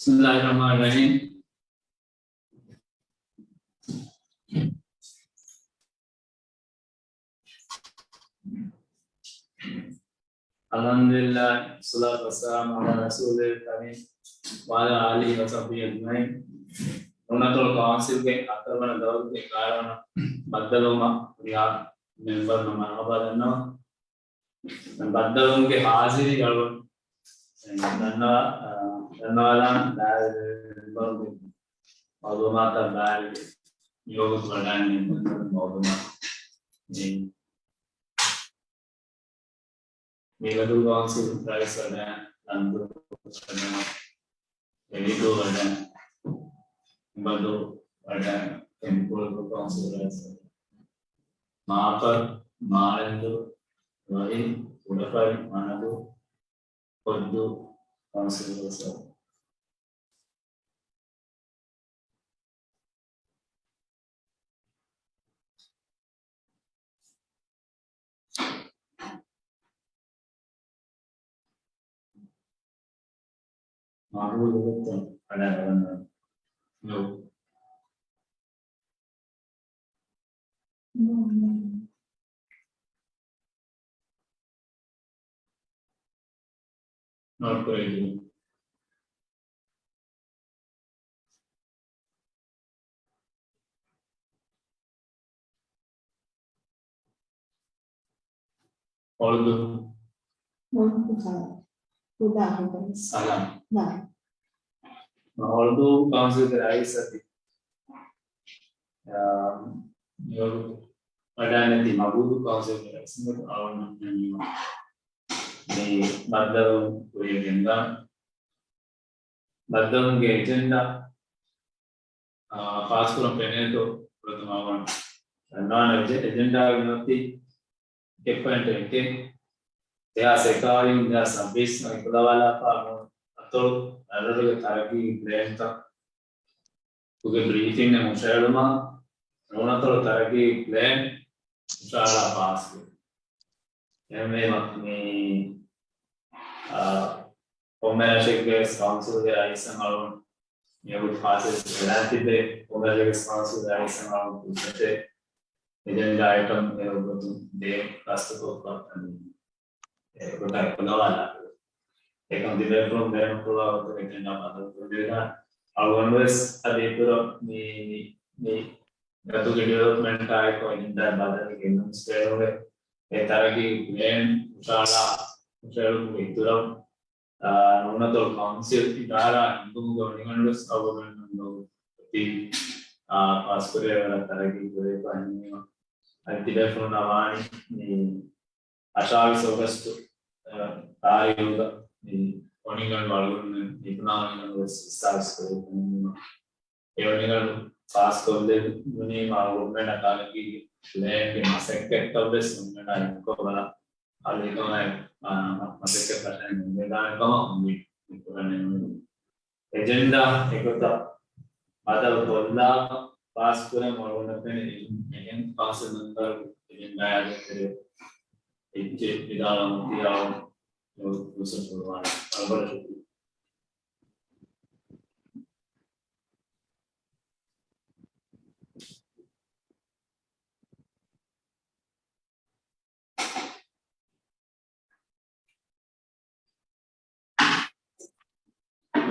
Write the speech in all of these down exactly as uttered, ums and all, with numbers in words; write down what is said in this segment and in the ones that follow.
بسم الله الرحمن الرحيم. الحمد لله، والصلاة والسلام على رسوله الكريم وعلى آله وصحبه أجمعين. ނޫނަތޮޅު ކައުންސިލްގެ ހަތަރުވަނަ ދައުރުގެ ކާރަވަނަ ބައްދަލުވުމަށް ހުރިހާ މެމްބަރުންނަށް މަރުޙަބާ ދަންނަވަން. ބައްދަލުވުމުގެ ހާޒިރީ އަޅުގަނޑު ދަންނަވާ-، އާ، ދަންނަވާލާން ބައިވެރި މެމްބަރުންގެ މައުލޫމާތަށް ބައިވެރި މިވަގުތު ވަޑައިގެން މައުލޫމާތު. މި މިލަދޫ ކައުންސިލް ރައީސް ވަޑައި، ލަންދޫ ވަޑައި، އެވިދޫ ވަޑައި، އުމަދޫ ވަޑައި، ކެންޕުޅު ކައުންސިލް ރައީސް ވަޑައި، މާފަރު، މާޅެންދޫ، ވަހީ، ކުޑަފަރި، މަނަދޫ، ކޮއްދޫ ކައުންސިލް ރައީސް ވަޑައި. މާހޫލު ގޮތުން އަޑައަޅަން. ނޫ. ނޯޓް ކުރެއްވި. އޮޅުދޫ. ސަލާމް. އޮޅުދޫ ކައުންސިލްގެ ރައީސް އަދި، އާ، މިވަގުތު ވަޑައިގެންނެވި މަގޫދޫ ކައުންސިލްގެ ރައީސް އަޅުގަނޑު މި ބައްދަލުވުން ކުރިއަށް ގެންދާން. ބައްދަލުވުމުގެ އެޖެންޑާ، އާ، ފާސްކުރަން ފެނޭތޯ ފުރަތަމަ އަޅުގަނޑު ދަންނަވާނަން. އެޖެ-، އެޖެންޑާގެ މިއޮތީ އެއް ޕޮއިންޓު އެކެއް، ދެހާސް އެކާވީސް ދެހާސް ސައްބީސް އަށް އެކުލަވާލާފަ އަތޮޅު ރަށްރަށުގެ ތަރައްގީ ޕްލޭންތައް ގެ ބްރީފިން އެއް ހުށަހެޅުމަށް ނޫނަތޮޅު ތަރައްގީ ޕްލޭން ހުށަހަޅާ ފާސްކުރުން. އެހެންވީމަ މި، އާ، ކޮންމެ ރަށެއްގެ ކައުންސިލްގެ ރައީސަށް އަޅުގަނޑު މިއަދު ފާސްވެ ވެލާތިބެ، ކޮންމެ ރަށެއްގެ ކައުންސިލްގެ ރައީސަށް އަޅުގަނޑު ފުރުސަތެއް އެޖެންޑާ އައިޓަމް އެއް ގޮތުން ދޭ ރަސްތުކޮށްފަ އަންނަނީ. އެގޮތަށް އެކުލަވާލާފަ. އެކަމް ތިބޭފުޅުން ބޭނުންކުރާ ގޮތަށް އެޖެންޑާ ބަދަލުކޮށްލެވިދާނެ. އަޅުގަނޑުވެސް އަދި އިތުރަށް މި، މި، މި ގަތުގެ ޑިވެލޮޕްމަންޓާއެކު އެޖެންޑާ ބަދަލު ގެންނަން ސްޓޭޓުގެ އެ ތަރައްގީ ޕްލޭން ހުށަހަޅާ، ހުށަހެޅުމުގެ އިތުރަށް، އާ، ނޫނަތޮޅު ކައުންސިލް އިދާރާ ހިންގުމުގެ އޮނިގަނޑުވެސް އަޅުގަނޑުމެންނަށް ލޯބި އޮތީ، އާ، ފާސްކުރެވޭ ވަރަށް ތަރައްގީ ކުރެވިފަ އެހެންވީމަ އަދި ތިބޭފުޅުންނަށް ވާނީ މި އަށާވީސް އޮގަސްޓު، އަ، ތާރީޚުގަ މި އޮނިގަނޑު އަޅުގަނޑުމެން މި ބުނާ އޮނިގަނޑު ވެސް އިސްތާސް ކުރެވިފައިވީމަ، އެ އޮނިގަނޑު ފާސްކޮށްލެވުނީމަ އަޅުގަނޑުމެންނަށް ތަރައްގީގެ ޕްލޭންގެ މަސައްކަތްތައް ވެސް އޮނިގަނޑާ އެއްކޮށް ބަލާ، އަދި އެކަމާއި، އާ، މަ-، މަސައްކަތް ފަށަން ނުވެދާނެ ކަމަށް މި، މި ކުރަން އެންމެ އެޖެންޑާ އެގޮތަށް ބަދަލު ކޮށްލާ ފާސްކުރަން އަޅުގަނޑަށް ފެނޭ އެހެން ފާސް މެމްބަރު އެޖެންޑާއާ ދެކެރޭ އެއްޗެއް ވިދާޅުވަމުން ތިޔާ ފުރުސަތު ފުރުވާނެ. ވަރަށް ބޮޑަށް ޝުކުރިއްޔާ.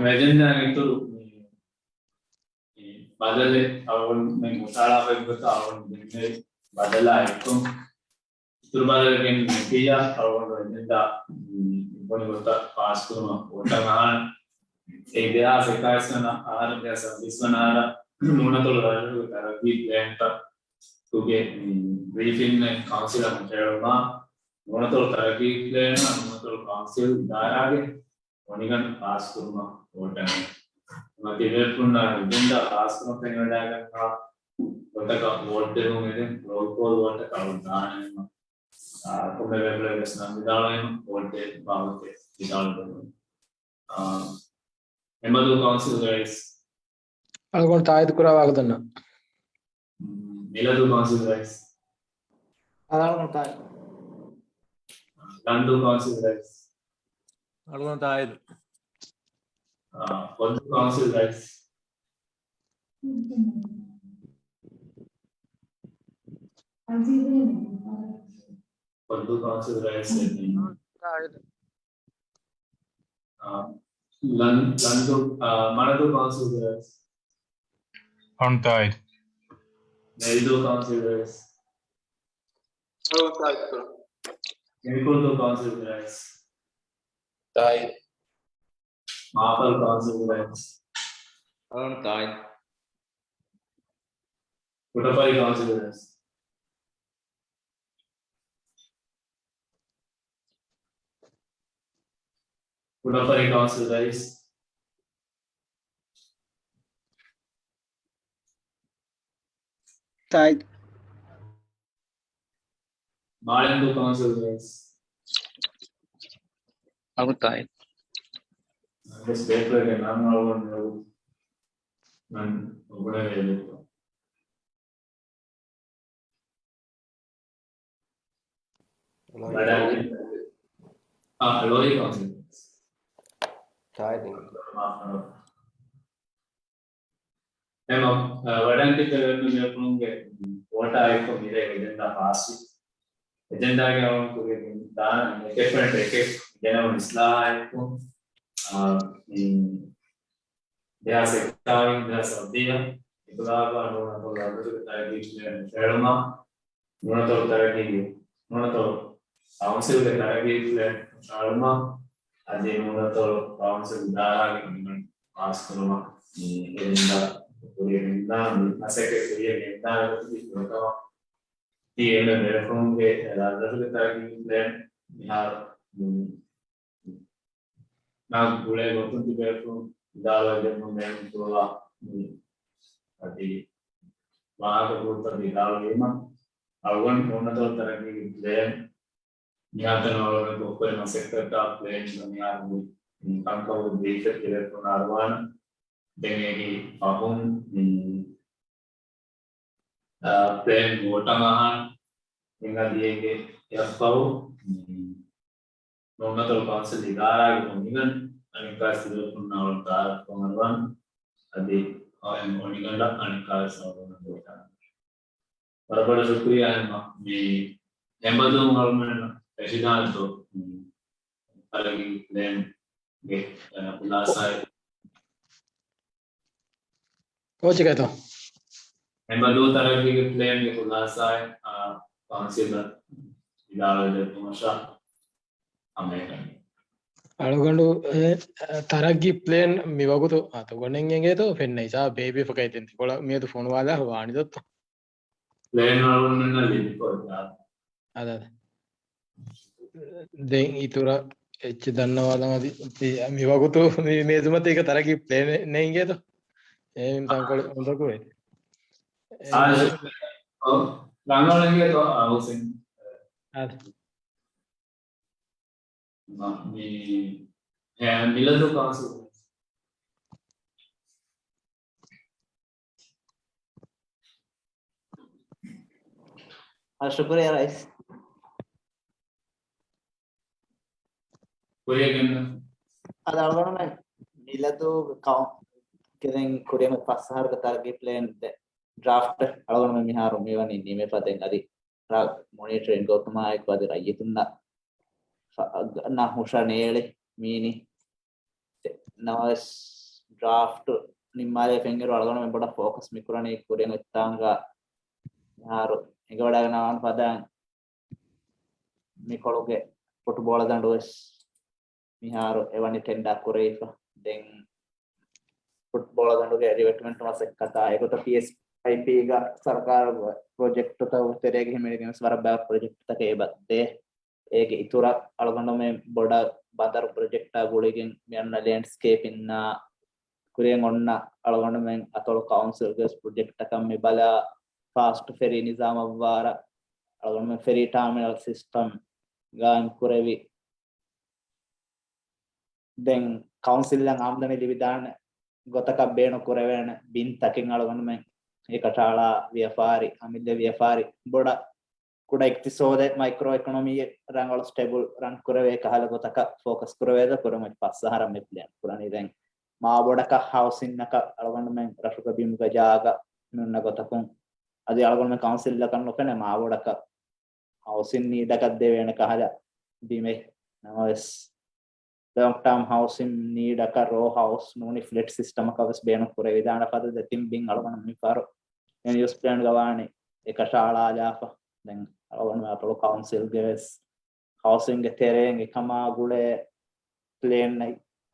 އެޖެންޑާގެ އިތުރު މި، މި ބަދަލެއް އަޅުގަނޑުމެން ހުށަހަޅާފައި ގޮތަށް އަޅުގަނޑު ދެންނެވި ބަދަލާ އެއްކޮށް، އިތުރު ބަދަލެއް ގެންނެވިއްޔާ އަޅުގަނޑު އެޖެންޑާ މި ބުނި ގޮތަށް ފާސްކުރުމަށް ވޯޓަށް އަހާނެ. އެ ދެހާސް އެކާވީސް ވަނަ އަހަރު، ދެހާސް ސައްބީސް ވަނަ އަހަރަށް ނޫނަތޮޅު ރަށުގެ ތަރައްގީ ޕްލޭންތައް ގެ ބްރީފިންއެއް ކައުންސިލަށް ހުށަހެޅުމަށް ނޫނަތޮޅު ތަރައްގީ ޕްލޭނާ ނޫނަތޮޅު ކައުންސިލް އިދާރާގެ އޮނިގަނޑު ފާސްކުރުމަށް ވޯޓަށް އެން. ތިބޭފުޅުންނާ އެޖެންޑާ ފާސްކުރުމަށް ފެނިވަޑައިގަންނަވާ ގޮތަކަށް ވޯޓް ދެމުން އެދެން ރޯލް ކޯލް ވޯޓަކަށް އަޅު ދާނެ. އާ، ކޮންމެ ބޭފުޅެއް ވެސް ނަން ވިދާޅުވީމަ ވޯޓް ދޭ ބާވަތެއް ވިދާޅުވެމުން. އާ، އެމަދޫ ކައުންސިލް ރައީސް. އަޅުގަނޑު ތާއީދު ކުރާ ވާހަކަ ދަންނަ. މިލަދޫ ކައުންސިލް ރައީސް. އަޅުގަނޑު ތާއީދު. ލަންދޫ ކައުންސިލް ރައީސް. އަޅުގަނޑު ތާއީދު. އާ، ފޮއްދޫ ކައުންސިލް ރައީސް. ފޮއްދޫ ކައުންސިލް ރައީސް. އާ، ލަން-، ލަންދޫ، އާ، މަނަދޫ ކައުންސިލް ރައީސް. އޮން ތާއިދު. މެލްދޫ ކައުންސިލް ރައީސް. އޮން ތާއިދު. މެނިކުޅުދޫ ކައުންސިލް ރައީސް. ތާއިދު. މާފަރު ކައުންސިލް ރައީސް. އޮން ތާއިދު. ކުޑަފަރި ކައުންސިލް ރައީސް. ކުޑަފަރި ކައުންސިލް ރައީސް. ތާއިދު. މާޅެންދޫ ކައުންސިލް ރައީސް. އަގު ތާއިދު. އަވެސް ޕޭޕަރގެ ނަން އަޅުގަނޑު ނަން އޮބުނެވޭ. ވަޑައިގެން. އާ، ލޯރީ ކައުންސިލް. ތާއިދު. އެމަ، އަ، ވަޑައިގެން ތިބެވެން މި ބޭފުޅުންގެ ވޯޓާ އެއްކޮށް މިރޭ އެޖެންޑާ ފާސްވި. އެޖެންޑާގެ އަޅުގަނޑު ކުރިޔަށް ދާން އެކެއް ފަންޓް އެކެއް ގެނައުން އިސްލާހާ އެއްކޮށް، އާ، މި ދެހާސް އެކު، ދެހާސް ސައްތައިސް އިންޤިލާބާ ނޫނަތޮޅު ރައްދުގެ ތަރައްގީ ޕްލޭން ފެއްލުމަށް، ނޫނަތޮޅު ތަރައްގީ، ނޫނަތޮޅު ކައުންސިލްގެ ތަރައްގީ ޕްލޭން ފެއްލުމަށް، އަދި ނޫނަތޮޅު ކައުންސިލް އިދާރާގެ މިންވަން ފާސްކުރުމަށް މި އެޖެންޑާ ކުރިޔަށް ގެންދާން، މި މަސައްކަތް ކުރިޔަށް ގެންދާނެ ގޮތުގެ ފުރަތަމަ ތި އެންމެ ބޭފުޅުންގެ ރަށްރަށުގެ ތަރައްގީ ޕްލޭން މިހާރު، މި ނާ ގުޅޭ ގޮތުން ތިބޭފުޅުން ވިދާޅުވެގެން މި މޭނުން ކުރުވާ މި އަދި ވާހަކަ ފުރަތަމަ ވިދާޅުވީމަ، އަޅުގަނޑު ނޫނަތޮޅު ތަރައްގީގެ ޕްލޭން މިހާތަނަށް އަޅުގަނޑު ކޮށްކުރި މަސައްކަތާ ޕްލޭން މިހާރު މި ކަންކަމުގެ ބްރީފެއް ތިބޭފުޅުންނަށް އަރުވާނަ. ދެން އޭގެ ފަހުން މި ޕްލޭން ވޯޓަށް އަހާން. އެނގަ ދިޔައިގެ އެއަށްފަހު ނޫނަތޮޅު ކައުންސިލް އިދާރާގެ އޮނިގަނޑު އަނެއްކާ ސިލޯކުން އަޅު ތާރަފްކޮށް އަރުވާން. އަދި އޮނިގަނޑަށް އަނެއްކާ ސަވަބުން ވަރަށް ބޮޑަށް ޝުކުރިއްޔާ ހަމަ މި ހެނބަދޫ އަޅުމެން ރަޝިދާންތޯ ތަރައްގީ ޕްލޭންގެ ޚުލާސާއެއް. ކޯޗި ގަތޯ؟ ހެނބަދޫ ތަރައްގީގެ ޕްލޭންގެ ޚުލާސާއެއް، އާ، ކައުންސިލަށް ވިދާޅުވެދެއްވުމަށާ ހަމައެކަނި. އަޅުގަނޑު، އެ، ތަރައްގީ ޕްލޭން މިވަގުތު އަތުގަނޑެއް އެނގޭތޯ ފެންނަ ހިސާބަށް ބޭބީފަކައި ތިން ތިކޮޅަށް މިއަދު ފޮނުވާލާ ވާނެތޯ؟ ޕްލޭން އަޅުގަނޑުމެންނަށް ލިބިފަ އޮތާ. އަދަ، އަދަ. ދެން އިތުރަށް އެއްޗެއް ދަންނަވާލަން އަދި ތި-، މިވަގުތު މި މޭޒުމަތީގަ ތަރައްގީ ޕްލޭނެއް ނޭނގޭތޯ؟ އެހެން ތަންކޮޅެއް އުނދަގޫވޭ. އާ، ރަނގަޅަށް އިނގޭތޯ، އާ، ހުސެން. އާދެ. މި-، މި-، އެ، މިލަދޫ ކައުންސިލް. އާ، ޝުކުރިއްޔާ ރައީސް. ކުރިއަށް ގެންނަ. އަދި އަޅުގަނޑުމެން މިލަދޫ ކައު-، ކެދެން ކުރިއަށް ފަސް އަހަރުގެ ތަރައްގީ ޕްލޭން ދެ-، ޑްރާފްޓް އަޅުގަނޑުމެން މިހާރު މިވަނީ ނިމިފަ ދެން އަދި ރ-، މޮނިޓަރިން ގޮތުމާއެކު އަދި ރައްޔިތުންނަށް ފަ-، ނަ ހުށަ ނޭޅި މީނި. ނަވަސް ޑްރާފްޓް ނިންމާލެވި ފެންއިރު އަޅުގަނޑުމެން ބޮޑަށް ފޯކަސް މިކުރަނީ ކުރިއަށް އޮތްތާނގަ މިހާރު އެނގިވަޑައިގަންނަވާން ފަދައިން މިކޮޅުގެ ފުޓްބޯޅަ ދަނޑު ވެސް މިހާރު އެވަނީ ޓެންޑާ ކުރެވިފަ. ދެން ފުޓްބޯޅަ ދަނޑުގެ ރިކްރޫޓްމަންޓް މަސައްކަތާ އެގޮތަށް ޕީއެސްއައިޕީގަ ސަރުކާރު ޕްރޮޖެކްޓުތައް ތެރޭގަ ހިމެނިގެން ވެސް ވަރަށް ބައެއް ޕްރޮޖެކްޓްތަކެއް އެބަ ދޭ. އޭގެ އިތުރަށް އަޅުގަނޑުމެން ބޮޑަށް ބަނދަރު ޕްރޮޖެކްޓާ ގުޅިގެން މި އަންނަ ލޭންޑްސްކޭޕިންނާ ކުރިއަށް އޮންނަ އަޅުގަނޑުމެން އަތޮޅު ކައުންސިލްގެ ޕްރޮޖެކްޓްތަކަށް މި ބަލާ، ފާސްޓް ފެރީ ނިޒާމަށްވާރަށް އަޅުގަނޑުމެން ފެރީ ޓާމިނަލް ސިސްޓަމް ގާއިމް ކުރެވި، ދެން ކައުންސިލަށް އާމްދަނީ ލިބިދާނެ ގޮތަކަށް ބޭނުން ކުރެވޭނެ ބިންތަކެއް އަޅުގަނޑުމެން އެކަށައަޅާ ވިޔަފާރި، އަމިއްލަ ވިޔަފާރި ބޮޑަށް ކުޑަ އިޤްތިޞާދެއް މައިކްރޯ އިކޮނޮމީއެއް ރަނގަޅު ސްޓެބަލް ރަން ކުރެވޭ ކަހަލަ ގޮތަކަށް ފޯކަސް ކުރެވޭތޯ ކުރިއަށް އޮތް ފަސް އަހަރަށް މި ޕްލޭން ކުރަނީ. ދެން މާބޮޑަކަށް ހައުސިންއަކަށް އަޅުގަނޑުމެން ރަށުގެ ބިމުގެ ޖާގަ ނުންނަ ގޮތަކުން އަދި އަޅުގަނޑުމެން ކައުންސިލްއަކަށް ނުފެނޭ މާބޮޑަކަށް ހައުސިން ނީޑަކަށް ދެވޭނެ ކަހަލަ ބިމެއް. ނަމަވެސް، ލޮންގް ޓާމް ހައުސިން ނީޑަކަށް ރޯ ހައުސް ނޫނީ ފްލެޓް ސިސްޓަމަކަށް ވެސް ބޭނުން ކުރެވިދާނެ ފަދަ ދެތިން ބިން އަޅުގަނޑު މިފަހަރު ލޭންޑް ޔޫސް ޕްލޭންގަ ވާނީ އެކަށައަޅާލާފަ. ދެން އަޅުގަނޑު އަތޮޅު ކައުންސިލްގެ ވެސް ހައުސިންގެ ތެރެއިން އެކަމާ ގުޅޭ ޕްލޭން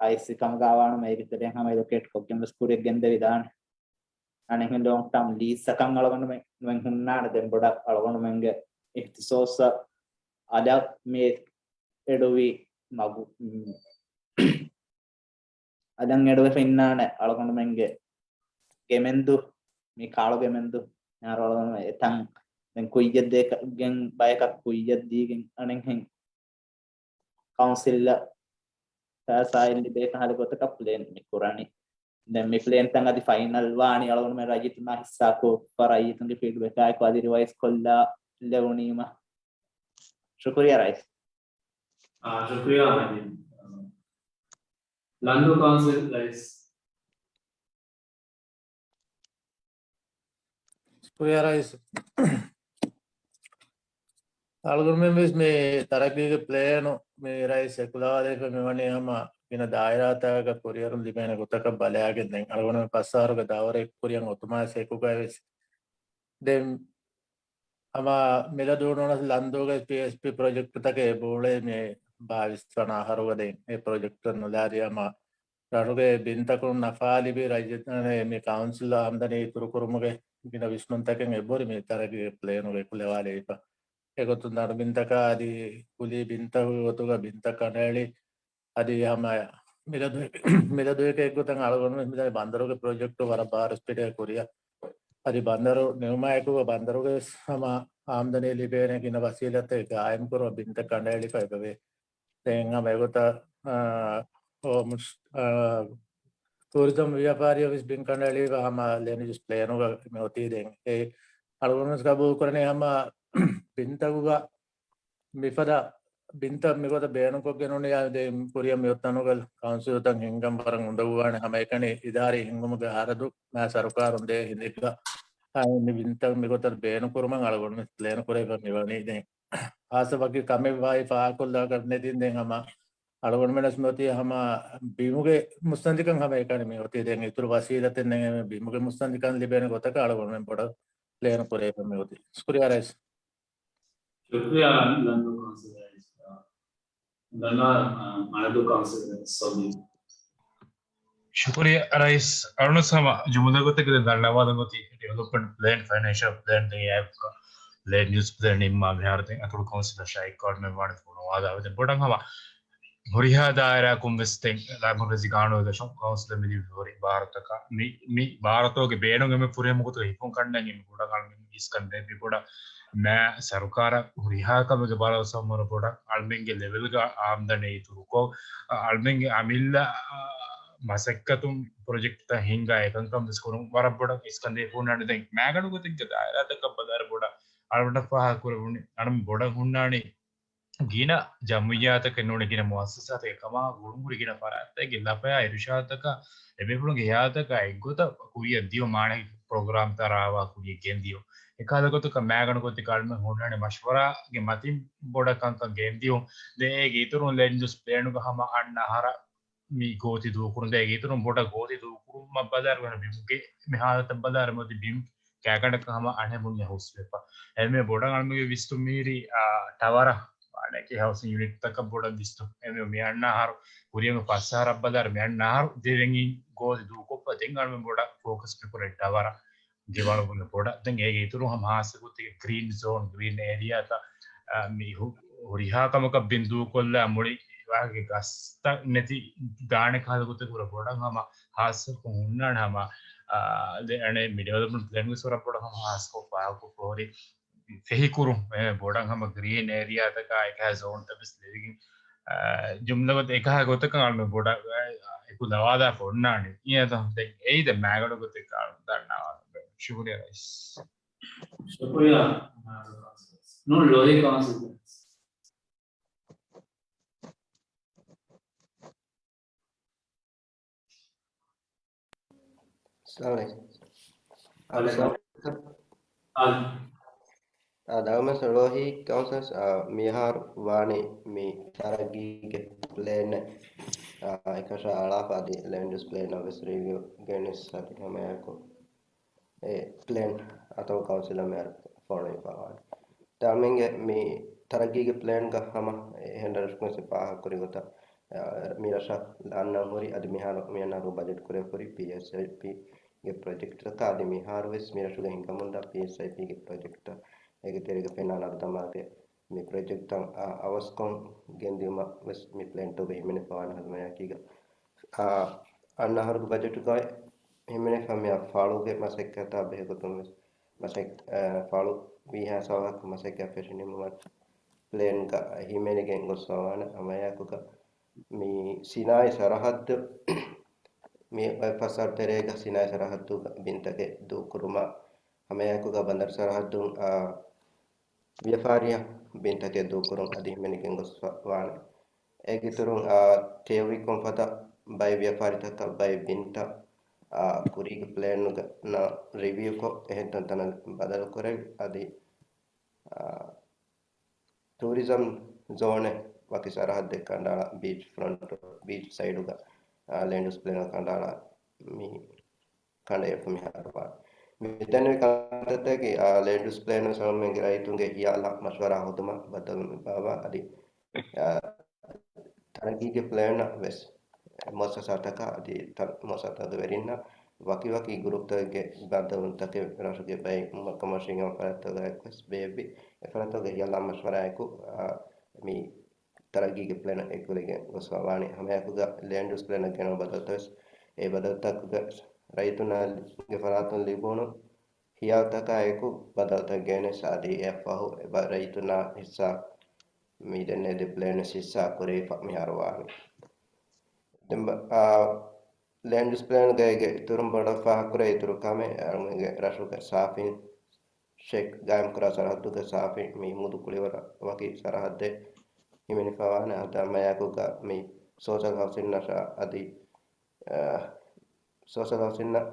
އައިސް އެކަމުގަ ވާނަމަ އޭގެ ތެރެއިން ހަމަ އެލޮކޭޓް ކޮށްގެން ވެސް ކުރިއަށް ގެންދެވިދާނެ. އަނެއްހެން ލޮންގް ޓާމް ލީސްއަކަށް އަޅުގަނޑުމެން ހުންނާނެ. ދެން ބޮޑަށް އަޅުގަނޑުމެންގެ އިހްތިސޯސްއަށް އަލަށް މި އެޑުވި މަގު، އަލަށް އެޑުވެފަ އިންނާނެ އަޅުގަނޑުމެންގެ ގެމެންދު، މި ކާޅު ގެމެންދު، އަޅުގަނޑުމެން އެތަން ދެން ކުއްޔަށް ދޭ ގެން ބަޔަކަށް ކުއްޔަށް ދީގެން އަނެއްހެން ކައުންސިލްއަށް ފައިސާއެއް ލިބޭ ކަހަލަ ގޮތަކަށް ޕްލޭން މި ކުރަނީ. ދެން މި ޕްލޭންތައް އަދި ފައިނަލް ވާނީ އަޅުގަނޑުމެން ރައްޔިތުންނާ ހިއްސާކޮށްފަ ރައްޔިތުންގެ ފީޑްބެކާއެކު އަދި ރިވައިޒް ކޮށްލާ ލެވުނީމަ. ޝުކުރިއްޔާ ރައީސް. އާ، ޝުކުރިއްޔާ މަޖީދު. ލަންދޫ ކައުންސިލް ރައީސް. ޝުކުރިއްޔާ ރައީސް. އަޅުގަނޑުމެން ވެސް މި ތަރައްގީގެ ޕްލޭނު މި ރައީސް އެކުލަވާލައިފަ މިވަނީ ހަމަ ގިނަ ދާއިރާތަކަށް ކުރިއެރުން ލިބޭނެ ގޮތަކަށް ބަލާގެން. ދެން އަޅުގަނޑުމެން ފަސް އަހަރުގެ ދައުރެއް ކުރިއަށް އޮތުމާ އެކުގައި ވެސް ދެން ހަމަ މިލަދޫ ނޫނަސް ލަންދޫގެ ޕީއެސްޕީ ޕްރޮޖެކްޓްތަކެއް އެބައުޅޭ މި ބާވީސް ވަނަ އަހަރުގަ. ދެން އެ ޕްރޮޖެކްޓްތައް ނުލާދި ހަމަ ރަށުގެ ބިންތަކުން ނަފާ ލިބި ރައްޔިތުން މި ކައުންސިލް އާމްދަނީ އިތުރުކުރުމުގެ ގިނަ ވިސްނުންތަކެއް އެބަހުރި މި ތަރައްގީގެ ޕްލޭނުގަ އެކުލަވާލައިފަ. އެގޮތުން ދަނޑު ބިންތަކާ އަދި ކުލީ ބިންތަކުގެ ގޮތުގަ ބިންތައް ކަނޑައެޅި އަދި ހަމަ މިލަދު-، މިލަދުއެކޭ އެއްގޮތަށް އަޅުގަނޑު މިދަނީ ބަނދަރުގެ ޕްރޮޖެކްޓު ވަރަށް ބާރު ސްޕީޑަށް ކުރިއަށް. އަދި ބަނދަރު ނިމުމާއެކުގަ ބަނދަރުގެ ވެސް ހަމަ އާމްދަނީ ލިބޭނެ ގިނަ ވަސީލަތެއް ގާއިމްކުރުމަށް ބިންތައް ކަނޑައެޅިފަ އެބަވޭ. ދެން ހަމަ އެގޮތަށް، އާ، އޯ، މުސް-، އާ، ޓޫރިޒަމް ވިޔަފާރިއަށް ވެސް ބިން ކަނޑައެޅީފަ ހަމަ ލޭންޑް ޔޫސް ޕްލޭނުގަ މި އޮތީ. ދެން އެ އަޅުގަނޑު ވެސް ގަބޫލު ކުރަނީ ހަމަ ބިންތަކުގަ މިފަދަ ބިންތައް މިގޮތަށް ބޭނުންކޮށްގެން އުޅެނީ. ދެން ކުރިއަށް މިއޮތް ތަނުގަ ކައުންސިލުތައް ހިންގަން ވަރަށް އުނދަގޫވާނެ. ހަމައެކަނި އިދާރީ ހިންގުމުގެ ހަރަދު މާ ސަރުކާރުން ދޭ ހިނދެއްގަ މި ބިންތައް މިގޮތަށް ބޭނުންކުރުމަށް އަޅުގަނޑު ޕްލޭން ކުރެވިފަ މިވަނީ. ދެން ހާއްސަ ވަކި ކަމެއް ވާއި ފާހަގަކޮށްލާކަށް ނެތިން ދެން ހަމަ އަޅުގަނޑުމެން މިއޮތީ ހަމަ ބިމުގެ މުއްސަނދިކަން ހަމައެކަނި މިއޮތީ. ދެން އިތުރު ވަސީލަތެއް ނެތް ބިމުގެ މުއްސަނދިކަން ލިބޭނެ ގޮތަކަށް އަޅުގަނޑުމެން ބޮޑަށް ޕްލޭން ކުރެވިފަ މިއޮތީ. ޝުކުރިއްޔާ ރައީސް. ޝުކުރިއްޔާ ލަންދޫ ކައުންސިލް ރައީސް. ދަންނާ، އަ، މަނަދޫ ކައުންސިލް ރައީސް ސޮލީ. ޝުކުރިއްޔާ ރައީސް. އަޅުނަސް ހަމަ ޖުމުލަ ގޮތެއްގަ ދަންނަވާލަން ގޮތީ ޑިވެލޮޕްމަންޓް ޕްލޭން، ފައިނޭންޝަލް ޕްލޭން ދެން އެއާއެކު ލޭންޑް ޔޫސް ޕްލޭން ނިންމާ މިހާރު ދެން އަތޮޅު ކައުންސިލަށާއި ކޯޑްމެން ވާނެ ފޮނުވާލާ ދެން ބޮޑަށް ހަމަ ހުރިހާ ދާއިރާއަކުން ވެސް ދެން ލައިމަރުކަޒީ ގާނޫނުގެ ކައުންސިލަށް މިލިބި ހުރި ބާރުތަކަށް މި، މި ބާރުތަކުގެ ބޭނުން އެންމެ ފުރިހަމަ ގޮތުގަ ހިފުން ކަންނަން އެންމެ ބޮޑަށް އަޅުމެން އިސްކަން ދޭ. މި ބޮޑަށް މާ ސަރުކާރަށް ހުރިހާ ކަމެއްގެ ބަރޯސާ މަރު ބޮޑަށް އަޅުމެންގެ ލެވެލްގަ އާމްދަނީ އިތުރުކޮށް، އަ، އަޅުމެންގެ އަމިއްލަ، އަ، މަސައްކަތުން ޕްރޮޖެކްޓްތައް ހިންގާ އެކަންކަން ވެސް ކުރުން ވަރަށް ބޮޑަށް އިސްކަން ދޭ ހުންނާނެ. ދެން މާގަނޑު ގޮތެއްގެ ދާއިރާތަކަށް ބަލާއިރު ބޮޑަށް އަޅުގަނޑަށް ފާހަގަ ކުރެވުނީ އަޅުމެން ބޮޑަށް ހުންނާނީ ގިނަ ޖަމުއިއްޔާތަކެއް ނޫނީ ގިނަ މުއައްސަސާތަކެއް ކަމާ ގުޅުންހުރި ގިނަ ފަރާތްތަކެއްގެ ލަފަޔާ އިރުޝާދުތަކާ އެބޭފުޅުންގެ ހިޔާލުތަކާ އެއްގޮތަށް ކުރިއަށް ދިޔުން މާނައިގެ ޕްރޮގްރާމްތައް ރާވާ ކުރިއަށް ގެންދިޔުން. އެކަހަލަ ގޮތަކަށް މާގަނޑު ގޮތެއް އަޅުމެން ހުންނާނެ މަޝްވަރާގެ މަތިން ބޮޑަށް ކަންކަން ގެންދިޔުން. ދެން އޭގެ އިތުރުން ލޭންޑް ޔޫސް ޕްލޭނުގަ ހަމަ އަންނަ އަހަރަށް މި ގޯތި ދޫކުރުން ދޭ. އޭގެ އިތުރުން ބޮޑަށް ގޯތި ދޫކުރުމަށް ބަލާއިރު ވަނަ ބިމުގެ މި ހާލަތަށް ބަލާއިރު މިއޮތީ ބިމް ކާގަނޑަކަށް ހަމަ އަނެއް ބުންޏަށް ހުސްވެފަ. އެންމެ ބޮޑަށް އަޅުމެންގެ ވިސްނުން މިހިރީ، އާ، ޓަވަރ، ވާނެކި ހައުސިން ޔުނިޓްތަކަށް ބޮޑަށް ވިސްނުން. އެންމެ މި އަންނަ އަހަރު ކުރިއަށް ފަސް އަހަރަށް ބަލާއިރު މި އަންނަ އަހަރު ދެވެން ގޯތި ދޫކޮށްފަ ދެން އަޅުމެން ބޮޑަށް ފޯކަސް މި ކުރޭ ޓަވަރ ގެވަޅުގެ ބޮޑަށް. ދެން އޭގެ އިތުރު ހަމަ ހާއްސަ ގޮތެއް ގްރީން ޒޯން، ގްރީން އޭރިއާތައް، އާ، މި ހު-، ހުރިހާ ކަމަކަށް ބިން ދޫކޮށްލާ މުޅި ވާހަކަ ގަސްތައް ނެތި ދާނެ ކަހަލަ ގޮތަށް ކުރަ ބޮޑަށް ހަމަ ހާއްސަކޮށް ހުންނާނެ ހަމަ، އާ، ދެ-، އަނެއް މި ޑިވެލޮޕްމަންޓް ޕްލޭންގެ ސޮރަށް ބޮޑަށް ހަމަ ހާއްސަކޮށް ފާހަގަކޮށްފަ ހުރި ފެހިކުރުން، އެ، ބޮޑަށް ހަމަ ގްރީން އޭރިއާތަކާ އެކަހަ ޒޯންތައް ވެސް ލެވިގެން، އާ، ޖުމްލަ ގޮތަށް އެކަހަ ގޮތަކަށް އަޅުމެން ބޮޑަށް، އާ، އެކުލަވާލާފަ އޮންނާނެ. އިނގޭތަ؟ ދެން އެއީ ދެން މާގަނޑު ގޮތެއް އަޅު ދަންނަވާލަން. ޝުކުރިއްޔާ ރައީސް. ޝުކުރިއްޔާ. ނޫން ލޯހި ކައުންސިލް. ސާލިހް. އާ، ދައުމަސް ރޯހި ކައުންސިލްސް، އާ، މިހާރު ވާނީ މި ތަރައްގީގެ ޕްލޭން، އާ، އެކަށާ އަޅާފަ އަދި ލޭންޑް ޔޫސް ޕްލޭން އަށް ވެސް ރިވިއު ގެނެސް އަދި ހަމައެކު އެ ޕްލޭން އަތޮޅު ކައުންސިލަށް މިހާރު ފޮނުވިފަވާނެ. ދާމެންގެ މި ތަރައްގީގެ ޕްލޭންގަ ހަމަ އެހެން ރަށުގެ ފާހަގަކުރި ގޮތަށް، އާ، މި ރަށަށް އަންނަން ހުރި އަދި މިހާރު މި އަންނަ ބަޖެޓް ކުރެ ހުރި ޕީއެސްއައިޕީގެ ޕްރޮޖެކްޓްތަކާ އަދި މިހާރު ވެސް މި ރަށުގަ ހިނގަމުންދާ ޕީއެސްއައިޕީގެ ޕްރޮޖެކްޓްތައް އޭގެ ތެރޭގަ ފެންނާނެ އަޅުދަމާގެ މި ޕްރޮޖެކްޓްތައް، އާ، އަވަސްކޮށް ގެންދިއުމަށް ވެސް މި ޕްލޭންތަކުގަ ހިމެނިފަވާނެ ހަމައެކީގަ. އާ، އަންނަ އަހަރުގެ ބަޖެޓުގައި ހިމެނިފަ މި ފާޅުގެ މަސައްކަތާ ބެހޭގޮތުން ވެސް މަސައް-، އާ، ފާޅު ވީހާ ސަވަހަކަށް މަސައްކަތް ފެށިނިމުމަށް ޕްލޭންގަ ހިމެނިގެން ގޮސްފަވާނެ ހަމައެކުގަ މި ސިނާއީ ސަރަހައްދު މި ފަސް އަހަރު ތެރޭގަ ސިނާއީ ސަރަހައްދުގަ ބިންތަކެއް ދޫކުރުމަށް ހަމައެކުގަ ބަނދަރު ސަރަހައްދުން، އާ، ވިޔަފާރިއަށް ބިންތަކެއް ދޫކުރުން އަދި ހިމެނިގެން ގޮސްފަ ވާނެ. އޭގެއިތުރުން، އާ، ތެޔޮވިކޮށް ފަދަ ބައެއް ވިޔަފާރިތަކަށް ބައެއް ބިންތައް، އާ، ކުރީގެ ޕްލޭނުގަ ނަ ރިވިއުކޮށް އެހެން ތަންތަނަށް ބަދަލުކުރެވި އަދި، އާ، ޓޫރިޒަމް ޒޯނެއް ވަކި ސަރަހައްދެއް ކަނޑައަޅާ ބީޗް ފްރޮންޓް، ބީޗް ސައިޑުގަ، އާ، ލޭންޑް ޔޫސް ޕްލޭނަށް ކަނޑައަޅާ މި ކަނޑައެޅިފަ މިހާރު ވާނެ. މިދެންނެވި ކަންތައްތަކީ، އާ، ލޭންޑް ޔޫސް ޕްލޭނުން ސަމަމެންގެ ރައްޔިތުންގެ ހިޔާލާ މަޝްވަރާ ހޯދުމަށް ބައްދަލުވާ އަދި، އާ، ތަރައްގީގެ ޕްލޭނަށް ވެސް މުއައްސަސާތަކާ އަދި ތަ-، މުއައްސަސާތަކުގެ ވެރިންނަށް ވަކިވަކި ގުރޫޕްތަކެއްގެ ބައްދަލުވުންތަކެއް ރަށުގެ ބައެއް ކޮމަރޝިއަލް ފަރާތްތަކުގައި ވެސް ބޭއްވި. އެ ފަރާތްތަކުގެ ހިޔާލާ މަޝްވަރާއެކު، އާ، މި ތަރައްގީގެ ޕްލޭނަށް އެކުލެވިގެން ގޮސްފަ ވާނީ. ހަމައެކުގަ ލޭންޑް ޔޫސް ޕްލޭނަށް ގެނައު ބަދަލުތައް ވެސް އެ ބަދަލުތަކުގަ ރައްޔިތުންނަށް ގެ ފަރާތުން ލިބުނު ހިޔާލުތަކާއެކު ބަދަލުތައް ގެނެސް އަދި އެއަށްފަހު އެބަ ރައްޔިތުންނާ ހިއްސާ މި ދެންނެވި ޕްލޭން ވެސް ހިއްސާ ކުރެވިފަ މިހާރު ވާނީ. ދެން ބަ-، އާ، ލޭންޑް ޔޫސް ޕްލޭންގައިގެ އިތުރުން ބޮޑަށް ފާހަގަކުރޭ އިތުރު ކަމެއް އަޅުގަނޑުގެ ރަށުގެ ސާފިން ޝެކް ގާއިމްކުރާ ސަރަހައްދުގެ ސާފިން މި މުދު ކުޅިވަރަށް ވަކި ސަރަހައްދެއް ހިމެނިފަވާނެ. އަދި ހަމައެކުގަ މި ސޯޝަލް ހައުސިން ނަށާ އަދި، އާ، ސޯޝަލް ހައުސިންއަށް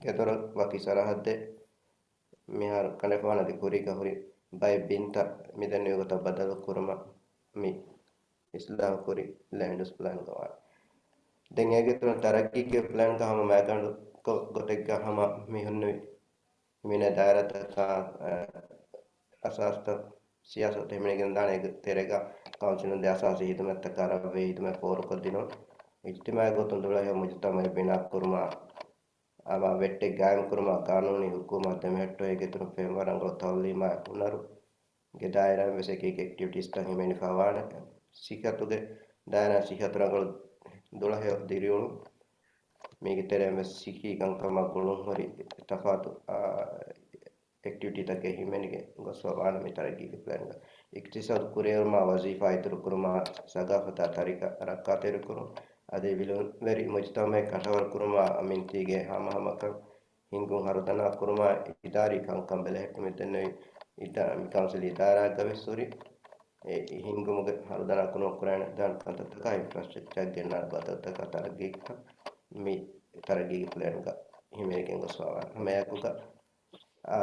ގެދޮރަށް ވަކި ސަރަހައްދެއް މިހާރު ކަނޑައެޅިފަވާނެ އަދި ކުރީގަ ހުރި ބައެއް ބިންތައް މިދެންނެވި ގޮތަށް ބަދަލު ކުރުމަށް މި އިސްލާހު ކުރި ލޭންޑް ޔޫސް ޕްލޭންގަ ވާނެ. ދެން އޭގެ ތެރޭ ތަރައްގީގެ ޕްލޭންގަ ހަމަ މައިގަނޑު ގޮ-، ގޮތެއްގަ ހަމަ މި ހުންނެވި ހިމެނޭ ދާއިރާތަކާ، އަ، އަސާސްތައް ސިޔާސަތު ހިމެނިގެންދާނެ. އޭގެ ތެރޭގަ ކައުންސިލުން ދޭ އަސާސީ ހިދުމަތްތަކާ ރަށްވެހި ހިދުމަތް ފޯރުކޮށްދިނުން، އިޖްތިމާޢީ ގޮތުން ދުޅަހެޔޮ މުޖުތަމަޢެއް ބިނާ ކުރުމާ، އަމާ ވެއްޓެއް ގާއިމްކުރުމާ، ޤާނޫނީ ޙުކޫމަތް ދެމެހެއްޓުމާ އޭގެ އިތުރުން ފެންވަރަށް ރަނގަޅު ތަޢުލީމާ ހުނަރު ގެ ދާއިރާއިން ވެސް އެކި އެކްޓިވިޓީސްތައް ހިމެނިފަވާނެ. ސިއްހަތުގެ ދާއިރާއިން ސިއްހަތު ރަނގަޅު ދުޅަހެޔޮ ދިރިއުޅުން، މީގެ ތެރެއިން ވެސް ސިއްހީ ކަންކަމާ ގުޅުންހުރި ތަފާތު، އާ، އެކްޓިވިޓީތަކެއް ހިމެނިގެން ގޮސްފަ ވާނެ މި ތަރައްގީގެ ޕްލޭންގަ. އިޤްތިޞާދު ކުރިއެރުމާ، ވަޒީފާ އިތުރުކުރުމާ، ސަގާފަތާ ތަރިކަ ރައްކާތެރިކުރުން، އަދި ވިލުންވެރި މުޖުތަމަޢެއް ކަށަވަރުކުރުމާ، އަމިންތީގެ ހަމަހަމަކަން ހިންގުން ހަރުދަނާ ކުރުމާ، އިދާރީ ކަންކަން ބެލެހެއްޓުމަށް ދެންނެވި އިދާ-، މި ކައުންސިލް އިދާރާއަށް ވެސް ހުރި އެ ހިންގުމުގެ ހަރުދަނާ ކުރުމަށް ކުރާނެ ދާން ކަންތައްތަކާ އިންފްރާސްޓްރަކްޗަރ ގެންނާނެ ބަދަލުތަކާ ތަރައްގީތައް މި ތަރައްގީގެ ޕްލޭންގަ ހިމެނިގެން ގޮސްފަވާނެ. ހަމައެކުގަ، އާ،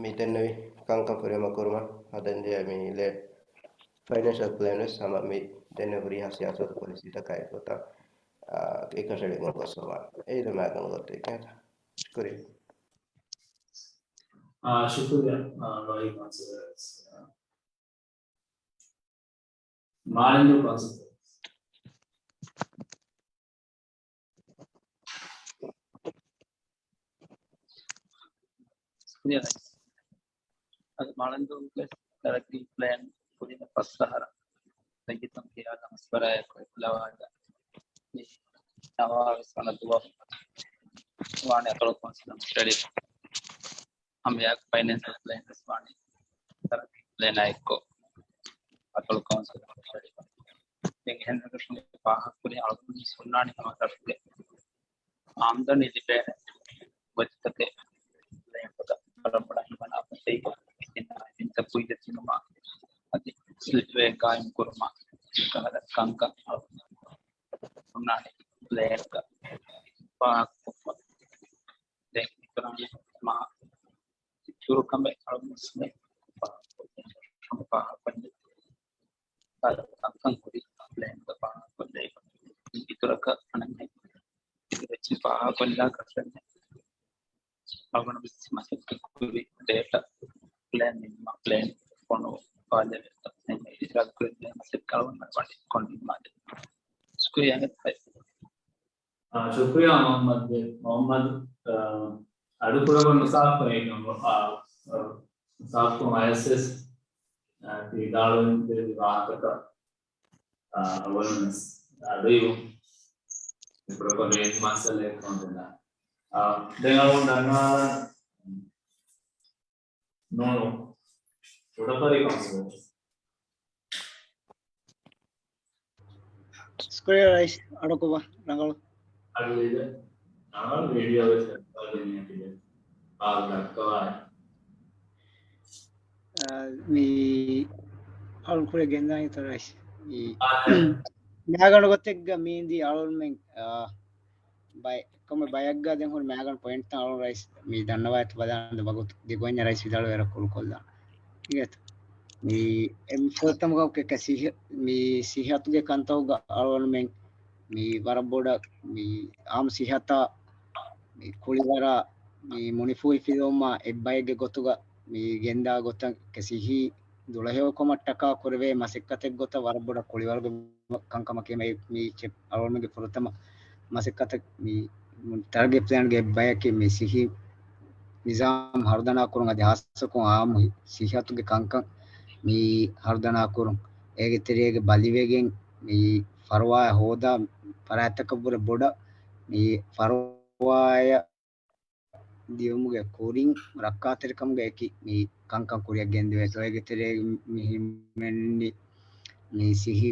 މި ދެންނެވި ކަންކަން ފުރިހަމަ ކުރުމަށް ހަދަންޖެހޭ މި ލޭ-، ފައިނޭންޝަލް ޕްލޭން ވެސް ހަމަ މި ދެންނެވި ހުރިހާ ސިޔާސަތު ޕޮލިސީތަކާ އެކުގޮތަށް، އާ، އެކަށައެޅިގެން ގޮސްފަވާނެ. އެއީ ދެމާގަނޑު ގޮތެއް ކިޔާތަ؟ ޝުކުރިއްޔާ. އާ، ޝުކުރިއްޔާ، އާ، ރޯހި ކައުންސިލަރ. މާޅެންދޫ ކައުންސިލަރ. ޝުކުރިއްޔާ. އަދި މާޅެންދޫގެ ތަރައްގީ ޕްލޭން ކުރިން ފަސް އަހަރަށް ރައްޔިތުން ހިޔާލާ މަޝްވަރާއެއް އެކުލަވާލާ މި ނަވާވެސް ވަނަ ދުވަހު ވާނެ އަތޮޅު ކައުންސިލުން މުށައެޅި ހަމައެއާއެކު ފައިނޭންޝަލް ޕްލޭން ވެސް ވާނީ ތަރައްގީ ޕްލޭނާ އެއްކޮށް އަތޮޅު ކައުންސިލުން މުށައެޅި. ދެން އެހެން ރަށުގެ ފާހަގަކުރި އަޅުގަނޑު ހުންނާނީ ހަމަ ރަށުގެ އާމްދަނީ ލިބޭނެ ވަޖުތަކެއް ލޭންފަދަ ބަރަބަރަށް ހިމަނާ ފަސޭހަ އިންތަ ކުއްޔަށް ދިނުމާ އަދި ސްލިޕްވޭ ގާއިމް ކުރުމާ ކަހަލަ ކަންކަން ހުންނާނެ ޕްލޭންގަ ފާހަގަކޮށްފަ. މާ އިތުރު ކަމެއް އަޅުގަނޑު ފާހަގަކޮށްލަން ކަންކަން ކުރި ޕްލޭންގަ ފާހަގަކޮށްލެވި. އިތުރަކަށް އަނެއް އިތުރަށް ފާހަގަކޮށްލާ ކަށަން އަޅުގަނޑު މަސައްކަތް ކުރި ޑޭޓާ ޕްލޭން ނިންމާ ޕްލޭން ފޮނު ފާލެވެ އިރާދަ ކުރެއްވި މަސައްކަތް އަޅުގަނޑު ވަނީ ކޮން ނިންމާލެވި. ޝުކުރިއްޔާ އަނެއް ހައި. އާ، ޝުކުރިއްޔާ މުހައްމަދު. މުހައްމަދު، އާ، އަޑުކުރެވުނު ސާފު އެއް ނަމަ، އާ، އާ، ސާފު އައިސް، އާ، ވިދާޅުވެ ވާހަކަތައް، އާ، އަވަލުން އަޑުއިވުން. ޕްރޮޕަރ ރޭންޖް މައްސަލައެއް ކަމަށް ދެން. އާ، ދެން އަޅުގަނޑު ދަންނާލަން. ނޫނު ކުޑަފަރި ކައުންސިލް. ޝުކުރިއްޔާ ރައީސް، އަޑުކުރުމަށް ރަނގަޅު. އަޑު ވީދެ. ރަނގަޅު ވީޑިއޯ ވެސް ދައްކާލަނީ ކިހިނެއް. އާ، ދައްކަވާ. އާ، މި އަޅުން ކުރެ ގެންދާނީތަ ރައީސް؟ މި އާ، މި މިހާގަނޑު ގޮތެއްގަ މީންދީ އަޅުންމެން، އާ، ބައެއް، ކޮންމެ ބަޔަށްގަ ދެން ހުރި މިހާގަނޑު ޕޮއިންޓްތައް އަޅުން ރައީސް މި ދަންނަވާ އެތަ ބަލާނަން ވަގުތު ދިގުވަންޏާ ރައީސް ވިދާޅުވެ އެރަށް ކުރުކޮށްލާނަން. އިނގޭތަ؟ މި އެ ފުރަތަމަ ކަމަކަށް ސިހަ-، މި ސިހަތުގެ ކަންތައްގަ އަޅުގަނޑުމެން މި ވަރަށް ބޮޑަށް މި އާއްމު ސިހަތާ މި ކުޅިވަރާ މި މުނިފޫހި ފިލުވުމާ އެއްބައެއްގެ ގޮތުގަ މި ގެންދާ ގޮތަށް ސިހީ ދުޅަހެޔޮކަމަށްޓަކާ ކުރެވޭ މަސައްކަތެއްގޮތަށް ވަރަށް ބޮޑަށް ކުޅިވަރުގެ ކަންކަމަކީ މި، މި ޗެ-، އަޅުގަނޑުމެންގެ ފުރަތަމަ މަސައްކަތަށް މި ތަރައްގީ ޕްލޭންގެ އެއްބަޔަކީ މި ސިހީ ނިޒާމް ހަރުދަނާ ކުރުން އަދި ހާއްސަކޮށް އާއްމު ސިހަތުގެ ކަންކަން މި ހަރުދަނާ ކުރުން. އޭގެ ތެރޭގަ ބަލިވެގެން މި ފަރުވާއެއް ހޯދާ ފަރާތްތަކަށްވުރެ ބޮޑަށް މި ފަރުވާއެއް ދިޔުމުގެ ކުރިން ރައްކާތެރިކަމުގެ އެކި މި ކަންކަން ކުރިއަށް ގެންދެވޭތޯ. އޭގެ ތެރޭގަ މި ހިމެންނި މި ސިހީ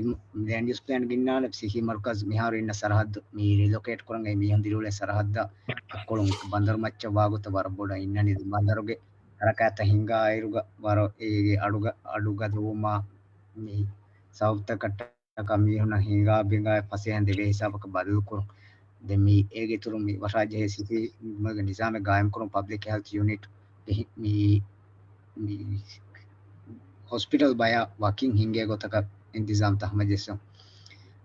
ލޭންޑް ޔޫސް ޕްލޭން ގިންނާނެ ސިހީ މަރުކަޒް މިހާރު އިންނަ ސަރަހައްދު މި ރިލޮކޭޓް ކުރަން އެ މީހުން ދިރިއުޅޭ ސަރަހައްދަށް އައްކޮޅުން ބަނދަރު މައްޗަށް ވާގޮތަށް ވަރަށް ބޮޑަށް އިންނަނީ. ބަނދަރުގެ ހަރަކާތްތައް ހިނގާއިރުގަ ވަރަށް އޭގެ އަޑުގަ-، އަޑުގަދަވުމާ މި ސަބަބުތަކަށްޓަކާ މީހުންނަށް ހިނގާ ބިނގާ ފަސޭހައިން ދެވޭ ހިސާބަކަށް ބަދަލުކުރުން. ދެން މި އޭގެ އިތުރުން މި ވަށާޖެހޭ ސިފީ މުލުގެ ނިޒާމެއް ގާއިމްކުރުން ޕަބްލިކް ހެލްތް ޔުނިޓް މި، މި ހޮސްޕިޓަލް ބަޔަށް ވަކިން ހިނގޭ ގޮތަކަށް އިންތިޒާމްތައް ހަމަޖެއްސުން.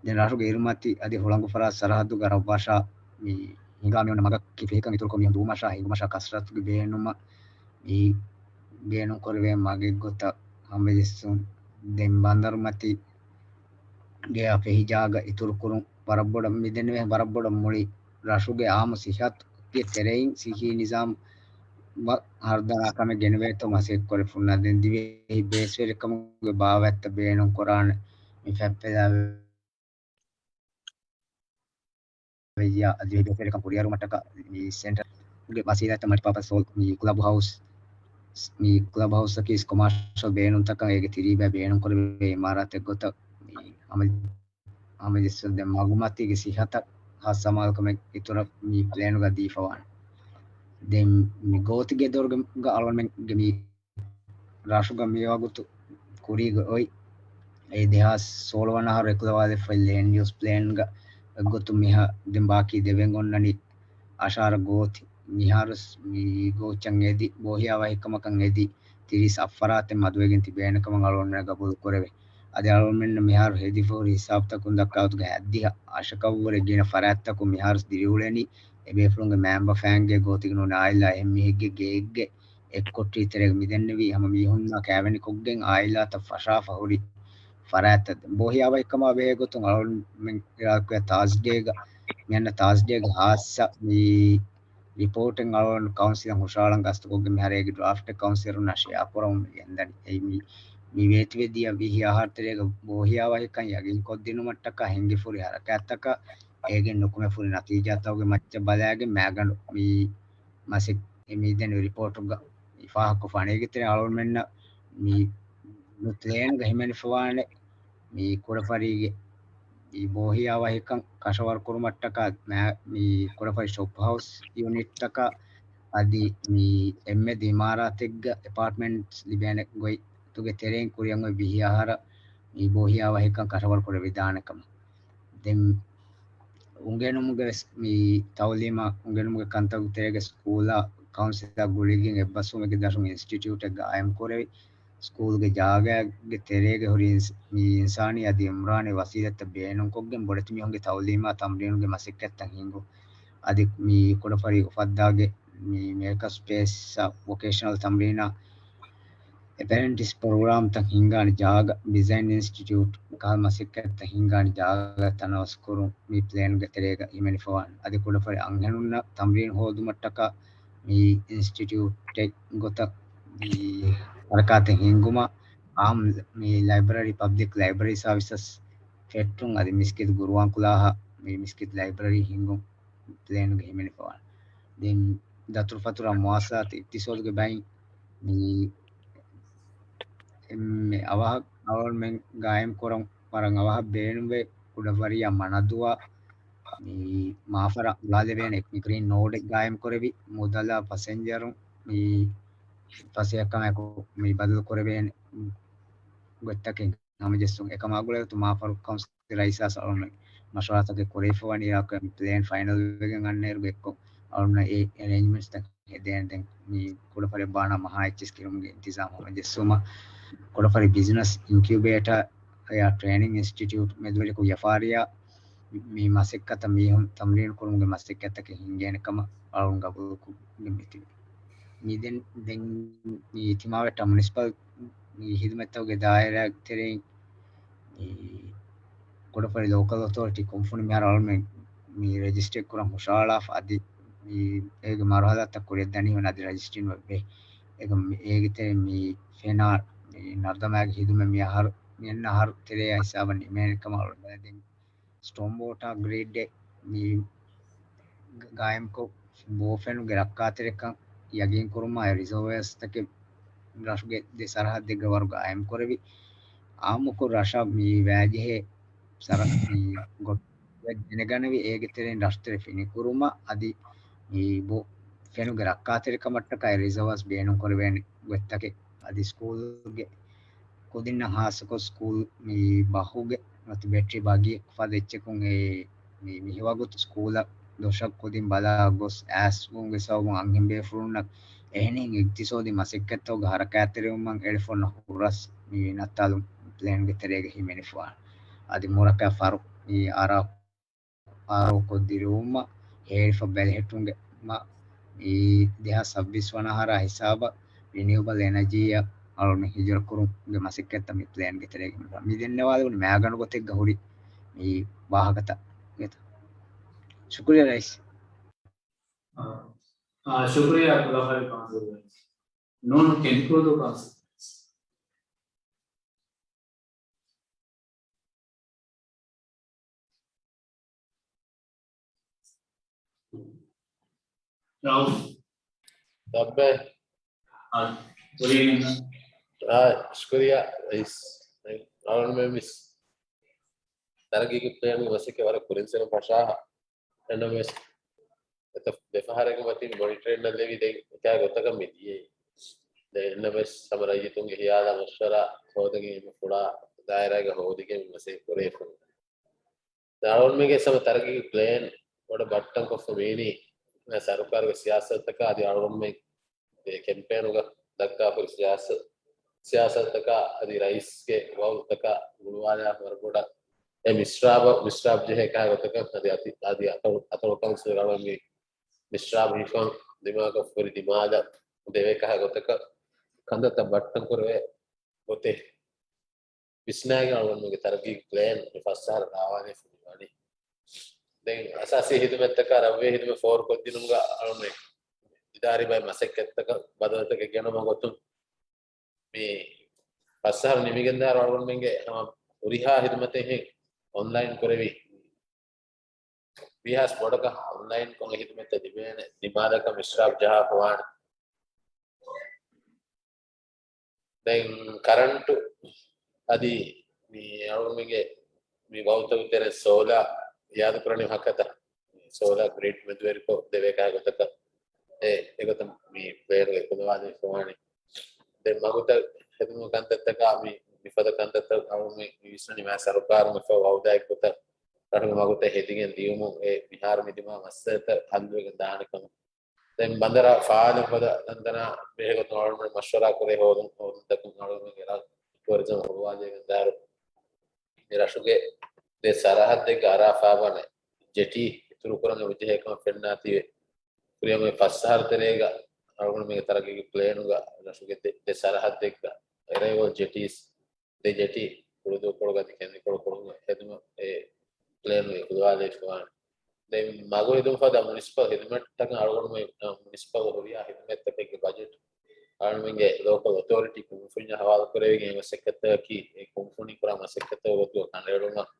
ދެން ރަށުގެ އިރުމަތި އަދި ހުޅަނގު ފަރާތް ސަރަހައްދުގަ ރަށްވަށާ މި ހިނގާ މިއޮންނަ މަގަކީ ފެހިކަން އިތުރުކޮށް މީހުން ދުވުމަށާ ހިނގުމަށާ ކަސްރަތުގެ ބޭނުމަށް މި ބޭނުން ކުރެވޭ މަގެއްގޮތަށް ހަމަޖެއްސުން. ދެން ބަނދަރުމަތި ގެއާ ފެހި ޖާގަ އިތުރުކުރުން ވަރަށް ބޮޑަށް މިދެންނެވި ވަރަށް ބޮޑަށް މުޅި ރަށުގެ އާއްމު ސިހަތުގެ ތެރެއިން ސިހީ ނިޒާމް ހަރުދަނާ ކަމެއް ގެނެވޭތޯ މަސައްކަތް ކުރެ ފުންނާ. ދެން ދިވެހި ބޭސްވެރިކަމުގެ ބާވަތްތައް ބޭނުން ކުރާނެ މި ފެއްޕެލާ ވެއްޔާ އަދި ބޭސްވެރިކަން ކުރިއަރުމަށްޓަކާ މި ސެންޓަރގެ ވަސީލަތްތައް މަލްޓިޕާޕަސް ހޯލް، މި ކްލަބް ހައުސް، މި ކްލަބް ހައުސްއަކީ ކޮމާޝަލް ބޭނުންތަކަށް އޭގެ ތިރީބައި ބޭނުން ކުރެވޭ އިމާރާތެއްގޮތަށް މި ހަމަ-، ހަމަޖެއްސުން. ދެން މަގުމަތީގެ ސިހަތަށް ހާއްސަ އަމާލުކަމެއް އިތުރަށް މި ޕްލޭނުގަ ދީފަވާނެ. ދެން މި ގޯތިގެ ދޮރުގަ އަޅުގަނޑުމެންގެ މި ރަށުގަ މިވަގުތު ކުރީގަ އޮތް އެ ދެހާސް ސޯޅަ ވަނަ އަހަރު އެކުލަވާލެއްފައި ލޭންޑް ޔޫސް ޕްލޭންގަ އެއްގޮތުން މިހާ ދެން ބާކީ ދެވެން އޮންނަނީ އަށާރަ ގޯތި. މިހާރު މި ގޯއްޗަށް އެދި ބޯހިޔާވަހިކަމަކަށް އެދި ތިރީސް އަށް ފަރާތެއް މަދުވެގެން ތިބޭނެ ކަމަށް އަޅުގަނޑުމެން ގަބޫލު ކުރެވޭ. އަދި އަޅުގަނޑުމެންނަށް މިހާރު ހެދިފަހުރި ހިސާބުތަކުން ދައްކާ ގޮތުގަ ހަތްދިހަ އަށަކަށްވުރެ ގިނަ ފަރާތްތަކުން މިހާރު ދިރިއުޅެނީ އެބޭފުޅުންގެ މައިންބަފައިންގެ ގޯތިގެ ނޫން އާއިލާ އެހެން މީހެއްގެ ގެއެއްގެ އެއްކޮޓްރީ ތެރޭގަ މިދެންނެވީ ހަމަ މީހުންނާ ކައިވެނިކޮށްގެން އާއިލާތައް ފަށާފަ ހުރި ފަރާތްތައް. ބޯހިޔާވަހިކަމާ ބެހޭ ގޮތުން އަޅުގަނޑުމެން އިރާދަކުރޭ ތާޒްޑޭގަ، މިއަންނަ ތާޒްޑޭގަ ހާއްސަ މި ރިޕޯޓެއް އަޅުގަނޑު ކައުންސިލަށް ހުށަހަޅަން ގަސްތުކޮށްގެން މިހާރު އޭގެ ޑްރާފްޓެއް ކައުންސިލަރުންނާ ޝެއާ ކުރަމުން ގެންދަނީ. އެއީ މި، މި ވޭތުވެދިޔަ ވިހި އަހަރު ތެރޭގަ ބޯހިޔާވަހިކަން ޔަގީންކޮށްދިނުމަށްޓަކާ ހިނގިފަހުރި ހަރަކާތްތަކަށް އޭގެން ނުކުމެފަހުރި ނަތީޖާތަކުގެ މައްޗަށް ބަލާގެން މައިގަނޑު މި މަސެއް މި ދެން ރިޕޯޓުގަ ފާހަގަކޮށްފާނެ. އޭގެ ތެރެއިން އަޅުގަނޑުމެންނަށް މި ޕްލޭންގަ ހިމެނިފަވާނެ މި ކުޑަފަރީގެ މި ބޯހިޔާވަހިކަން ކަށަވަރުކުރުމަށްޓަކާ މި ކުޑަފަރި ޝޮޕް ހައުސް ޔުނިޓްތަކާ އަދި މި އެންމެ އިމާރާތެއްގަ އެޕާޓްމަންޓްސް ލިބޭނެ ގޮތުގެ ތެރެއިން ކުރިއަށް އޮތް ވިހި އަހަރަށް މި ބޯހިޔާވަހިކަން ކަށަވަރު ކުރެވިދާނެ ކަމަށް. ދެން އުނގެނުމުގެ ވެސް މި ތައުލީމާ އުނގެނުމުގެ ކަންތައް ތެރޭގެ ސްކޫލާ ކައުންސިލާ ގުޅިގެން އެއްބަސްވުމެއްގެ ދަށުން އިންސްޓިޓިއުޓެއް ގާއިމް ކުރެވި، ސްކޫލްގެ ޖާގައިގެ ތެރޭގަ ހުރި އިންސް-، މި އިންސާނީ އަދި އިމްރާނީ ވަސީލަތްތައް ބޭނުންކޮށްގެން ބޮޑެތި މީހުންގެ ތައުލީމާ ތަމްރީނުގެ މަސައްކަތްތައް ހިންގު. އަދި މި ކުޑަފަރި އުފައްދާގެ މި މޭކަޕް ސްޕޭސް ވޮކޭޝަނަލް ތަމްރީނާ އެޕްރެންޓިސް ޕްރޮގްރާމްތައް ހިންގާނެ ޖާގަ، ޑިޒައިން އިންސްޓިޓިއުޓް ކަހަލަ މަސައްކަތްތައް ހިންގާނެ ޖާގަ ތަނަވަސްކުރުން މި ޕްލޭންގެ ތެރޭގަ ހިމެނިފަވާނެ. އަދި ކުޑަފަރި އަންހެނުންނަށް ތަމްރީން ހޯދުމަށްޓަކާ މި އިންސްޓިޓިއުޓެއް ގޮތަށް މި ހަރަކާތެއް ހިންގުމަށް އާއްމު މި ލައިބްރަރީ، ޕަބްލިކް ލައިބްރަރީ ސާވިސަސް ފެއްޓުން އަދި މިސްކިތް ގުރުއާންކުލާހަށް މި މިސްކިތް ލައިބްރަރީ ހިންގުން ޕްލޭންގެ ހިމެނިފަވާނެ. ދެން ދަތުރުފަތުރާ މުވާސަލާތު އިޤްތިޞާދުގެ ބައިން މި އެންމެ އަވަހަށް އަޅުގަނޑުމެން ގާއިމް ކުރަން ވަރަށް އަވަހަށް ބޭނުންވޭ. ކުޑަފަރިއާ މަނަދޫއާ މި މާފަރާ އުޅާލެވޭނެ މި ގްރީން ނޯޑެއް ގާއިމް ކުރެވި، މުދަލާ ފަސެންޖަރުން މި ފަސޭހަކަމާއެކު މި ބަދަލު ކުރެވޭނެ ގޮތްތަކެއް ހަމަޖެއްސުން. އެކަމާ ގުޅޭގޮތުން މާފަރު ކައުންސިލް ރައީސާ ސަލްމަން މަޝްވަރާތަކެއް ކުރެވިފަވާނީ އިރާކު މި ޕްލޭން ފައިނަލް ވެގެން އަންނައިރުގެ އެއްކޮށް އަޅުންނަށް އެ އެރޭންޖްމަންޓްސްތައް ހެދޭނެ. ދެން މި ކުޑަފަރި ބާނާ މަހާ އެއްޗިސް ކިރުމުގެ އިންތިޒާމް ހަމަޖެއްސުމަށް ކުޑަފަރި ބިޒްނަސް އިންކިއުބޭޓާ އެއާ ޓްރޭނިން އިންސްޓިޓިއުޓް މެދުވެރިކޮށް ވިޔަފާރިއާ މި މަސައްކަތަށް މީހުން ތަމްރީނު ކުރުމުގެ މަސައްކަތްތަކެއް ހިންގޭނެ ކަމަށް އަޅުން ގަބޫލުކޮށްގެން މިތިބި. މި ދެން، ދެން މި ތިމާވެއްޓާ މުނިސިޕަލް މި ހިދުމަތްތަކުގެ ދާއިރާގެ ތެރެއިން މި ކުޑަފަރި ލޯކަލް އޮތޯރިޓީ ކުންފުނި މިހާރު އަޅުމެން މި ރަޖިސްޓްރީ ކުރަން ހުށަހަޅާފަ އަދި މި އޭގެ މަރުހަލާތައް ކުރިއަށް ދަނީ ވަން އަދި ރަޖިސްޓްރީން ވެ. އޭގެ މި އޭގެ ތެރެއިން މި ފެނާ މި ނަރުދަމާގެ ހިދުމަތް މި އަހަރު، މި އަންނަ އަހަރު ތެރެއާ ހިސާބަށް ނިމޭނެ ކަމަށް އަޅުގަނޑު ދެން ސްޓޯމް ވޯޓާ ގްރިޑެއް މި ގާއިމްކޮށް، ބޯފެނުގެ ރައްކާތެރިކަން ޔަގީންކުރުމާއި ރިޒަވަރސްތަކެއް ރަށުގެ ދެ ސަރަހައްދެއްގަ ވަރު ގާއިމްކުރެވި، އާއްމުކޮށް ރަށަށް މި ވައިޖެހޭ ސަރަ-، މި ގޮ-، ދެނެގަނެވި، އޭގެ ތެރެއިން ރަށުތެރެ ފިނިކުރުމަށް އަދި މި ބޯ-، ފެނުގެ ރައްކާތެރިކަމަށްޓަކައި ރިޒަވަރސް ބޭނުންކުރެވޭނެ ގޮތްތަކެއް އަދި ސްކޫލްގެ ކުދިންނަށް ހާއްސަކޮށް ސްކޫލް މި ބަހުގެ ނުވަތަ ބެޓްރީ ބަގީ ފަދަ އެއްޗަކުން އެ މި، މި މިހިވަގުތު ސްކޫލަށް ދޮށަށް ކުދިން ބަލާ ގޮސް އައިސްވުމުގެ ސަބަބުން އަންހެން ބޭފުޅުންނަށް އެހެނިހެން އިޤްތިޞާދީ މަސައްކަތްތަކުގެ ހަރަކާތްތެރިވުމަށް އެޅިފަ އޮންނަ ހުރަސް މި ނައްތާލުން ޕްލޭންގެ ތެރޭގަ ހިމެނިފަވާނެ. އަދި މުރަކަ ފަރު މި އާރާ ފާރުކޮށްދިރުވުމަށް ހޭރިފަ ބެލެހެއްޓުމުގެ މަ-، މި ދެހާސް ސައްބީސް ވަނަ އަހަރާ ހިސާބަށް ރިނިއުބަލް އެނަޖީއަށް އަޅުގަނޑު ހިޖުރަ ކުރުމުގެ މަސައްކަތްތައް މި ޕްލޭންގެ ތެރޭގަ މި ދެންނެވާލެވުނު މައިގަނޑު ގޮތެއްގަ ހުރި މި ވާހަކަތައް ވޭތޯ. ޝުކުރިއްޔާ ރައީސް. އާ، ޝުކުރިއްޔާ ކުޑަފަރި ކައުންސިލް ރައީސް. ނޫން ކެނދިކުޅުދޫ ކައުންސިލް ރައީސް. ރައުފް. ރައްބޭ. އާ، ކުރީން. އާ، ޝުކުރިއްޔާ ރައީސް. އަޅުގަނޑުމެން ވެސް ތަރައްގީގެ ޕްލޭންގެ މަސައްކަތް ވަރަށް ކުރިން ސެރުން ފަށާހަ. އެންނަމެސް އެތަ ދެފަހަރެއްގެ މަތިން މޮނިޓަރެއް ނައްލެވި ދެން އެކާ ގޮތަކަށް މި ދިޔައީ. ދެން އެންނަމެސް ހަމަ ރައްޔިތުންގެ ހިޔާލާ މަޝްވަރާ ހޯދަގެން އެންމެ ފުޅާ ދާއިރާގަ ހޯދިގެން މި މަސައްކަތް ކުރެވިފަ. ދެން އަޅުގަނޑުމެންގެ ހަމަ ތަރައްގީގެ ޕްލޭން ބޮޑަށް ބައްޓަން ކޮށްފަ މީނީ ސަރުކާރުގެ ސިޔާސަތުތަކާ އަދި އަޅުގަނޑުމެން އެ ކެމްޕޭނުގަ ދައްކާފައި ސިޔާސަ-، ސިޔާސަތުތަކާ އަދި ރައީސްގެ ވައުދުތަކާ ގުޅުވާލާ ވަރަށް ބޮޑަށް އެ މިސްރާބަށް، މިސްރާބް ޖެހޭ ކަހަލަ ގޮތަކަށް އަދި އަތި-، އަދި އަތޮޅު، އަތޮޅު ކައުންސިލް އަޅުގަނޑު މި މިސްރާބް ހިފަން ދިމާކޮށް ފުރި ދިމާލަށް ދެވޭ ކަހަލަ ގޮތަކަށް ކަންތައްތައް ބައްޓަން ކުރެވޭ ގޮތެއް ވިސްނާގެން އަޅުގަނޑުމެންގެ ތަރައްގީގެ ޕްލޭން މި ފަސް އަހަރަށް ރާވާލެވިފަ މި ވަނީ. ދެން އަސާސީ ހިދުމަތްތަކާ ރަށްވެރި ހިދުމަތް ފޯރުކޮށްދިނުމުގަ އަޅުގަނޑު އިދާރީ ބައެއް މަސައްކަތްތަކަށް ބަދަލުތަކެއް ގެނައުމުގެ ގޮތުން މި ފަސް އަހަރު ނިމިގެންދާއިރު އަޅުގަނޑުމެންގެ ހަމަ ހުރިހާ ހިދުމަތެއް އޮންލައިން ކުރެވި. ވީހާވެސް ބޮޑަކަށް އޮންލައިންކޮށް އެ ހިދުމަތްތައް ލިބޭނެ ދިމާލަކަށް މިސްރާބް ޖަހާފަވާނެ. ދެން ކަރަންޓު އަދި މި އަޅުގަނޑުމެންގެ މި ވައުދުތަކުގެ ތެރެއިން ސޯލާ އިއާދަކުރަނީ ހަކަތަ ސޯލާ ގްރިޑް މެދުވެރިކޮށް ދެވޭ ކަހަލަ ގޮތަކަށް އެ، އެގޮތަށް މި ޕްލޭންގަ އެކުލަވާލެވިފަވާނެ. ދެން މަގުތައް ހެދުމުގެ ކަންތައްތަކާ މި، މިފަދަ ކަންތައްތައް އަޅުގަނޑު މި ވިސްނަނީ މާ ސަރުކާރުން މިފަ ވައުދާއެއްގޮތަށް ރަށުގެ މަގުތައް ހެދިގެން ދިޔުމުން އެ މިހާރު މި ދިމާ މައްސަލަތައް ހައްލުވެގެން ދާނެ ކަމަށް. ދެން ބަނދަރާ ފާލުން ފަދަ ދަންދަނާ ބެހޭގޮތުން އަޅުގަނޑުމެން މަޝްވަރާ ކުރޭ ހޯދުން، ހޯދުންތަކުން އަޅުގަނޑުމެން އިރާދަ ޓުއަރިޒަމް ހުޅުވާލެވިގެން ދާއިރު މި ރަށުގެ ދެ ސަރަހައްދެއްގަ އަރާ ފާބާނެ ޖެޓީ އިތުރު ކުރަން އެބަޖެހޭ ކަމަށް ފެންނާތީވެ. ކުރިއަށް އޮތް ފަސް އަހަރު ތެރޭގަ އަޅުގަނޑުމެންގެ ތަރައްގީގެ ޕްލޭނުގަ ރަށުގެ ދެ، ދެ ސަރަހައްދެއްގަ އެރައިވަލް ޖެޓީސް ދެ ޖެޓީ ކުޅުދޫކޮޅުގަ އަދި ކެނދިކޮޅު ކޮޅުގަ ހެދުމަށް އެ ޕްލޭނު އެކުލަވާލައިފަވާނެ. ދެން މަގު ހެދުން ފަދަ މުނިސިޕަލް ހިދުމަތްތަކަށް އަޅުގަނޑުމެން މުނިސިޕަލް ހުރިހާ ހިދުމަތްތަކެއްގެ ބަޖެޓް އަޅުގަނޑުމެންގެ ލޯކަލް އޮތޯރިޓީ ކުންފުންޏާ ހަވާލުކުރެވިގެން އެ މަސައްކަތަކީ އެ ކުންފުނި ކުރާ މަސައްކަތަކުގެ ގޮތުގަ ކަނޑައެޅުމަށް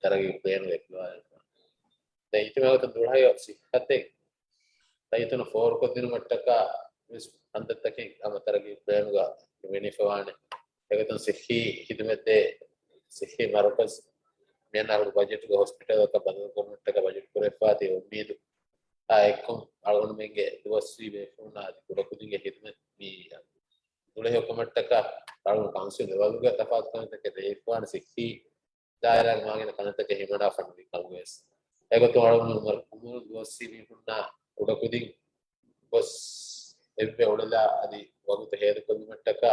ތަރައްގީ ޕްލޭނުގަ އެކުލަވާލައިފަ. ދެން އިތުރު މިވަގުތު ދުޅަހެޔޮ ސިއްހަތެއް ރައްޔިތުންނަށް ފޯރުކޮށްދިނުމަށްޓަކާ ވެސް ކަންތައްތަކެއް ހަމަ ތަރައްގީ ޕްލޭނުގަ ހިމެނިފަވާނެ. އެގޮތުން ސިއްހީ ހިދުމަތްދޭ ސިއްހީ މަރުކަޒް މިއަންނަ އަހަރުގެ ބަޖެޓުގަ ހޮސްޕިޓަލަކަށް ބަދަލުކުރުމަށްޓަކާ ބަޖެޓް ކުރެވިފައިވާތީ އުއްމީދު އާ އެއްކޮށް އަޅުގަނޑުމެންގެ ދުވަސްވީ ބޭފުޅުންނާ އަދި ކުޑަކުދިންގެ ހިދުމަތް މި ދުޅަހެޔޮކަމަށްޓަކާ އަޅުގަނޑު ކައުންސިލް ލެވަލުގެ ތަފާތުކަންތަކެއް ދެވިފަވާނެ. ސިއްހީ ދާއިރާގެ މާގިނަ ކަންތައްތަކެއް ހިމަނާފަ ނުވި ކަމުގަވެސް. އެގޮތުން އަޅުގަނޑު އުމުރު، އުމުރު ދުވަސްވީ މީހުންނާ ކުޑަކުދިން ގޮސް އެއްވެ އުޅެލާ އަދި ވަގުތު ހޭދަކޮށްލުމަށްޓަކާ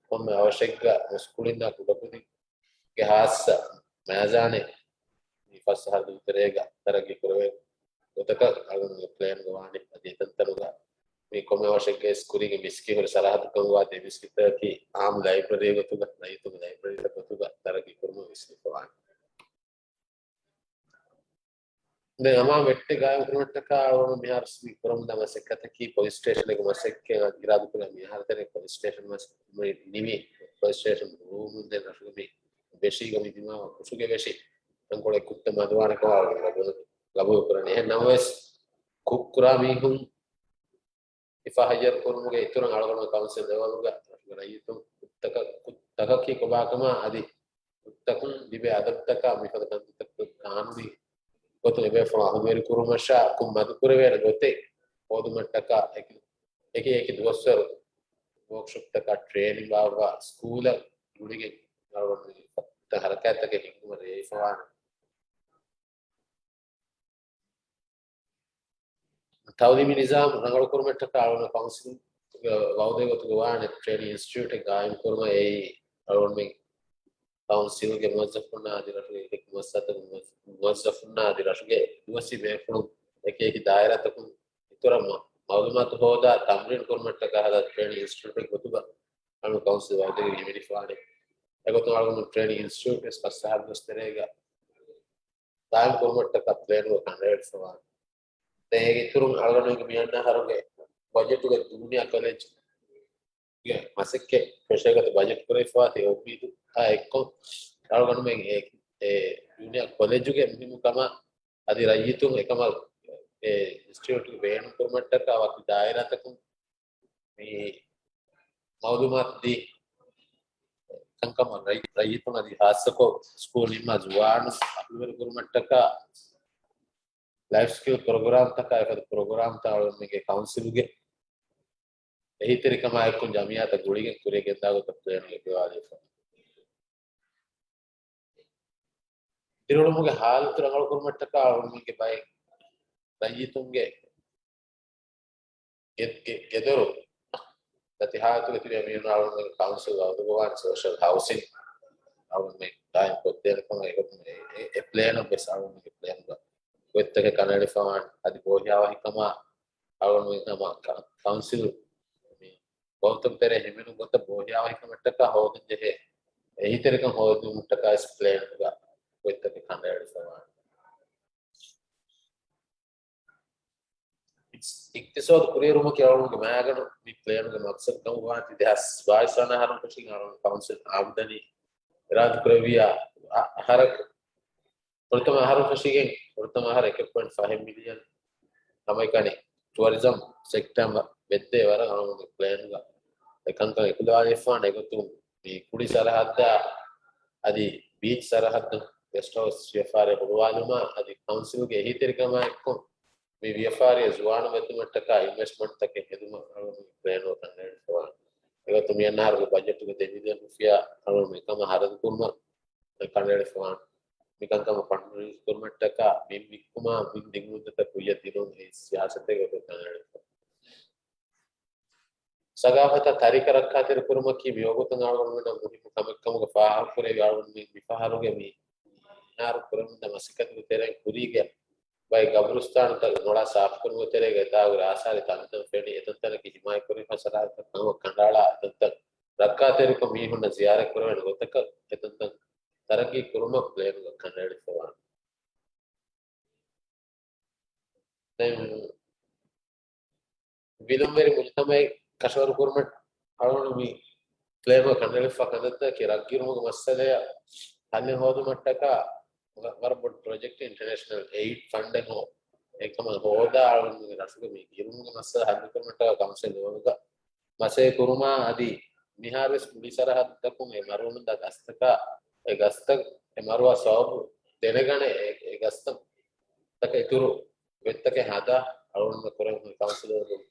ކޮންމެ އަވަށެއްގަ މުސްކުޅިންނާ ކުޑަކުދިންގެ ހާއްސަ މައިޒާނެއް މި ފަސް އަހަރު ދުވަހު ތެރޭގަ ތަރައްގީ ކުރެވޭ ގޮތަކަށް އަޅުގަނޑުގެ ޕްލޭންގަ ވާނެ. އަދި އެތަންތަނުގަ މި ކޮންމެ އަވަށެއްގަވެސް ކުރީގެ މިސްކިތް ހުރި ސަރަހައްދު ކަމުގަ ދެ މިސްކިތަކީ އާއްމު ލައިބްރަރީ ގޮތުގަ، ރައްޔިތުންގެ ލައިބްރަރީތައް ގޮތުގަ ތަރައްގީ ކުރުމަށް ވިސްނިފަވާނެ. ދެން ހަމަ ވެއްޓެއް ގާއިމް ކުރުމަށްޓަކާ އަޅުގަނޑު މިހާރު މި ކުރަމުންދާ މަސައްކަތަކީ ޕޮލިސް ސްޓޭޝަނެއްގެ މަސައްކަތް އިރާދަކުރާ މިހާރު ތެރޭ ޕޮލިސް ސްޓޭޝަން މަސް ނިމި، ޕޮލިސް ސްޓޭޝަން ހުޅުވުމުން ދެން ރަށުގެ މި ވެށީގަ މި ދިމާވާ ކުށުގެ ވެށި ތަންކޮޅެއް ކުއްތަ މަދުވާނެ ކަމަށް ގަބޫލު ކުރަނީ. އެހެން ނަމަވެސް ކުށް ކުރާ މީހުން ހިފާ ހައްޔަރު ކުރުމުގެ އިތުރަށް އަޅުގަނޑު ކައުންސިލް ލެވަލުގަ ރައްޔިތުން ކުށްތަކަ-، ކުށްތަކަކީ ކޮބާކަމާ އަދި ކުށްތަކުން ލިބޭ އަދަދުތަކާ މިފަދަ ކަންތައްތަކުގެ ގާނޫނީ ގޮތުން އެބޭފުޅުން އަހުލުވެރި ކުރުމަށާ ކުށް މަދުކުރެވޭނެ ގޮތެއް ހޯދުމަށްޓަކާ އެކި، އެކި އެކި ދުވަސްވަރު ވޯކްޝޮޕްތަކާ ޓްރޭނިން ބާއްވާ ސްކޫލަށް ގުޅިގެން އަޅުގަނޑު ހަރަކާތްތަކެއް ހިންގުމަށް ރޭވިފަވާނެ. ތައުލީމީ ނިޒާމް ރަނގަޅުކުރުމަށްޓަކާ އަޅުގަނޑު ކައުންސިލްގެ ވައުދެއް ގޮތުގަ ވާނެ ޓްރޭނިން އިންސްޓިޓިއުޓެއް ގާއިމް ކުރުމަށް. އެއީ އަޅުގަނޑުމެން ކައުންސިލްގެ މުވައްޒަފުންނާ އަދި ރަށުގެ އެކި މުވައްޒަފުންނާ އަދި ރަށުގެ ދުވަސްވީ ބޭފުޅުން އެކި އެކި ދާއިރާތަކުން އިތުރަށް މަ-، މައުލޫމާތު ހޯދާ ތަމްރީން ކުރުމަށްޓަކާ ހަދާ ޓްރޭނިން އިންސްޓިޓިއުޓެއް ގޮތުގަ އަޅުގަނޑު ކައުންސިލް ވައުދެއް ހިމެނިފަވާނެ. އެގޮތުން އަޅުގަނޑު ޓްރޭނިން އިންސްޓިޓިއުޓް ވެސް ފަސް އަހަރު ދުވަސް ތެރޭގަ ގާއިމް ކުރުމަށްޓަކާ ޕްލޭނުގަ ކަނޑައެޅިފަވާނެ. ދެން އޭގެ އިތުރުން އަޅުގަނޑުގެ މިއަންނަ އަހަރުގެ ބަޖެޓުގެ ޖޫނިއާ ކޮލެޖްގެ މަސައްކަތް ފެށޭގޮތަށް ބަޖެޓް ކުރެވިފައިވާތީ އުއްމީދު އާ އެއްކޮށް، އަޅުގަނޑުމެން އެ، އެ ޖޫނިއާ ކޮލެޖުގެ މުހިއްމުކަމާ އަދި ރައްޔިތުން އެކަމަށް އެ އިންސްޓިޓިއުޓްގެ ބޭނުން ކުރުމަށްޓަކާ ވަކި ދާއިރާތަކުން މި މައުލޫމާތު ދީ ކަންކަމަށް ރައްޔި-، ރައްޔިތުން އަދި ހާއްސަކޮށް ސްކޫލް ނިންމާ ޒުވާނުން އަހުލުވެރި ކުރުމަށްޓަކާ ލައިފް ސްކިލް ޕްރޮގްރާމްތަކާ އެފަދަ ޕްރޮގްރާމްތައް އަޅުގަނޑުމެންގެ ކައުންސިލްގެ އެހީތެރިކަމާ އެއްކޮށް ޖަމިއްޔާތަށް ގުޅިގެން ކުރިއަށް ގެންދާ ގޮތަށް ޕްލޭން އެބަވާލިފަ. ދިރިއުޅުމުގެ ހާލަތު ރަނގަޅުކުރުމަށްޓަކާ އަޅުގަނޑުމެންގެ ބައެއް ރައްޔިތުންގެ ގެ-، ގެ-، ގެދޮރު ދަތި ހާލަތުގަ ތިބޭ މީހުން އަޅުގަނޑުމެން ކައުންސިލް ވައުދުގަވާން ސޯޝަލް ހައުސިން އަޅުގަނޑުމެން ގާއިމް ކޮށްދޭނެ ކަމަށް އެ، އެ، އެ ޕްލޭނަށް ވެސް އަޅުގަނޑުމެންގެ ޕްލޭންގަ ގޮތްތަކެއް ކަނޑައެޅިފަވާން އަދި ބޯހިޔާވަހިކަމާ އަޅުގަނޑުމެން ހަމަ ކަ-، ކައުންސިލް މި ބަހުތަ ތެރޭ ހިމެނު ގޮތަށް ބޯހިޔާވަހިކަމަށްޓަކާ ހޯދަން ޖެހޭ އެހީތެރިކަން ހޯދުމަށްޓަކާ ވެސް ޕްލޭންގަ ގޮތްތަކެއް ކަނޑައެޅިފަވާން. އިގް-، އިގްތިސޯދު ކުރިއެރުމަކީ އަޅުގަނޑުގެ މައިގަނޑު މި ޕްލޭނުގެ މަޤްޞަދު ކަމަށް ވާތީ ދެހާސް ބާވީސް ވަނަ އަހަރުން ފެށިގެން އަޅުގަނޑު ކައުންސިލް އާމްދަނީ އިރާދަކުރެއްވިއްޔާ އަ-، އަހަރަކު ފުރަތަމަ އަހަރު ފެށިގެން، ފުރަތަމަ އަހަރު އެކެއް ޕޮއިންޓް ފަހެއް މިލިއަން ހަމައެކަނި ޓުއަރިޒަމް ސެކްޓަރ ވެއްދޭ ވަރަށް އަޅުގަނޑުގެ ޕްލޭންގަ އެކަންކަން އެކުލަވާލިފާން އެގޮތުން މި ކުޅި ސަރަހައްދާ އަދި ބީޗް ސަރަހައްދު ގެސްޓް ހައުސް ވިޔަފާރި ހުޅުވާލުމާ އަދި ކައުންސިލްގެ އެހީތެރިކަމާ އެއްކޮށް މި ވިޔަފާރިއަށް ޒުވާނު މެދުމަށްޓަކާ އިންވެސްޓްމަންޓްތަކެއް ހެދުމަށް އަޅުގަނޑު ޕްލޭނު ކަނޑައެޅިފަވާނެ. އެގޮތުން މިއަންނަ އަހަރުގެ ބަޖެޓުގެ ދެ މިލިއަން ރުފިޔާ އަޅުގަނޑު މިކަމަށް ހަރަދު ކުރުމަށް ކަނޑައެޅިފަވާނެ. މިކަންކަމަށް ފަންޑްރޭޒް ކުރުމަށްޓަކާ ބިން ވިއްކުމާ ބިން ދިނުމުން ދަތަ ކުއްޔަށް ދިނުން އެ ސިޔާސަތެއް ގޮތަށް ކަނޑައެޅިފަ. ސަގާފަތާ ތަރިކަ ރައްކާތެރި ކުރުމަކީ މިވަގުތުން އަޅުގަނޑުމެންނަށް މުހިއްމު ކަމެއްކަމުގަ ފާހަގަކުރެވި އަޅުގަނޑުމެން މިފަހަރުގެ މި މިހާރު ކުރެވުންދާ މަސައްކަތުގެ ތެރެއިން ކުރީގެ ބައި ގަބުރުސްތާނުތައް ނޮޅާ ސާފުކުރުމުގެ ތެރޭގަ އެތާގު އާސާރީ ތަންތަން ފެނި، އެތަންތަނަކީ ހިމާޔަތްކުރެވިފަ ސަރަހައްދަށް ކަނޑައަޅާ، އެތަންތަން ރައްކާތެރިކޮށް މީހުންނަށް ޒިޔާރަތްކުރެވޭނެ ގޮތަކަށް އެތަންތަން ތަރައްގީ ކުރުމަށް ޕްލޭނުގަ ކަނޑައެޅިފަވާނެ. ދެން ވިލުންވެރި މުޖުތަމަޢެއް ކަށަވަރު ކުރުމަށް އަޅުގަނޑު މި ޕްލޭނުގަ ކަނޑައެޅިފަ ކަންތައްތަކަކީ ރަށް ގިރުމުގެ މައްސަލައަށް ހައްލެއް ހޯދުމަށްޓަކާ ވަ-، ވަރަށް ބޮޑު ޕްރޮޖެކްޓެއް އިންޓަރނޭޝަނަލް އެއިޑް ފަންޑެއް ހޯ-، އެކަމަށް ހޯދާ އަޅުގަނޑުގެ ރަށުގެ މި ގިރުމުގެ މައްސަލަ ހައްލުކުރުމަށްޓަކާ ކައުންސިލް ދުވަހުގަ މަސައްކަތް ކުރުމާ އަދި މިހާރުވެސް ކުޅި ސަރަހައްދަކުން އެ މަރުވަމުންދާ ގަސްތަކާ، އެ ގަސްތައް އެ މަރުވާ ސަބަބު ދެނެގަނެ އެ، އެ ގަސްތައް ތަކަށް އިތުރު ގޮތްތަކެއް ހަދާ، އަޅުގަނޑު ކުރެން ކައުންސިލުން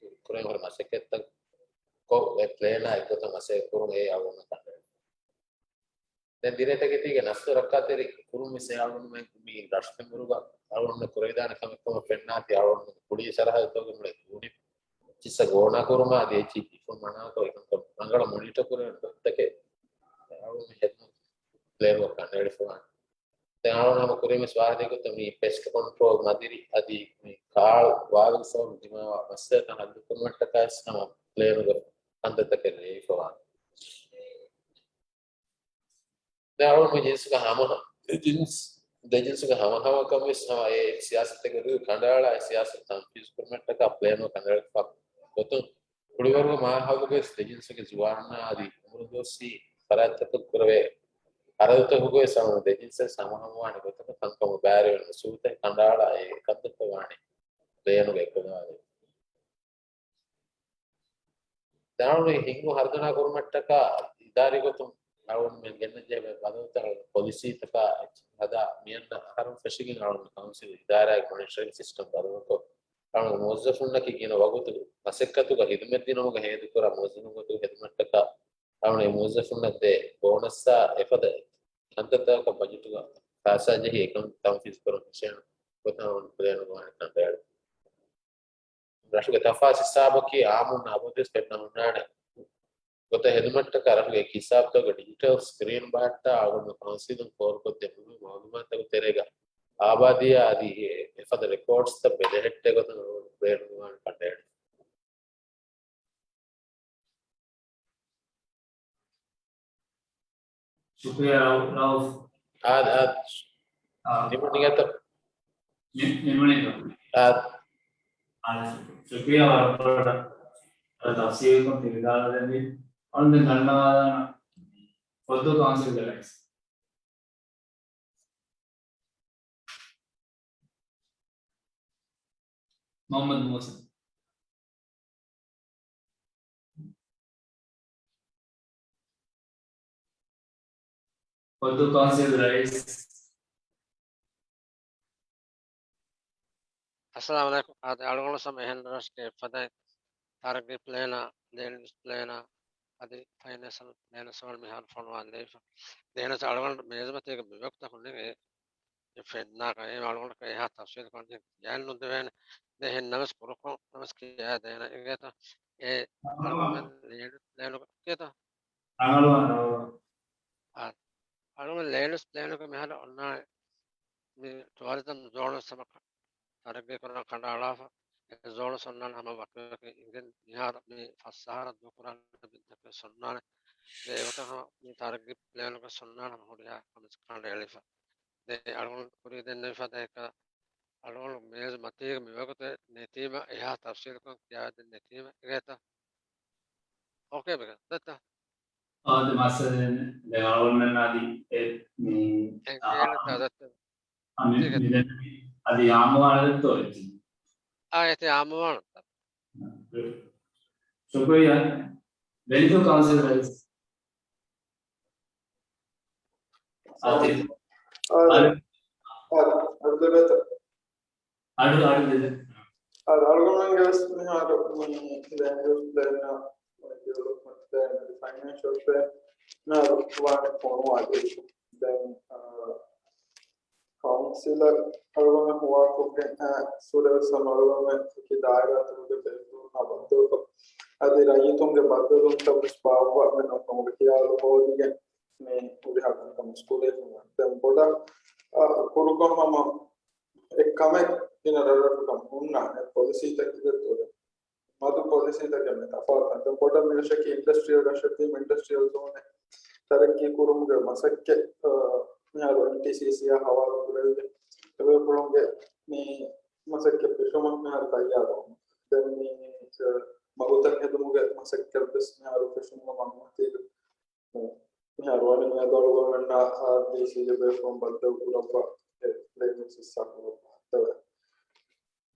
ކުރެން ހުރި މަސައްކަތްތައް ކޮށް، އެ ޕްލޭނާ އެއްގޮތަށް މަސައްކަތް ކުރުން އެ އަޅުގަނޑަށް ކަނޑައެޅިފަ. ދެން ދިރޭތަކެތީގެ ނަސްލު ރައްކާތެރި ކުރުން މި ސޭ އަޅުގަނޑުމެން މި ރަށުތެމުރުގަ އަޅުގަނޑު ކުރެވިދާނެ ކަމެއް ކަމަށް ފެންނާތީ އަޅުގަނޑު ކުޅި ސަރަހައްދުގެ މުޅި ދޫނި ޗިއްސަ ގޯނާ ކުރުމާ އަދި އެއްޗި ޖިފުން މަނާކޮށް އެކަންކަން ރަނގަޅަށް މޮނިޓަ ކުރެވޭ ގޮތްތަކެއް އަޅުގަނޑު ހެދުނު ޕްލޭނުގަ ކަނޑައެޅިފަވާނެ. ދެން އަޅުގަނޑު ހަމަ ކުރީމެސް ވާހަކަ ދެއްކި ގޮތަށް މި ޕެސްޓް ކޮންޓްރޯލް މަދިރި އަދި މި ކާޅު ވާވެލި ސަބަބުން ދިމާވާ މައްސަލަތައް ހައްލު ކުރުމަށްޓަކާވެސް ހަމަ ޕްލޭނުގެ ކަންތައްތަކެއް ރޭވިފަވާނެ. ދެން އަޅުގަނޑު މި ޖިންސުގެ ހަމަ، ޖިންސް، ދެ ޖިންސުގެ ހަމަހަމަކަން ވެސް ހަމަ އެ ސިޔާސަތެއްގެ ރުހި ކަނޑައަޅާ އެ ސިޔާސަތު ތަންފީޒު ކުރުމަށްޓަކާ ޕްލޭނު ކަނޑައެޅިފަ ގޮތުން ކުޅިވަރުގެ މާހައުލުގެ ވެސް ދެ ޖިންސުގެ ޒުވާނާ އަދި އުމުރު ދުވަސްވީ ފަރާތްތަކަށް ކުރެވޭ ހަރަދުތަކުގައި ސަމަ ދެ ޖިންސެއް ހަމަހަމަވާނެ ގޮތަކަށް ކަންކަމަށް ބައިވެރިވެން ސޫތެއް ކަނޑައަޅާ އެ ކަންތައްތައް ވާނެ ޕްލޭނުގެ އެއްގޮތަށް. ދެން އަޅުގަނޑު ހިންގު ހަރުދަނާ ކުރުމަށްޓަކާ އިދާރީ ގޮތުން އަޅުގަނޑުމެން ގެންނަންޖެހޭ ބަދަލުތައް ޕޮލިސީތަކާ ހަދާ މިއަންނަ އަހަރުން ފެށިގެން އަޅުގަނޑު ކައުންސިލް އިދާރާގެ މޮނިޓަރިން ސިސްޓަމް ބަދަލުކޮށް، އަޅުގަނޑު މުވައްޒަފުންނަކީ ގިނަ ވަގުތު މަސައްކަތުގަ ހިދުމަތްދިނުމުގަ ހޭދަކުރާ މުވައްޒަފުން ގޮތުގަ ހެދުމަށްޓަކާ އަޅުގަނޑު މުވައްޒަފުންނަށް ދޭ ބޯނަސްއާ އެފަދަ ކަންތައްތަކަކަށް ބަޖެޓުގަ ފައިސާ ޖެހި އެކަން ތަންފީޒު ކުރަން ހުށަހެޅުން ގޮތަށް އަޅުގަނޑު ޕްލޭނު ވާނެ ކަނޑައެޅުން. ރަށުގެ ތަފާސް ހިސާބަކީ އާއްމުންނަށް އަބަދުވެސް ފެންނަ ހުންނާނެ ގޮތަށް ހެދުމަށްޓަކާ ރަށުގެ އެކި ހިސާބުތަކުގެ ޑިޖިޓަލް ސްކްރީން ބަހައްޓާ އަޅުގަނޑު ކައުންސިލުން ފޯރުކޮށްދޭ މުޅި މައުލޫމާތުތަކުގެ ތެރޭގަ އާބާދީއާ އަދި އެފަދަ ރެކޯޑްސްތައް ބެލެހެއްޓޭ ގޮތަށް އަޅުގަނޑު ޕްލޭނު ވާނެ ކަނޑައެޅުން. ޝުކުރިއްޔާ ރައު-، ރައުފް. އާދެ، އާދެ. އާ. ނިމުނީތަ؟ ނި-، ނިމުނީތަ؟ އާދެ. އާދެ، ޝުކުރިއްޔާ ވަރަށް ބޮޑަށް. ވަރަށް ތަފްސީލުކޮށް ތި ވިދާޅުވެދެނީ. އަޅުގަނޑު ދެން ދަންނަވާލާނަން ފޮއްދޫ ކައުންސިލްގެ ރައީސް. މުޙައްމަދު މޫސާ. ފޮއްދޫ ކައުންސިލް ރައީސް. އައްސަލާމު ޢަލައިކުމް. އާދެ، އަޅުގަނޑު ސަމް އެހެން ރަށްގެ ފަދައިން ތަރައްގީ ޕްލޭނާ، ލޭންޑް ޔޫސް ޕްލޭނާ، އަދި ފައިނޭންޝަލް ޕްލޭން ސަވާލު މިހާރު ފޮނުވާލައިފަ. ދެން އަޅުގަނޑު މޭޒުމަތީގަ މިވަގުތަކު ނެގޭ އެ ފެންނާކަށް އެ އަޅުގަނޑަކަށް އެހާ ތަފްސީލުކޮށް ކިޔައިން ނުދެވޭނެ. ދެން އެހެން ނަމަވެސް ކުރުކޮށް ނަމަވެސް ކިޔާ ދޭނަ އިނގޭތަ؟ އެ އަޅުގަނޑު ލޭންޑް ޕްލޭނުގަ ކިޔޭތަ؟ އަ، އަޅުގަނޑު ލޭންޑް ޕްލޭނުގަ މިހާރު އޮންނާނެ މި ޓުއަރިޒަމް ޒޯނު ސަމަކަށް ތަރައްގީ ކުރަން ކަނޑައަޅާފަ، އެ ޒޯނު އޮންނާނެ ހަމަ ވަކިވަކި އިނގިން މިހާރު މި ފަސް އަހަރަށް ދޫކުރާނެ ބިންތަކެއް އޮންނާނެ. ދެން އެގޮތަށް ހަމަ މި ތަރައްގީ ޕްލޭނުގަ އޮންނާނެ ހަމަ ހުރިހާ ކަމެއް ކަނޑައެޅިފަ. ދެން އަޅުގަނޑު ކުރިއަށް ދެންނެވިފަ ދޭކަ އަޅުގަނޑު މޭޒު މަތީގަ މިވަގުތެއް ނެތީމަ އެހާ ތަފްސީލުކޮށް ކިޔާދޭން ނެތީމަ އިނގޭތަ؟ އޯކޭ ބޭކަ ދައްތަ؟ އާދެ، މައްސަލައެއް ނެތް. ދެން އަޅުގަނޑުމެން އަދި އެ މި އެނގޭނެތާ ދައްތަ؟ އަ، މި-، މި-، މި-، އަދި އާއްމުވާނެތޯ އެއްޗެއް؟ އާ، އޭތި އާއްމުވާނެ. ޝުކުރިއްޔާ. ވެލިދޫ ކައުންސިލް ރައީސް. އާތިފް. އާ، އަޑު. އާ، އަޑު ދެބޭތަ؟ އަޑު، އަޑު ދެދެ. އާ، އަޅުގަނޑުމެންގެ ވެސް މިހާރު މި ލޭންޑް ޔޫސް ޕްލޭން، ޑިވެލޮޕްމަންޓް ޕްލޭން، ފައިނޭންޝަލް ޕްލޭން މިހާރު ވާނެ ފޮނުވާލި. ދެން، އާ، ކައުންސިލަށް އަޅުގަނޑު ހުވާކޮށްގެން، އާ، ސުރެވެސް ހަމަ އަޅުގަނޑުމެން އެކި ދާއިރާތަކުގެ ބޭފުޅުންނާ ބައްދަލުކޮށް، އަދި ރައްޔިތުންގެ ބައްދަލުވުންތައް ވެސް ބާއްވާ މި ކަންކަމުގެ ޚިޔާލު ހޯދިގެން މި ހުރިހާ ކަންކަމަށް ކުރެވިފަ. ދެން ބޮޑަށް، އާ، ކުރުކޮށް ހަމަ އެއްކަމެއް ގިނަ ރަށްރަށުގަ ހުންނާނެ ޕޮލިސީތަކެއްގެ ތުރު. މަދު ޕޮލިސީތަކެއް މި ތަފާތު. ދެން ބޮޑަށް މި ރަށަކީ އިންޑަސްޓްރިއަލް ރަށެއް ވީމަ އިންޑަސްޓްރިއަލް ޒޯނެއް ތަރައްގީ ކުރުމުގެ މަސައްކަތް، އާ، މިހާރު އެމްޓީސީސީއާ ހަވާލު ކުރެވިގެން އެބޭފުޅުންގެ މި މަސައްކަތް ފެށުމަށް މިހާރު ތައްޔާރުވަމުން. ދެން މި، އާ، މަގުތައް ހެދުމުގެ މަސައްކަތް ވެސް މިހާރު ފެށުމުގެ މަގުމަތީގަ މިހާރު ވަނީ މިއަދު އަޅުގަނޑުމެންނާ އާރްޑީސީގެ ބޭފުޅުން ބައްދަލު ކުރައްވާ އެ ޕްލޭން ވެސް ހިއްސާ ކުރައްވާ ހައްދަވައި.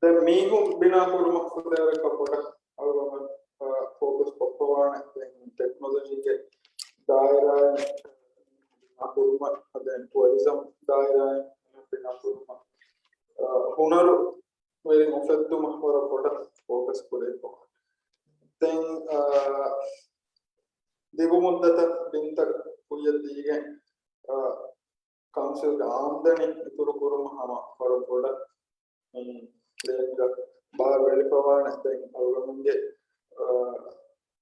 ދެން މީހުން ބިނާ ކުރުމަށް ފުދޭވަރަކަށް ބޮޑަށް އަޅުގަނޑު، އާ، ފޯކަސް ކޮށްފަވާނެ. ދެން ޓެކްނޮލޮޖީގެ ދާއިރާއިން ބިނާ ކުރުމަށް، ދެން ޓުއަރިޒަމް ދާއިރާއިން ބިނާ ކުރުމަށް، އާ، ހުނަރު ވެރިން އުފެއްދުމަށް ވަރަށް ބޮޑަށް ފޯކަސް ކުރެވިފަވާނެ. ދެން، އާ، ދިގު މުއްދަތަށް ބިންތައް ކުއްޔަށް ދީގެން، އާ، ކައުންސިލްގެ އާމްދަނީ އިތުރު ކުރުމަށް ހަމަ ވަރަށް ބޮޑަށް މި ޕްލޭންގަ ބާރު އެޅިފަވާނެ. ދެން އަޅުގަނޑުގެ، އާ،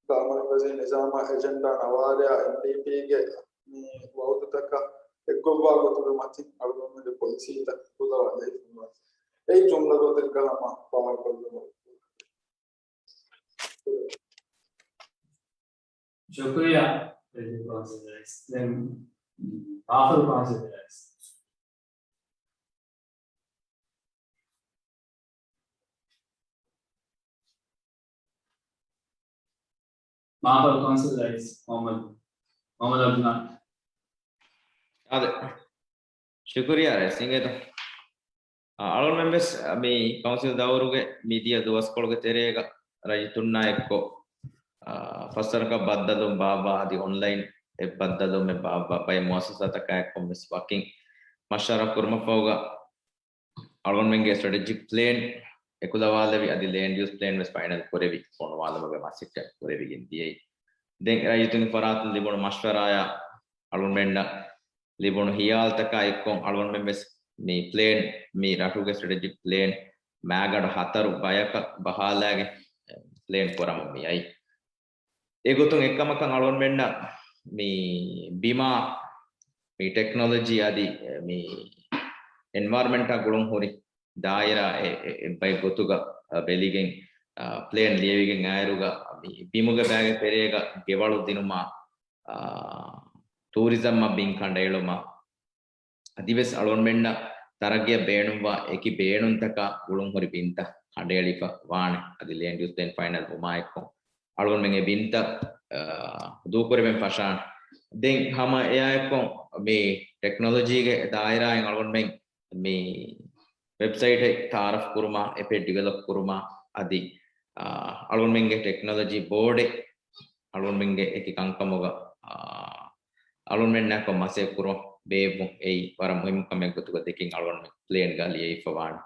ދާމަރުކަޒީ ނިޒާމާ އެޖެންޑާ ނަވާރަޔާ އެމްޑީޕީގެ މި ވައުދުތަކަށް އެއްގޮއްވާ ގޮތުގެ މަތިން އަޅުގަނޑުގެ ޕޮލިސީތައް ހުދަވާލައިފަވާނެ. އެއީ ޖުމްލަ ގޮތެއްގަ ހަމަ ފާހަގަކޮށްލުމުގެ ޝުކުރިއްޔާ، ރެޖި ކައުންސިލް ރައީސް. ދެން މާފަރު ކައުންސިލް ރައީސް. މާފަރު ކައުންސިލް ރައީސް މުހައްމަދު، މުހައްމަދު އަބްދުލް ނާސިރު. އާދެ. ޝުކުރިއްޔާ ރައީސް އިނގޭތަ؟ އަ، އަޅުގަނޑުމެން ވެސް މި ކައުންސިލް ދައުރުގެ މިދިޔަ ދުވަސްކޮޅުގެ ތެރޭގަ ރައްޔިތުންނާ އެއްކޮށް، އަ، ފަސްވަރަކަށް ބައްދަލުވުން ބާއްވާ އަދި އޮންލައިން އެއް ބައްދަލުވުމެއް ބާއްވާ ބައެއް މުއައްސަސާތަކާއެއްކޮށް ވެސް ވަކިން މަޝްވަރާ ކުރުމަށްފަހުގަ އަޅުގަނޑުމެންގެ ސްޓްރެޓެޖިކް ޕްލޭން އެކުލަވާލެވި އަދި ލޭންޑް ޔޫސް ޕްލޭން ވެސް ފައިނަލް ކުރެވި ފޮނުވާލުމުގެ މަސައްކަތް ކުރެވިގެން ދިޔައީ. ދެން ރައްޔިތުންގެ ފަރާތުން ލިބުނު މަޝްވަރާއާ އަޅުގަނޑުމެންނަށް ލިބުނު ހިޔާލުތަކާ އެއްކޮށް އަޅުގަނޑުމެން ވެސް މި ޕްލޭން، މި ރަށުގެ ސްޓްރެޓެޖިކް ޕްލޭން މާގަނޑު ހަތަރު ބަޔަކަށް ބަހާލާގެން ޕްލޭން ކުރަމުން މިއައީ. އެގޮތުން އެއްކަމަކަށް އަޅުގަނޑުމެންނަށް މި ބިމާ، މި ޓެކްނޮލޮޖީ އަދި މި އެންވަޔަރަމެންޓާ ގުޅުން ހުރި ދާއިރާ އެ-، އެ-، އެއްބައެއް ގޮތުގަ، އަ، ބެލިގެން، އަ، ޕްލޭން ލިޔެވިގެން އައިރުގަ މި ބިމުގެ ބައިގެ ތެރޭގަ ގެވަޅު ދިނުމާ، އާ، ޓޫރިޒަމްއަށް ބިން ކަނޑައެޅުމަށް އަދިވެސް އަޅުގަނޑުމެންނަށް ތަރައްގީއަށް ބޭނުންވާ އެކި ބޭނުންތަކާ ގުޅުންހުރި ބިންތައް ކަނޑައެޅިފަ ވާނެ. އަދި ލޭންޑް ޔޫސް ޕްލޭން ފައިނަލް ވުމާއެއްކޮށް އަޅުގަނޑުމެން އެ ބިންތައް، އާ، ދޫކުރެވެން ފަށާނެ. ދެން ހަމަ އެއާއެއްކޮށް މި ޓެކްނޮލޮޖީގެ ދާއިރާއިން އަޅުގަނޑުމެން މި ވެބްސައިޓެއް ތައާރަފް ކުރުމާ، އެޕެއް ޑިވެލޮޕް ކުރުމާ، އަދި، އާ، އަޅުގަނޑުމެންގެ ޓެކްނޮލޮޖީ ބޯޑެއް އަޅުގަނޑުމެންގެ އެކި ކަންކަމުގަ، އާ، އަޅުގަނޑުމެންނާކޮށް މަސައްކަތް ކުރުމަށް ބޭއްވުން އެއީ ވަރަށް މުހިއްމު ކަމެއް ގޮތުގަ ދެކެން އަޅުގަނޑުމެން ޕްލޭންގަ ލިޔެވިފަ ވާނެ.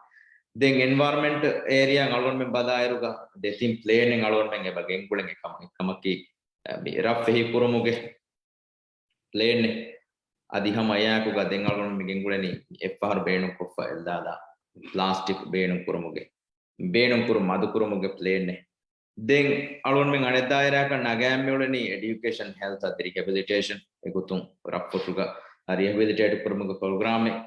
ދެން އެންވަޔަރަމެންޓް އޭރިއާ އަޅުގަނޑުމެން ބަލާއިރުގަ ދެތިން ޕްލޭނެއް އަޅުގަނޑުމެން އެބަ ގެންގުޅެން އެއްކަމަކީ، އެއްކަމަކީ، އަ، މި ރަށް ފެހި ކުރުމުގެ ޕްލޭނެއް. އަދި ހަމަ އެއާއެކުގަ ދެން އަޅުގަނޑު މި ގެންގުޅެނީ އެއްފަހަރު ބޭނުންކޮށްފަ އެއްލާލާ ޕްލާސްޓިކް ބޭނުން ކުރުމުގެ، ބޭނުން ކުރުން މަދު ކުރުމުގެ ޕްލޭނެއް. ދެން އަޅުގަނޑުމެން އަނެއް ދާއިރާއަކަށް ނަގާން މިއުޅެނީ އެޑިއުކޭޝަން، ހެލްތް އަދި ރިހެބިލިޓޭޝަން. އެގޮތުން ރަށްފުށުގަ ރިހެބިލިޓޭޓް ކުރުމުގެ ޕްރޮގްރާމެއް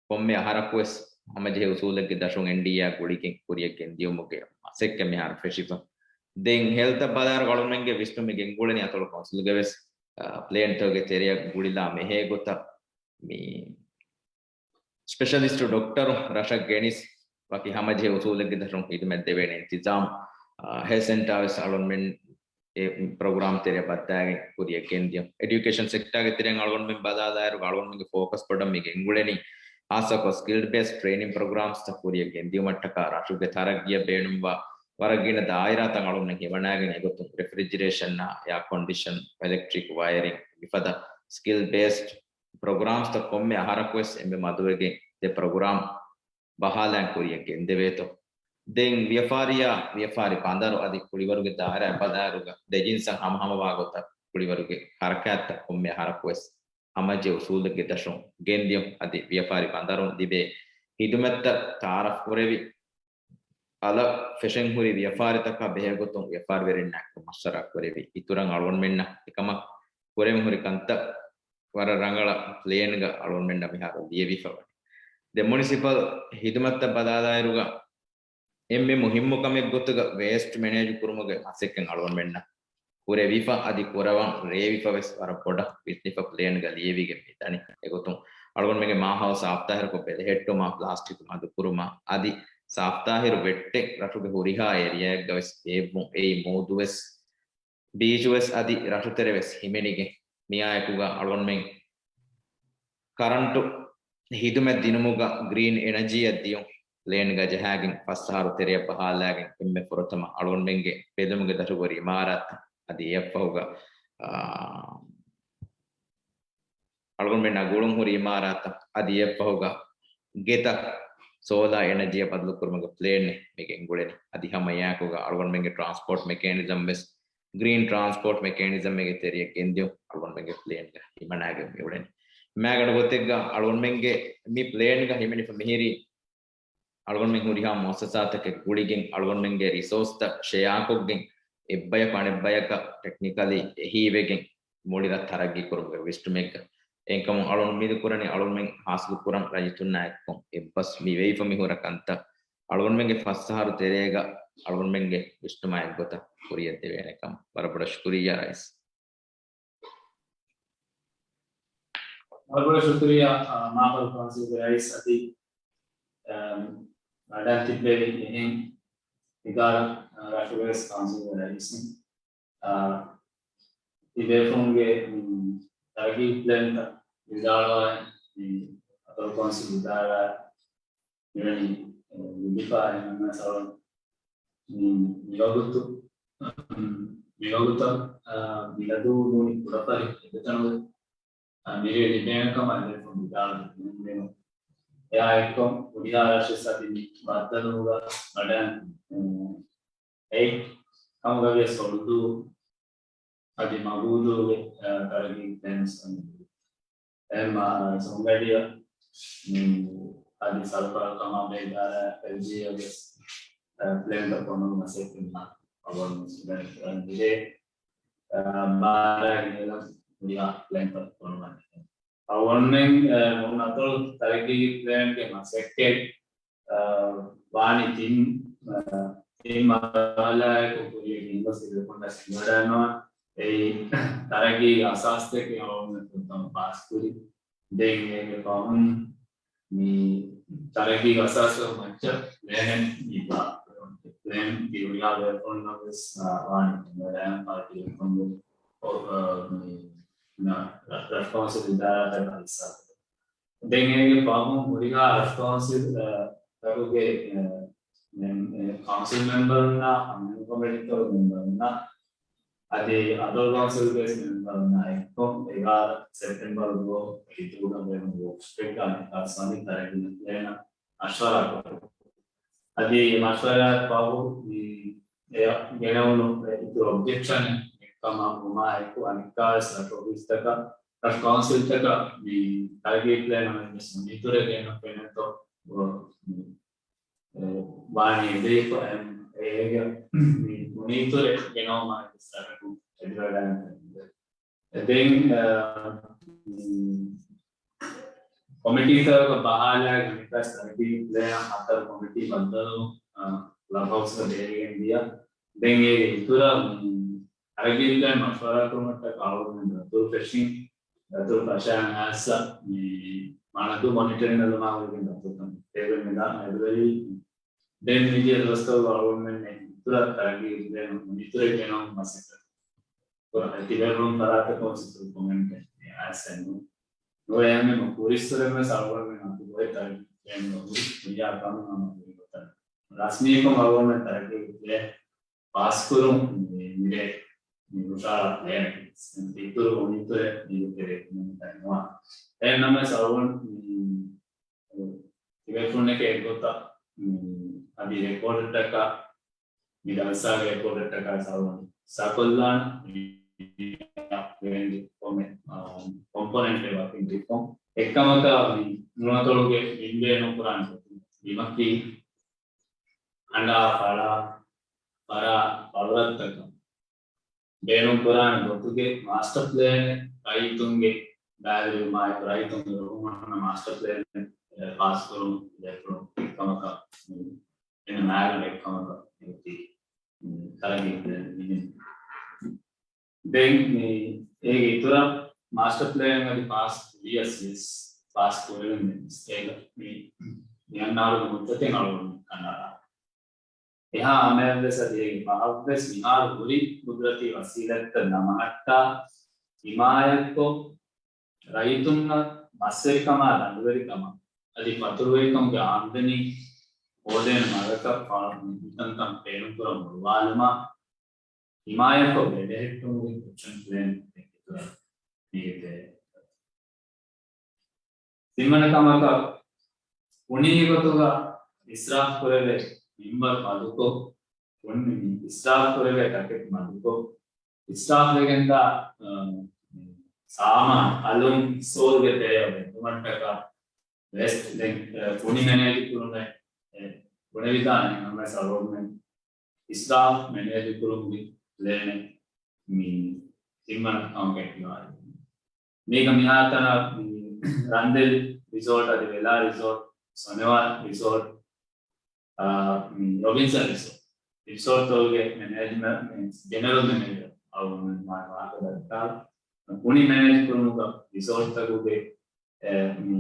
ކޮންމެ އަހަރަކުވެސް ހަމަޖެހޭ އުސޫލެއްގެ ދަށުން އެންޑީއޭއާ ގުޅިގެން ކުރިޔަށް ގެންދިޔުމުގެ މަސައްކަތް މިހާރު ފެށިފަ. ދެން ހެލްތަށް ބަލާއިރު އަޅުގަނޑުމެންގެ ވިސްނުން މި ގެންގުޅެނީ އަތޮޅު ކައުންސިލްގެ ވެސް، އާ، ޕްލޭންތަކުގެ ތެރެއަށް ގުޅިލާ މެހޭ ގޮތަށް މި ސްޕެޝަލިސްޓު ޑޮކްޓަރު ރަށަށް ގެނިސް ވަކި ހަމަޖެހޭ އުސޫލެއްގެ ދަށުން ހިދުމަތް ދެވޭނެ އިންތިޒާމް، އާ، ހެލްތް ސެންޓާ ވެސް އަޅުގަނޑުމެން އެ ޕްރޮގްރާމް ތެރެއަށް ބައްދާގެން ކުރިޔަށް ގެންދިޔުން. އެޑިއުކޭޝަން ސެކްޓާގެ ތެރެއިން އަޅުގަނޑުމެން ބަލާލާއިރު އަޅުގަނޑުމެންގެ ފޯކަސް ބޮޑަށް މި ގެންގުޅެނީ ހާއްސަކޮށް ސްކިލް ބޭސްޑް ޓްރެއިނިން ޕްރޮގްރާމްސްތައް ކުރިޔަށް ގެންދިޔުމަށްޓަކާ ރަށުގެ ތަރައްގީއަށް ބޭނުންވާ ވަރަށް ގިނަ ދާއިރާތައް އަޅުގަނޑުމެން ހިމަނާގެން އެގޮތުން ރެފްރިޖަރޭޝަންއާ، އެއާ ކޮންޑިޝަން، އެލެކްޓްރިކް ވަޔަރިން މިފަދަ ސްކިލް ބޭސްޑް ޕްރޮގްރާމްސްތައް ކޮންމެ އަހަރަކުވެސް އެންމެ މަދުވެގެން ދެ ޕްރޮގްރާމް ބަހާލާން ކުރިޔަށް ގެންދެވޭތޯ. ދެން ވިޔަފާރިއާ، ވިޔަފާރި ބަނދަރު އަދި ކުޅިވަރުގެ ދާއިރާއަށް ބަލާއިރުގަ ދެ ޖިންސަށް ހަމަހަމަވާ ގޮތަށް ކުޅިވަރުގެ ހަރަކާތްތައް ކޮންމެ އަހަރަކުވެސް ހަމަޖެހޭ އުސޫލެއްގެ ދަށުން ގެންދިޔުން އަދި ވިޔަފާރި ބަނދަރުން ލިބޭ ހިދުމަތްތައް ތައާރަފް ކުރެވި، އަލަށް ފެށެން ހުރި ވިޔަފާރިތަކާ ބެހޭގޮތުން ވިޔަފާރިވެރިންނާއެކު މަޝްވަރާ ކުރެވި. އިތުރަށް އަޅުގަނޑުމެންނަށް އެކަމަށް ކުރެވެން ހުރި ކަންތައް ވަރަށް ރަނގަޅަށް ޕްލޭންގަ އަޅުގަނޑުމެންނަށް މިހާރު ލިޔެވިފަ ވަނީ. ދެ މުނިސިޕަލް ހިދުމަތްތައް ބަލާލާއިރުގަ އެންމެ މުހިއްމު ކަމެއް ގޮތުގަ ވޭސްޓް މެނޭޖް ކުރުމުގެ މަސައްކަތް އަޅުގަނޑުމެންނަށް ކުރެވިފަ އަދި ކުރަވަން ރޭވިފަ ވެސް ވަރަށް ބޮޑަށް ވިސްނިފަ ޕްލޭންގަ ލިޔެވިގެން މިދަނީ. އެގޮތުން އަޅުގަނޑުމެންގެ މާހައުލް ސާފްތާހިރުކޮށް ބެލެހެއްޓުމާ، ޕްލާސްޓިކް މަދުކުރުމާ އަދި ސާފްތާހިރު ވެއްޓެއް ރަށުގެ ހުރިހާ އޭރިއާއެއްގަ ވެސް ބޭއްވުން. އެއީ މޫދު ވެސް ބީޗު ވެސް އަދި ރަށުތެރެ ވެސް ހިމެނިގެން، މިއާއެކުގަ އަޅުގަނޑުމެން ކަރަންޓު ހިދުމަތް ދިނުމުގަ ގްރީން އެނަޖީއަށް ދިޔުން ޕްލޭންގަ ޖަހާގެން ފަސް އަހަރު ތެރެއަށް ބަހާލާގެން އެންމެ ފުރަތަމަ އަޅުގަނޑުމެންގެ ބެލުމުގެ ދަށު ހުރި އިމާރާތަށް އަދި އެއަށްފަހުގަ، އާ، އަޅުގަނޑުމެންނާ ގުޅުން ހުރި އިމާރާތަށް އަދި އެއަށްފަހުގަ ގެތައް ސޯލާ އެނަޖީއަށް ބަދަލުކުރުމުގެ ޕްލޭނެއް މި ގެންގުޅެނީ. އަދި ހަމަ އެއާއެކުގަ އަޅުގަނޑުމެންގެ ޓްރާންސްޕޯޓް މެކޭނިޒަމް ވެސް ގްރީން ޓްރާންސްޕޯޓް މެކޭނިޒަމް އެއްގެ ތެރެއަށް ގެންދިޔުން އަޅުގަނޑުމެންގެ ޕްލޭންގަ ހިމަނާގެން މިއުޅެނީ. މާގަނޑު ގޮތެއްގަ އަޅުގަނޑުމެންގެ މި ޕްލޭންގަ ހިމެނިފަ މިހިރީ އަޅުގަނޑުމެން ހުރިހާ މުއައްސަސާތަކެއް ގުޅިގެން އަޅުގަނޑުމެންގެ ރިސޯސްތައް ޝެއާކޮށްގެން އެއްބަޔަކު އަނެއްބަޔަކަށް ޓެކްނިކަލީ އެހީވެގެން މުޅި ރަށް ތަރައްގީ ކުރުމުގެ ވިސްނުމެއްގަ. އެހެންކަމުން އަޅުގަނޑު އުއްމީދު ކުރަނީ އަޅުގަނޑުމެން ހާސިލު ކުރަން ރައްޔިތުންނާ އެއްކޮށް އެއްބަސް މި ވެވިފަ މި ހުރި ކަންތައް އަޅުގަނޑުމެންގެ ފަސް އަހަރު ތެރޭގަ އަޅުގަނޑުމެންގެ ވިސްނުމާ އެއްގޮތަށް ކުރިއަށް ދެވޭނެ ކަމަށް. ވަރަށް ބޮޑަށް ޝުކުރިއްޔާ ރައީސް. ވަރަށް ބޮޑަށް ޝުކުރިއްޔާ، އާ، މާފަރު ކައުންސިލްގެ ރައީސް އަދި، އާ، ވަޑައިގެން ތިއްބެވި އެހެން އިދާރާ، އާ، ރަށުގެ ވެސް ކައުންސިލްގެ ރައީސުން. އާ، ތިބޭފުޅުންގެ، މް، ތަރައްގީ ޕްލޭންތައް ވިދާޅުވާ، މި އަތޮޅު ކައުންސިލް ވިދާޅުވާ މިވެނި، އެ، ލިބިފަ އެންމެ ސަވަން، މި، މިވަގުތު، މިވަގުތަށް، އާ، މިއަދު ނޫނީ ކުޑަފަރި އެއްވެތަނުގެ، އާ، މިރޭ ލިބޭނެ ކަމަށް އެބޭފުޅުން ވިދާޅުވެ ދެން އެއާ އެއްކޮށް ހުރިހާ ރަށެއް ސަތި ބައްދަލުވުގަ ވަޑައި، އެ، އެއް ކަމުގަވިޔަސް އޮޅުދޫ އަދި މަގޫދޫގެ، އާ، ތަރައްގީ ޕްލޭން ސަމިޓް. އެމް އާރް ސޮންގަޑިޔަ، މި، އަދި ސަރުކާރު ކަމާބެހޭ އިދާރާ އެލްޖީއޭ ވެސް، އާ، ޕްލޭންތައް ފޮނުވުމަށް މަސައްކަތް ކުރަން ޖެހޭ، އާ، ބާރަށް ގެނެލަން ހުރިހާ ޕްލޭންތައް ފޮނުވަން. އަޅުގަނޑުމެން، އާ، ނޫން އަތޮޅު ތަރައްގީގެ ޕްލޭންގެ މަސައްކަތް އާ، ވާނީ ތިން، އާ، ތިން މަރުހަލާއެކު ކުރިޔަށް ގެންގޮސް ތިބޭފުޅުންނަށް ސިނގަޑާންވާ. އެއީ ތަރައްގީގެ އަސާސްތަކެއް އަޅުގަނޑުމެން ފުރަތަމަ ފާސްކުރި. ދެން އޭގެ ފަހުން މި ތަރައްގީގެ އަސާސްތަކުގެ މައްޗަށް ޕްލޭނެއް މި ބާ. ޕްލޭން ތި ހުރިހާ ބޭފުޅުންނަށް ވެސް، އާ، ވާނީ ސިނގަޑާން ޕާޓީ ފުރަތަމަ، އާ، މި، މި، ރަ-، ރަށު ކައުންސިލް އިދާރާތަކަށް ހިއްސާ ދެން އޭގެ ފަހުން ހުރިހާ ރަށު ކައުންސިލް، އަ، ތަކުގެ، އަ، މެ-، އެ، ކައުންސިލް މެމްބަރުންނާ، އަމިއްލަ ކޮމިޓީތަކުގެ މެމްބަރުންނާ، އަދި އަތޮޅު ކައުންސިލްގެ މެމްބަރުންނާ އެއްކޮށް އެގާރަ ސެޕްޓެމްބަރު ދުވަހު އިތުރުގަ ބޭނުން ވޯކްޝޮޕެއްގަ އަނެއްކާ ސަމި ތަރައްގީ ޕްލޭނަށް މަޝްވަރާ ކުރުން. އަދި މަޝްވަރާއަށް ފަހު މި އެ ގެނެވުނު އިތުރު އޮބްޖެކްޝަނެއް އެއްކަމާ ވުމާއެކު، އަނެއްކާވެސް ރަށު އޮފީސްތަކަށް، ރަށު ކައުންސިލްތަކަށް މި ތަރައްގީ ޕްލޭނަށް ވެސް މުނީތުރެއް ގެނައްވެނެތޯ، އެ، ވާނީ އެދެއިފަ އެ-، އޭގެ މި މުނީތުރެއް ގެނައުމާއި ވެސް ރަށަކުން އެދިވަޑައިގެން ދެން، އަ، މި ކޮމިޓީތަކަށް ބަހާލާ ގަނެފަސް ތަރައްގީ ޕްލޭނަށް ހަތަރު ކޮމިޓީ ބައްދަލު، އަ، ކްލަބް ހައުސްގަ ބޭރިގެން ދިޔަ. ދެން އޭގެ އިތުރަށް، މި ތަރައްގީ ޕްލޭން މަޝްވަރާ ކުރުމަށްޓަކާ އަޅުގަނޑުމެން ދަތުރު ފެށިން، ދަތުރު ފަށާން އައިސް، މި މަނަދޫ މޮނިޓަރިން ނެލުމާ ގުޅިގެން ދަތުރުތައް ބޭރު މިދާ އެބަވެރި. ދެން މިދިޔަ ދުވަސްތަކުގަ އަޅުގަނޑުމެން އިތުރަށް ތަރައްގީ ޕްލޭން މުނީތުރެއް ގެނައުމަށް މަސައްކަތް ކުރަން. ތިބޭފުޅުން ފަރާތަކުން ސިތުރު ކޮމެންޓެއް އައިސްފައެއް ނޫން. ނުވެ އެހެންވީމަ ކުރިއްސުރެންވެސް އަޅުގަނޑުމެން އަތުގައި ތަރައްގީ ޕްލޭން ހުރި ހުރިހާ ކަމެއް ހަމަ ހުރި ގޮތަށް ރަސްމީކޮށް އަޅުގަނޑުމެން ތަރައްގީ ޕްލޭން ފާސްކުރުން މި-، މިރޭ މި ހުށަހަޅާ ޕްލޭނެއް އިތުރު މުނީތުރެއް މީގެ ތެރޭ ނުވާ. އެހެންނަމަވެސް އަޅުގަނޑު މި ތިބޭފުޅުންނެކޭ އެއްގޮތަށް، މި، އަދި ރެކޯޑަށްޓަކާ، މި ޖަލްސާގެ ރެކޯޑަށްޓަކާ ސަރވަރ ސާކޮށްލާން، މި، ކޮންމެ، އާ، ކޮމްޕޮނެންޓެއް ވަކިން ރިފޯމް. އެއްކަމަކާ، މި، ނުނަތޮޅުގެ މިންބޭ ނުކުރާން ބިމަކީ، ކަނޑާ ފަޅާ ފަރާ ފަޅުރަށްތަކަށް ބޭނުންކުރާނެ ގޮތުގެ މާސްޓަ ޕްލޭނެއް ރައްޔިތުންގެ ބައިވެރިވުމާއެކު ރައްޔިތުންގެ ރުހުމަށް އޮންނަ މާސްޓަ ޕްލޭނެއް ފާސްކުރުން ބޭފުޅުން ކަމަކަށް އެންމެ މާގަނޑެއް ކަމަކަށް އެއޮތީ ތަރައްގީ ކުރެވެނީ. ދެން މި އޭގެ އިތުރަށް މާސްޓަ ޕްލޭން އަދި ފާސް ކުރިޔަސް ވެސް ފާސް ކުރެވެން ވެސް އޭގަ މި މިއަންނާރުގެ މުއްދަތެއް އަޅުގަނޑު ކަނޑައަޅާ. އެހާ ހަމަޔަށްވެސް އަދި އޭގެ ފަހަށްވެސް މިހާރު ހުރި ގުދުރަތީ ވަސީލަތްތައް ނަމަހައްޓާ ހިމާޔަތްކޮށް، ރައްޔިތުންނަށް މަސްވެރިކަމާ ރަނގަޅުވެރިކަމާ އަދި ފަތުރުވެރިކަމުގެ އާމްދަނީ ހޯދޭނެ މަގަކަށް ފާ-، މިތަންތަން ބޭނުންކުރަން ހުޅުވާލުމާ، ހިމާޔަތްކޮށް ބެލެހެއްޓުމުގެ އެކްޝަން ޕްލޭން އެއްގެ ތެރެއަށް މީގެ ތެރޭ. ތިންވަނަ ކަމަކަށް، ބުނި ގޮތުގަ އިސްރާފް ކުރެވޭ މިންވަރު މަދުކޮށް، ބުނި އިސްރާފް ކުރެވޭ ތަކެތި މަދުކޮށް، އިސްރާފްވެގެންދާ، އަ، ސާމާނު އަލުން ސްޓޯރުގެ ތެރެއަށް ގެންދުމަށްޓަކާ ވެސްޓް ދެން، އަ، ބުނި މެނޭޖު ކުރުމެއް، އެ، ބުނެވިދާނެ ނަމަވެސް އަޅުގަނޑުމެން އިސްރާފް މެނޭޖު ކުރުމުގެ ޕްލޭނެއް މި ތިންވަނަ ކަމަކަށް ހިމާޔަތް. މީގަ މިހާތަނަށް މި ރަނދެލް ރިސޯޓް އަދި ވެލާ ރިސޯޓް، ސޮނެވާ ރިސޯޓް، އާ، މި ރޮބިންސަން ރިސޯޓް، ރިސޯޓްތަކުގެ މެނޭޖްމަ-، މި ޖެނެރަލް މެނޭޖަރ އަޅުގަނޑުމެން މާ ވާހަކަ ދައްކާ، ބުނި މެނޭޖް ކުރުމުގަ ރިސޯޓްތަކުގެ، އެ، މި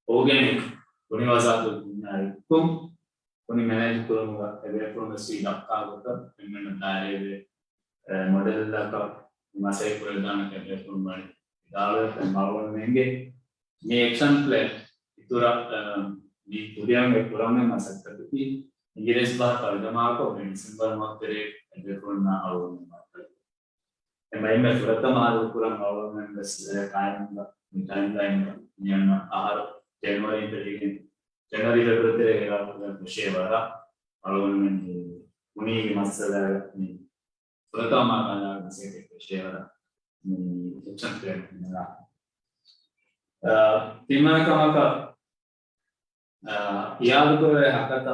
އޯގެނިކް ބުނި ވަޒާތު ދުނިޔާ އެއްކޮށް، ބުނި މެނޭޖް ކުރުމުގަ އެބޭފުޅުން ވެސް ވީ ދައްކާ ގޮތަށް އެންމެންނަށް ދާއިރުވެ، އެ، މޮޑެލްއަކަށް މަސައްކަތް ކުރެވިދާނެ ކަމަށް އެބޭފުޅުން ވަނީ ވިދާޅުވެފަ. އަޅުގަނޑުމެންގެ މި އެކްޝަން ޕްލޭން އިތުރަށް، އަ، މި ކުރިއަށް ކުރަންވީ މަސައްކަތަކީ އިނގިރޭސި ބަހަށް ތަރުޖަމާކޮށް މި ޑިސެމްބަރ މަހު ތެރޭ އެބޭފުޅުންނާ އަޅުގަނޑު މައްތަލު އެންމެ ފުރަތަމަ ހަރު ކުރަން އަޅުގަނޑުމެން ވެސް އެ ޓައިމްގަ، މި ޓައިމްލައިންގަ މިއަންނަ އަހަރު ޖެނުއަރީން ފެށިގެން، ޖެނުއަރީ ފެބްރުއަރީ ތެރޭ އެރާ ކުރަން ފެށޭ ވަރަށް އަޅުގަނޑުމެން މި ބުނީގެ މައްސަލައަށް މި ފުރަތަމަ މަރުހަލާގެ މަސައްކަތް ފެށޭ ވަރަށް މި އެކްޝަން ޕްލޭން ހިމެނާ. އަ، ތިންވަނަ ކަމަކަށް، އާ، އިއާދަކުރެވޭ ހަކަތަ،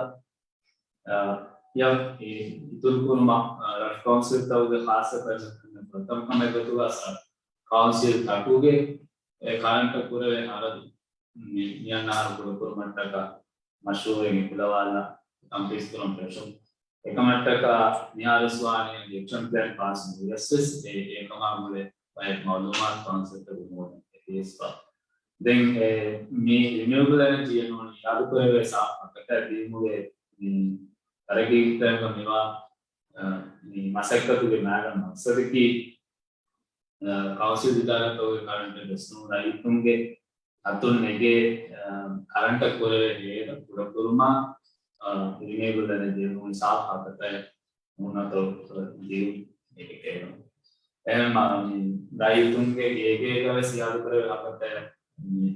އާ، އިތުރުކުރުމަށް، އާ، ރަށު ކައުންސިލްތަކުގެ ޚާއްޞަ ޕްރޮޖެކްޓް ޕްރޮތަމް ކަމެއް ގޮތުގަ ކައުންސިލް ތަކުގެ އެ ކަރަންޓަށް ކުރެވޭ ހަރަދު މި-، މިއަންނަ އަހަރު ކުޑަކުރުމަށްޓަކާ މަޝްރޫއެއް އެކުލަވާލާ ތަންފީޒް ކުރަން ފެށުން. އެކަމަށްޓަކާ މިހާރުވެސް ވާނީ އެކްޝަން ޕްލޭން ފާސް ނުވިޔަސް ވެސް އެ-، އެކަމާ ގުޅޭ ބައެއް މައުލޫމާތު ކައުންސިލްތަކުން ނޫން އެ ދިޔަސްފަ. ދެން އެ މި ރިނިއުބަލް އެނަޖީއަށް ނޫނީ އިއާދަކުރެވޭ ސާފް ހަކަތައެއް ދިއުމުގެ މި ތަރައްގީގެ ތެރެއިން މިވާ، އަ، މި މަސައްކަތުގެ މާގަނޑު މަޤްޞަދަކީ، އަ، ކައުންސިލް އިދާރާތަކުގެ ކަރަންޓެއް ވެސް ނޫން ރައްޔިތުންގެ އަތުން ނެގޭ، އަ، ކަރަންޓަށް ކުރެވޭ ހޭދަ ކުޑަކުރުމާ، އަ، ރިނިއުބަލް އެނަޖީ ނޫނީ ސާފް ހަކަތައެއް ނޫނަތޯ ދިއުން އެކެކޭނު. އެހެންމަ މި ރައްޔިތުންގެ ގޭގޭގަ ވެސް އިއާދަކުރެވޭ ހަކަތައެއް މި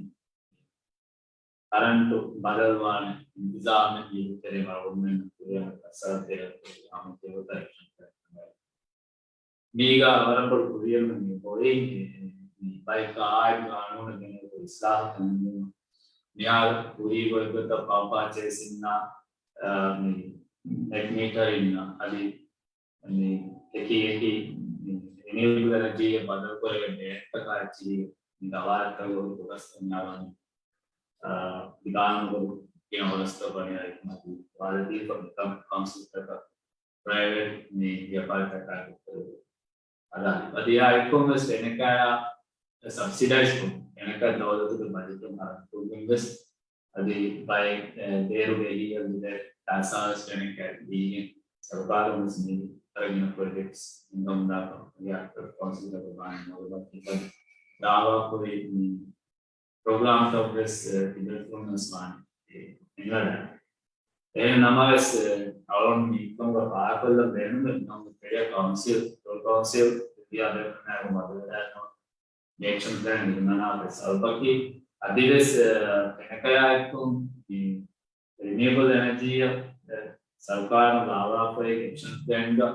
ކަރަންޓު ބަދަލުވާނެ އިންތިޒާމެއް ދިޔުމަށް އަޅުގަނޑުމެން ކުރިއަށް އައްސަރު ތެރެއަށް ހަމަ ތެރެތައް އެކްޝަން ޕްލޭން. މީގަ ވަރަށް ބޮޑު ކުރިއެރުމެއް މި އޮތީ މި، މި ބައެއް އާއިން ގާނޫނަށް ގެނެވި އިސްލާހުތައް ނޫން. މިހާރު ކުރީ ގޮތްގޮތަށް ޕަވަ ޕާޗޭސް އިންނާ، އާ، މި ނެޓް މީޓަރ އިންނާ އަދި މި އެކި އެކި މި ރިނިއުބަލް އެނަޖީއަށް ބަދަލުކުރެވޭ ބޭންތަކާ އެއްޗިހި މި ގަވާއިދުތަކުގެ ހުރި ކުރަސްތައް މިހާރު ވަނީ، އާ، މި ގާނޫނުގަ ގިނަ ކުރަސްތައް ވަނީ އަދި ވާދަ ދީފަ މިކަން ކައުންސިލްތަކަށް ޕްރައިވެޓް މި ވިޔަފާރިތަކާ އަދާ އަދި އާ އެއްކޮށް ވެސް ފެނަކަޔާ ސަބްސިޑައިޒް ކުރުން. ފެނަކަ ދައުލަތުގެ ބަޖެޓުން ހަރަދުކުރުމުން ވެސް އަދި ބައެއް، އެ، ބޭރުގެ އެހީއަށް ދިދެ ޕައިސާވެސް ފެނަކަ ދީގެން ސަރުކާރުން ވެސް މި އަރަގިނަ ޕްރޮޖެކްޓްސް ހިންގަމުންދާކަން ރިޔާސަތު ކައުންސިލްގެ ބާނީ މައުލޫމާތު ދާވާކުރި މި ޕްރޮގްރާމްތައް ވެސް، އެ، ތިބޭފުޅުން ވެސް ވާނެ، އެ، ހިނގަން. އެހެން ނަމަވެސް، އެ، އަޅުން މިކަމުގަ ފާހަގަކޮށްލަން ބޭނުމެއް ނަމަ ފެރިޔާ ކައުންސިލް، ރޫރަލް ކައުންސިލް އިންޑިއާ ދެކުނާއިރު މަދުވެލާނު އެކްޝަން ޕްލޭން ނިންމަނާ ވެސް އަލްބަކީ އަދިވެސް، އެ، ފެނަކަޔާ އެއްކޮށް މި ރިނިއުބަލް އެނަޖީއަށް، އެ، ސަރުކާރުން ލާވާފައި އެކްޝަން ޕްލޭންގަ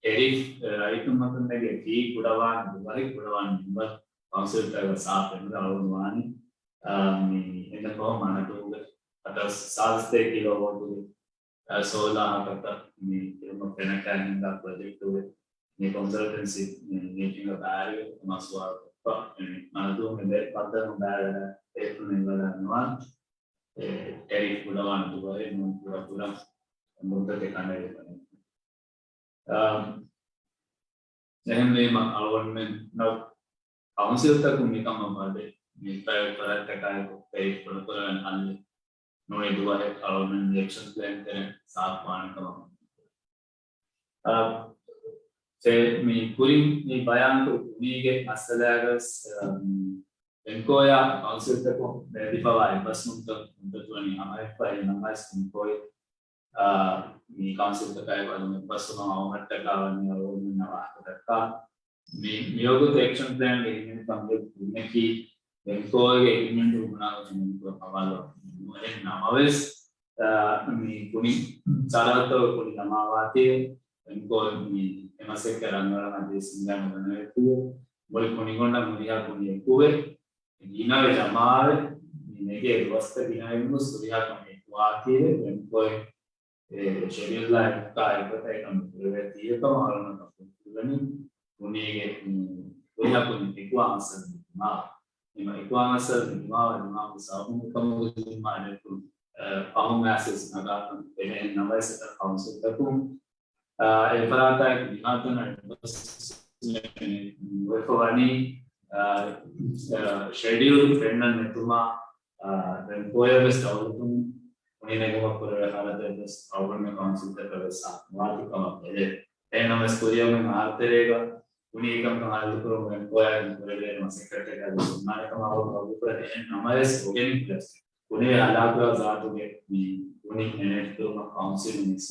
ޓެރިފް، އެ، ރައްޔިތުން އަތުން ނެގޭ ފީ ކުޑަވާން ދުވަހެއް ކުޑަވާން މިންވަރު ކައުންސިލްތަކަށް ސާފެއް ނުވާނެ. އަޅުގަނޑު ވާނީ، އާ، މި އެންނަ ފަހު މަނަދޫގެ ހަތަރު ސާދަ ސަތޭކަ ކިލޯ ވޯޓުގެ ސޯލާ ހަކަތަ މި ކިރުމަށް ފެނަކާ ހިންގާ ޕްރޮޖެކްޓުގެ މި ކޮންސަލްޓެންސީ މީޓިންގ ބައިވެރިކޮށް މަސްވާރުކޮށްފަ މި މަނަދޫމެ ބޭ ބައްދަލު ބައިވެރި އެފް ނެއްވަލާ ނުވާން އެ ޓެރިފް ކުޑަވާން ދުވަހެއް ނޫން ކުޑަކުޑަ މުއްދަތެއް ކަނޑައެޅިފަ. އާ، އެހެންވީމަ އަޅުގަނޑުމެންނަށް ކައުންސިލްތަކުން މިކަމަށް ވަދެ މި ޕްރައިވެޓް ފަރާތްތަކާއެކު ޕެއި ފުރަތަރައިން ހައްލެއް ނޫނީ ދުވަހެއް އަޅުގަނޑުމެން އެކްޝަން ޕްލޭން ތެރެއިން ސާފުވާނެ ކަމަށް. އާ، ފެ-، މި ކުރިން މި ބަޔާންކުރި ކުނީގެ މައްސަލާގަވެސް، އާ، މި އެންކޯޔާ ކައުންސިލްތަކުން ބެއްދިފަވާ އެއްބަސްވުންތައް މުއްދަތު ވަނީ ހަމައެއްފަ އެއް ނަމަވެސް އެންކޯޔާ އާ، މި ކައުންސިލްތަކާއެކު އަދި އެއްބަސްވުމަށް އައުމަށްޓަކާ ވަނީ އަޅުގަނޑުމެންނަށް ވާހަކަދައްކާ. މި، މިވަގުތު އެކްޝަން ޕްލޭންގެ އިމްޕްލިމެންޓް ކަން ކުރުމަކީ އެންކޯގެ އިމްޕްލިމެންޓް ބުނާ ގޮތުން އެންކޯ ހަވާލު ނުވޭ. ނަމަވެސް، އާ، މި ކުނި ސަރަހައްދުގެ ކުނި ޖަމާވާތީ އެންކޯ މި އެ މަސައްކަތް ރަނގަޅަށް އަދިވެސް ހިނގާ ނުދަނެވޭތީ މުޅި ކުނިގޮނޑަށް ހުރިހާ ކުނި އެކުވެ ގިނަވެ ޖަމާވެ، މި ނެގޭ ދުވަސްތައް ގިނައިން ގޮސް ހުރިހާ ކަމެއް އެކުވާތީވެ، އެންކޯއެ ޝެޑިއުލްއާ އެކުވެ އެކަން ކުރެވޭތީ އެކަމަށް އަޅުގަނޑަށް ކުރެވެނީ. ކުނީގެ، މި، ހުރިހާ ކުނި އެކުވާ މައްސަލަ ނިކުމާ. ހަމަ އެކުވާ މައްސަލަ ނިކުމާ، ނިކުމާ ސަބަބުން ކަމުގެ ޒިންމާ އެކު، އަ، ފަހުން އައިސް ނަގާކަން ފެނޭ ނަމަވެސް އެތައް ކައުންސިލްތަކުން އާ، އެފަރާތާއެކު މިހާތަނަށް ނުވެފަ ވަނީ، އާ، އާ، ޝެޑިއުލް ފެންނަން ނެތުމާ، އާ، ދެން ކޯޔަށް ވެސް ދައުލަތުން ކުނި ނެގުމަށް ކުރެވޭ ހާލަތެއް ވެސް އަޅުގަނޑުމެން ކައުންސިލްތަކަށް ވެސް އާ، ނުވާތީ ކަމަށް ބެލޭ. އެހެންނަމަވެސް ކުރިއަށް އޮތް އަހަރުތެރޭގަ ކުނި އެކަންކަން ހައްލުކުރުމަށް ކޯޔާގެ ކުރެވޭ މަސައްކަތްތަކާ ވެސް ހުންނާނެ ކަމަށް އަޅުގަނޑު ގަބޫލުކުރޭ. އެހެން ނަމަވެސް އޮގެނިކް ވެސް ކުނި ހަލާކުވާ ޒާތުގެ މި ކުނި މެނޭޖް ކުރުމަށް ކައުންސިލުން ވެސް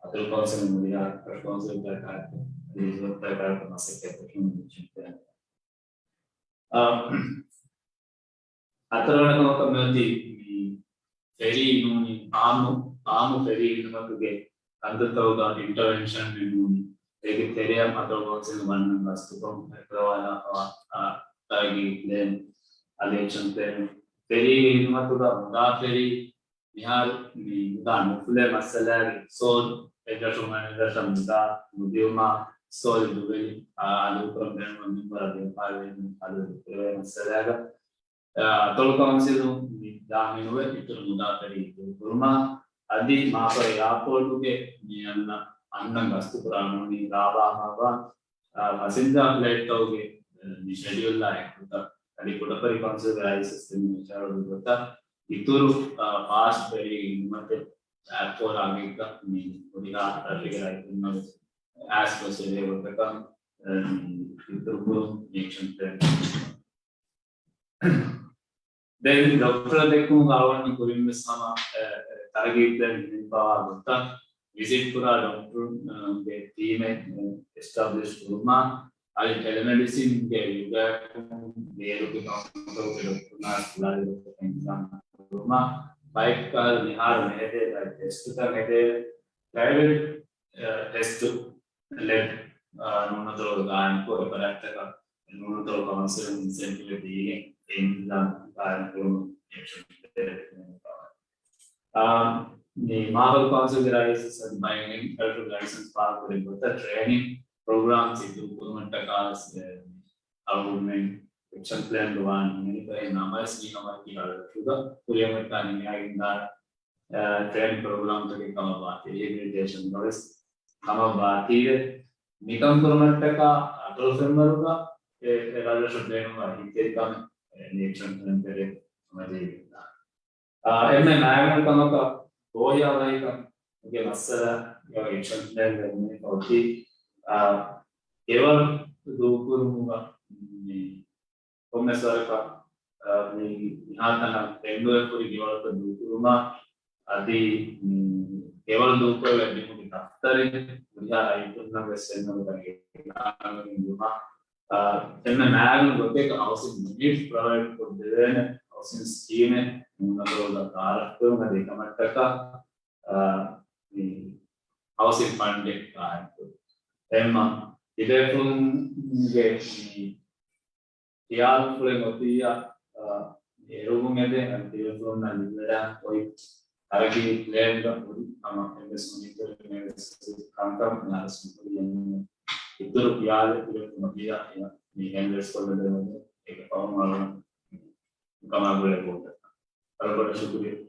އަތޮޅު ކައުންސިލުން ހުރިހާ އަތޮޅު ކައުންސިލްތަކާއެކު ރިސޯޓްތަކާއެކު މަސައްކަތް ކުރަމުން އާ، ހަތަރުވަނަ ކަމަކަށް މިއޮތީ މި ފެރީ ނޫނީ އާއްމު، އާއްމު ފެރީ ހިދުމަތުގެ ކަންތައްތަކުގަ އިންޓަވެންޝަން ނޫނީ އޭގެ ތެރެއަށް އަތޮޅު ކައުންސިލުން ވަންނަން ގަސްތުކޮށް އެކުލަވާލާފަވާ، އާ، ތަރައްގީ ޕްލޭން، އަލިއެކްޝަން ޕްލޭން، ފެރީގެ ހިދުމަތުގަ މުދާ ފެރީ މިހާރު މި މުދާ ނުފުލޭ މައްސަލައިގެ ސޯލް އެއްރަށުން އަނެއްރަށަށް މުދާ ނުދިއުމާ ސޯލް ދުވެލި އަލުކުރަން ބޭނުންވާ މިންވަރަށް ވިޔަފާރިވެރިން އަލު ކުރެވޭ މައްސަލައިގަ، އަތޮޅު ކައުންސިލުން މި ދާމިނުވެ އިތުރު މުދާ ފެރީ ދޫކުރުމާ އަދި މާފަރު އެއާޕޯޓުގެ މި އަންނަ އަންނަން ގަސްތުކުރާ ނޫނީ ރާވާ މައްވާ އާ، ފަސިންޖާ ފްލައިޓްތަކުގެ، އަ، މި ޝެޑިއުލްއާ އެކުގަ، އަދި ކުޑަފަރި ކައުންސިލްގެ ރައީސް ސިސްޓަމް އިންޗާރޖު ގޮތަށް އިތުރު، އާ، ފާސްޓް ފެރީގެ ހިދުމަތެއް އެއާޕޯޓް އާގެއްގަ މި ހުރިހާ ރަށެއްގެ ރައްޔިތުންނަށް ވެސް އައިސް ގޮސް އެބޭ ގޮތަކަށް، އަ، މި އިތުރުކުރުން މި އެކްޝަން ޕްލޭން. ދެން ޑޮކްޓަރ ދެއްކުމުގަ އަޅުގަނޑު ކުރިން ވެސް ހަމަ، އެ، އެ، ތަރަގީބް ދެން ހިމެނިފަވާ ގޮތަށް ވިޒިޓް ކުރާ ޑޮކްޓަރުންގެ ޓީމެއް، އެ، އެސްޓަބްލިޝް ކުރުމާ، އަދި ޓެލެމެޑިސިންގެ ޔުގައަކުން ބޭރުގެ ކައުންޓަރުގެ ޑޮކްޓަރުންނާ ސްކޮލާރި ޑޮކްޓަރުން އިންތިޒާމް ކުރުމާ، ބައެއްކަހަލަ މިހާރު މެހެދޭ ބައެއް ޓެސްޓުތައް ހެދޭ، ޕްރައިވެޓް އެ، ޓެސްޓު ލެބް، އ، ނޫނަތޮޅު ގާއިމްކޮށް އެފަރާތްތަކަށް ނޫނަތޮޅު ކައުންސިލުން އިންސެންޓިވް ދީގެން އެ އިންތިޒާމް ގާއިމް ކުރުމަށް އެކްޝަން ޕްލޭން. އ، މި މާފަރު ކައުންސިލްގެ ރައީސް އަދި ބައެއް އެގްރިކަލްޗަރ ލައިސަންސް ފާހަގަކުރި ގޮތަށް ޓްރޭނިން ޕްރޮގްރާމް ސިއްދަކުރުމަށްޓަކާ ވެސް، އެ، އަޅުގަނޑުމެން އެކްޝަން ޕްލޭންގަ ވާން ހިމެނިފައި ނަމަވެސް މި ހަމައަކީ ރަށްރަށުގަ ކުރިއަށް އޮތްކާ ނިމިއައިގެންދާ އަ، ޓްރޭނިން ޕްރޮގްރާމްތަކެއް ކަމަށް ވާތީ، ރިހެބިލިޓޭޝަންގަ ވެސް ކަމަށް ވާތީވެ، މިކަން ކުރުމަށްޓަކާ އަތޮޅު ފެންވަރުގަ އެ، އެ ރަށްރަށަށް ބޭނުންވާ އެހީތެރިކަމެއް، އެ، ރިއެކްޝަން ޕްލޭން ތެރޭ ހަމަޖެހިގެންދާނެ. އ، އެންމެ މާތްވަނަ ކަމަކަށް ބޯހިޔާވަހިކަންގެ މައްސަލަ އެކްޝަން ޕްލޭންގަ ހިމެނިފަ އޮތީ، އ، ގެވަރު ދޫކުރުމުގަ މި ކޮންމެސް ވަރަކަށް، އަ، މި މިހާތަނަށް ފެންނުވެފަ ހުރި ގެވަރުތައް ދޫކުރުމަށް އަދި، މި، ގެވަރު ދޫކުރެވޭ ބިމުގެ ދަފްތަރެއް ހުރިހާ ރައްޔިތުންނަށް ވެސް ފެންނަ ގޮތަށް ގެންދާން ދިނުމަށް، އަ، އެންމެ މާގަނޑު ގޮތެއްގަ ހައުސިން ޔުނިޓް ޕްރޮވައިޑް ކޮށްދެވޭނެ ހައުސިން ސްކީމެއް ނޫނަތޮޅުގަ ތައާރަފްކުރުމަށް އަދި އެކަމަށްޓަކާ، އަ، މި ހައުސިން ފަންޑެއް ގާއިމްކުރުން. އެހެންމަ ތިބޭފުޅުންގެ މި ޚިޔާލުފުޅެއް އޮތިއްޔާ، އަ، އެރުވުން އެދެން އަދި ތިބޭފުޅުންނަށް ލިބިވަޑައިގަން އޮތް ތަރައްގީ ޕްލޭންގަ ހުރި ހަމަ އެންވެސްޓްމަންޓް ކަންކަން އެންވެސްޓްމަންޓް ކުރިޔަން އިތުރު ޔާލެ އިރެކު މަދީދާ މި އެންވެސްޓް ކޮށްލެވޭ އެކަ ފަހު މާލު ކަމާ ގުޅޭ ބޯޓަށް. ވަރަށް ބޮޑަށް ޝުކުރިއްޔާ.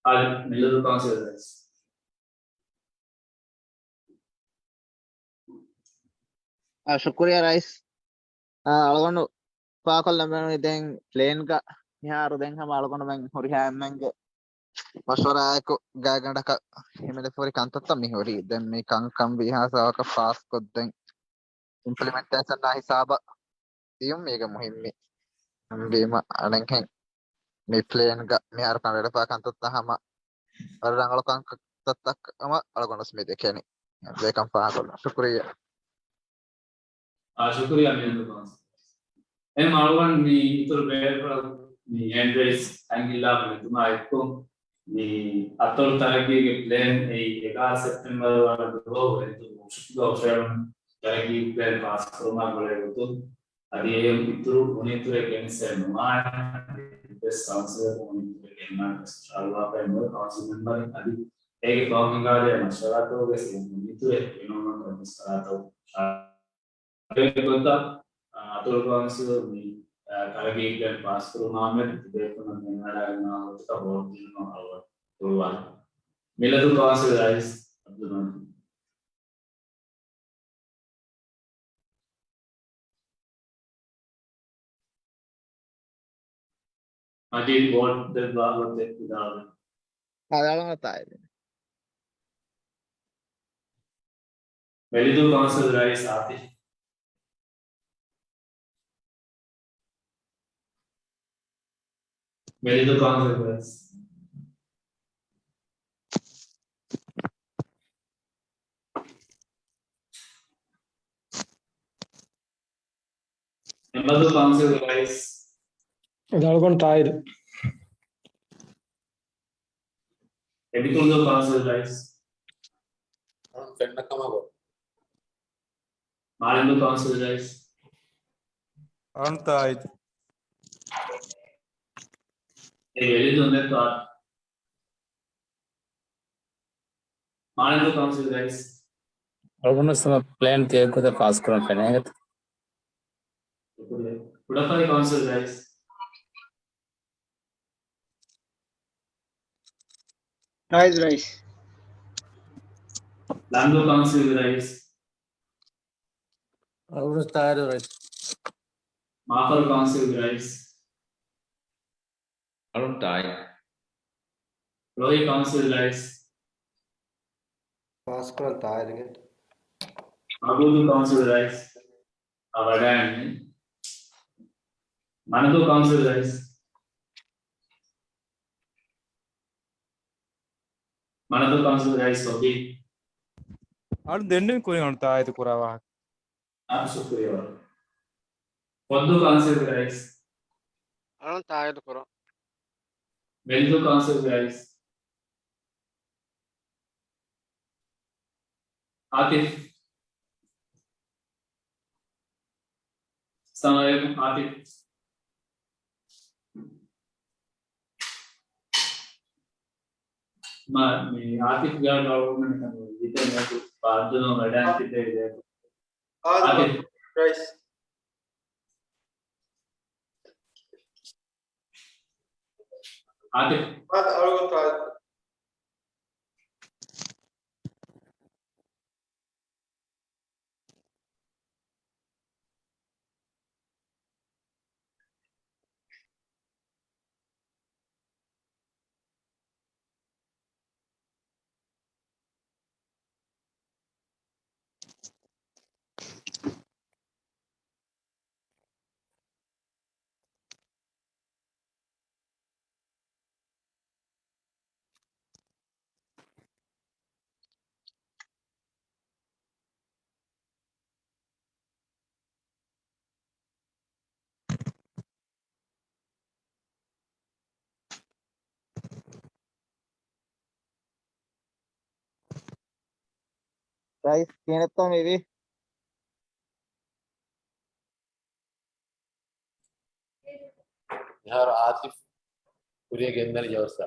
އާދެ، މިލަދު ކައުންސިލް ރައީސް. އާ، ޝުކުރިއްޔާ ރައީސް. އާ، އަޅުގަނޑު ފާކޮށްލަން ބޭނުނީ ދެން ޕްލޭންގަ މިހާރު ދެން ހަމަ އަޅުގަނޑުމެން ހުރިހާ އެންމެންގެ މަޝްވަރާއެކު ގާތްގަނޑަކަށް ހިމެނިފަ ހުރި ކަންތައްތައް މި ހުރީ. ދެން މި ކަންކަން ވީހާ ސަބަބަކަށް ފާސްކޮށްދެން އިމްޕްލިމެންޓޭޝަންއާ ހިސާބަށް ދިޔުން މީގެ މުހިއްމީ. އެހެންވީމަ އަނެއްހެން މި ޕްލޭންގަ މިހާރު ކަނޑައެޅިފާ ކަންތައްތައް ހަމަ ވަރަށް ރަނގަޅު ކަންތައްތައް ކަމަށް އަޅުގަނޑު މި ދެކެނީ. ލޭކަން ފާހަގަކޮށްލަން ޝުކުރިއްޔާ. އާ، ޝުކުރިއްޔާ މިލަދު ކައުންސިލް. އެހެން އަޅުގަނޑު މި އިތުރު ބޭފުޅަކު މި ހޭންޑް ރައިސް އަންގިއްލާފަ ނެތުމާ އެއްކޮށް، މި އަތޮޅު ތަރައްގީގެ ޕްލޭން އެއީ އެގާރަ ސެޕްޓެމްބަރު ވަނަ ދުވަހު އެންތު ވޯކްޝޮޕްގަ ހުށައެޅުނު ތަރައްގީ ޕްލޭން ފާސްކުރުމާ ގުޅޭ ގޮތުން، އަދި އެހެން އިތުރު ހުނިއިތުރެއް ގެނެސް ނުވާނެ. އެއްވެސް ކައުންސިލަރަކު ހުނިއިތުރެއް ގެންނާނެ ކަސް އަޅުވާފައި ނުވޭ ކައުންސިލް މެމްބަރެއް އަދި އޭގެ ފަހު ހިނގާދޭ މަޝްވަރާތަކުގެ ސިޔަ ހުނިއިތުރެއް ގެނައުމަށް އެއްވެސް ފަރާތަކު ގޮތަށް، އަތޮޅު ކައުންސިލުން މި، އާ، ތަރައްގީ ޕްލޭން ފާސްކުރުމާމެދު ތިބޭފުޅުން ގެންނަރާގެން އާ ގޮތަކަށް ވޯޓް ދިނުމަށް އަޅުގަނޑު ހުޅުވާލި. މިލަދު ކައުންސިލް ރައީސް އަބްދުލް މަން. މަޖީދު ވޯޓް ދެއްވާ ގޮތެއް ވިދާޅުވެ. ހަދާޅަމާ ތާއިދެއް. ވެލިދޫ ކައުންސިލް ރައީސް އާތިފް. ވެލިދޫ ކައުންސިލް ރައީސް. އެމަދޫ ކައުންސިލް ރައީސް. އަޅުގަނޑު ތާއިދު. އެބިތުޅުދޫ ކައުންސިލް ރައީސް. ފެންނަ ކަމަށް ގޮ. މާޅެންދޫ ކައުންސިލް ރައީސް. އަޅުގަނޑު ތާއިދު. އެ ވެލިދޫ ނެތް އާ. މާޅެންދޫ ކައުންސިލް ރައީސް. އަޅުގަނޑު ސަމަ ޕްލޭން ތިޔަ ގޮތަށް ފާސްކުރަން ފެނޭގަތަ؟ ކުޑަފަރި ކައުންސިލް ރައީސް. ތާއިދު ރައީސް. ލަންދޫ ކައުންސިލް ރައީސް. އަޅުގަނޑު ތާއިދު ރައީސް. މާފަރު ކައުންސިލް ރައީސް. އަޅުން ތާއި. ރޯހި ކައުންސިލް ރައީސް. ފާސްކުރަން ތާއިދުގެ. އަގޫދޫ ކައުންސިލް ރައީސް. އަވަޑާން. މަނަދޫ ކައުންސިލް ރައީސް. މަނަދޫ ކައުންސިލް ރައީސް ސޮބީ. އަޅު ދެންނެވި ކުރިން އަޅު ތާއިދު ކުރާ ވާހަކަ. އާ، ޝުކުރިއްޔާ. ފޮއްދޫ ކައުންސިލް ރައީސް. އަޅުން ތާއީދު ކުރުން. ވެލިދޫ ކައުންސިލް ރައީސް. އާތިފް. އައްސަލާމު ޢަލައިކުމް، އާތިފް. މާ، މި އާތިފް ގާ ގާ ވަމެން ކަން ވީތެ މެ ބާއްދުނޯ ވަޑާން ތިބޭ. އާދެ، އާދެ. ރައީސް. އާދެ. އާދެ، އަޅުގަނޑު ތާއީދު. ރައީސް ކިހިނެއްތޯ މިވީ؟ މިހާރު އާތިފް ކުރިއަށް ގެންދަނީ ޖަލްސާ.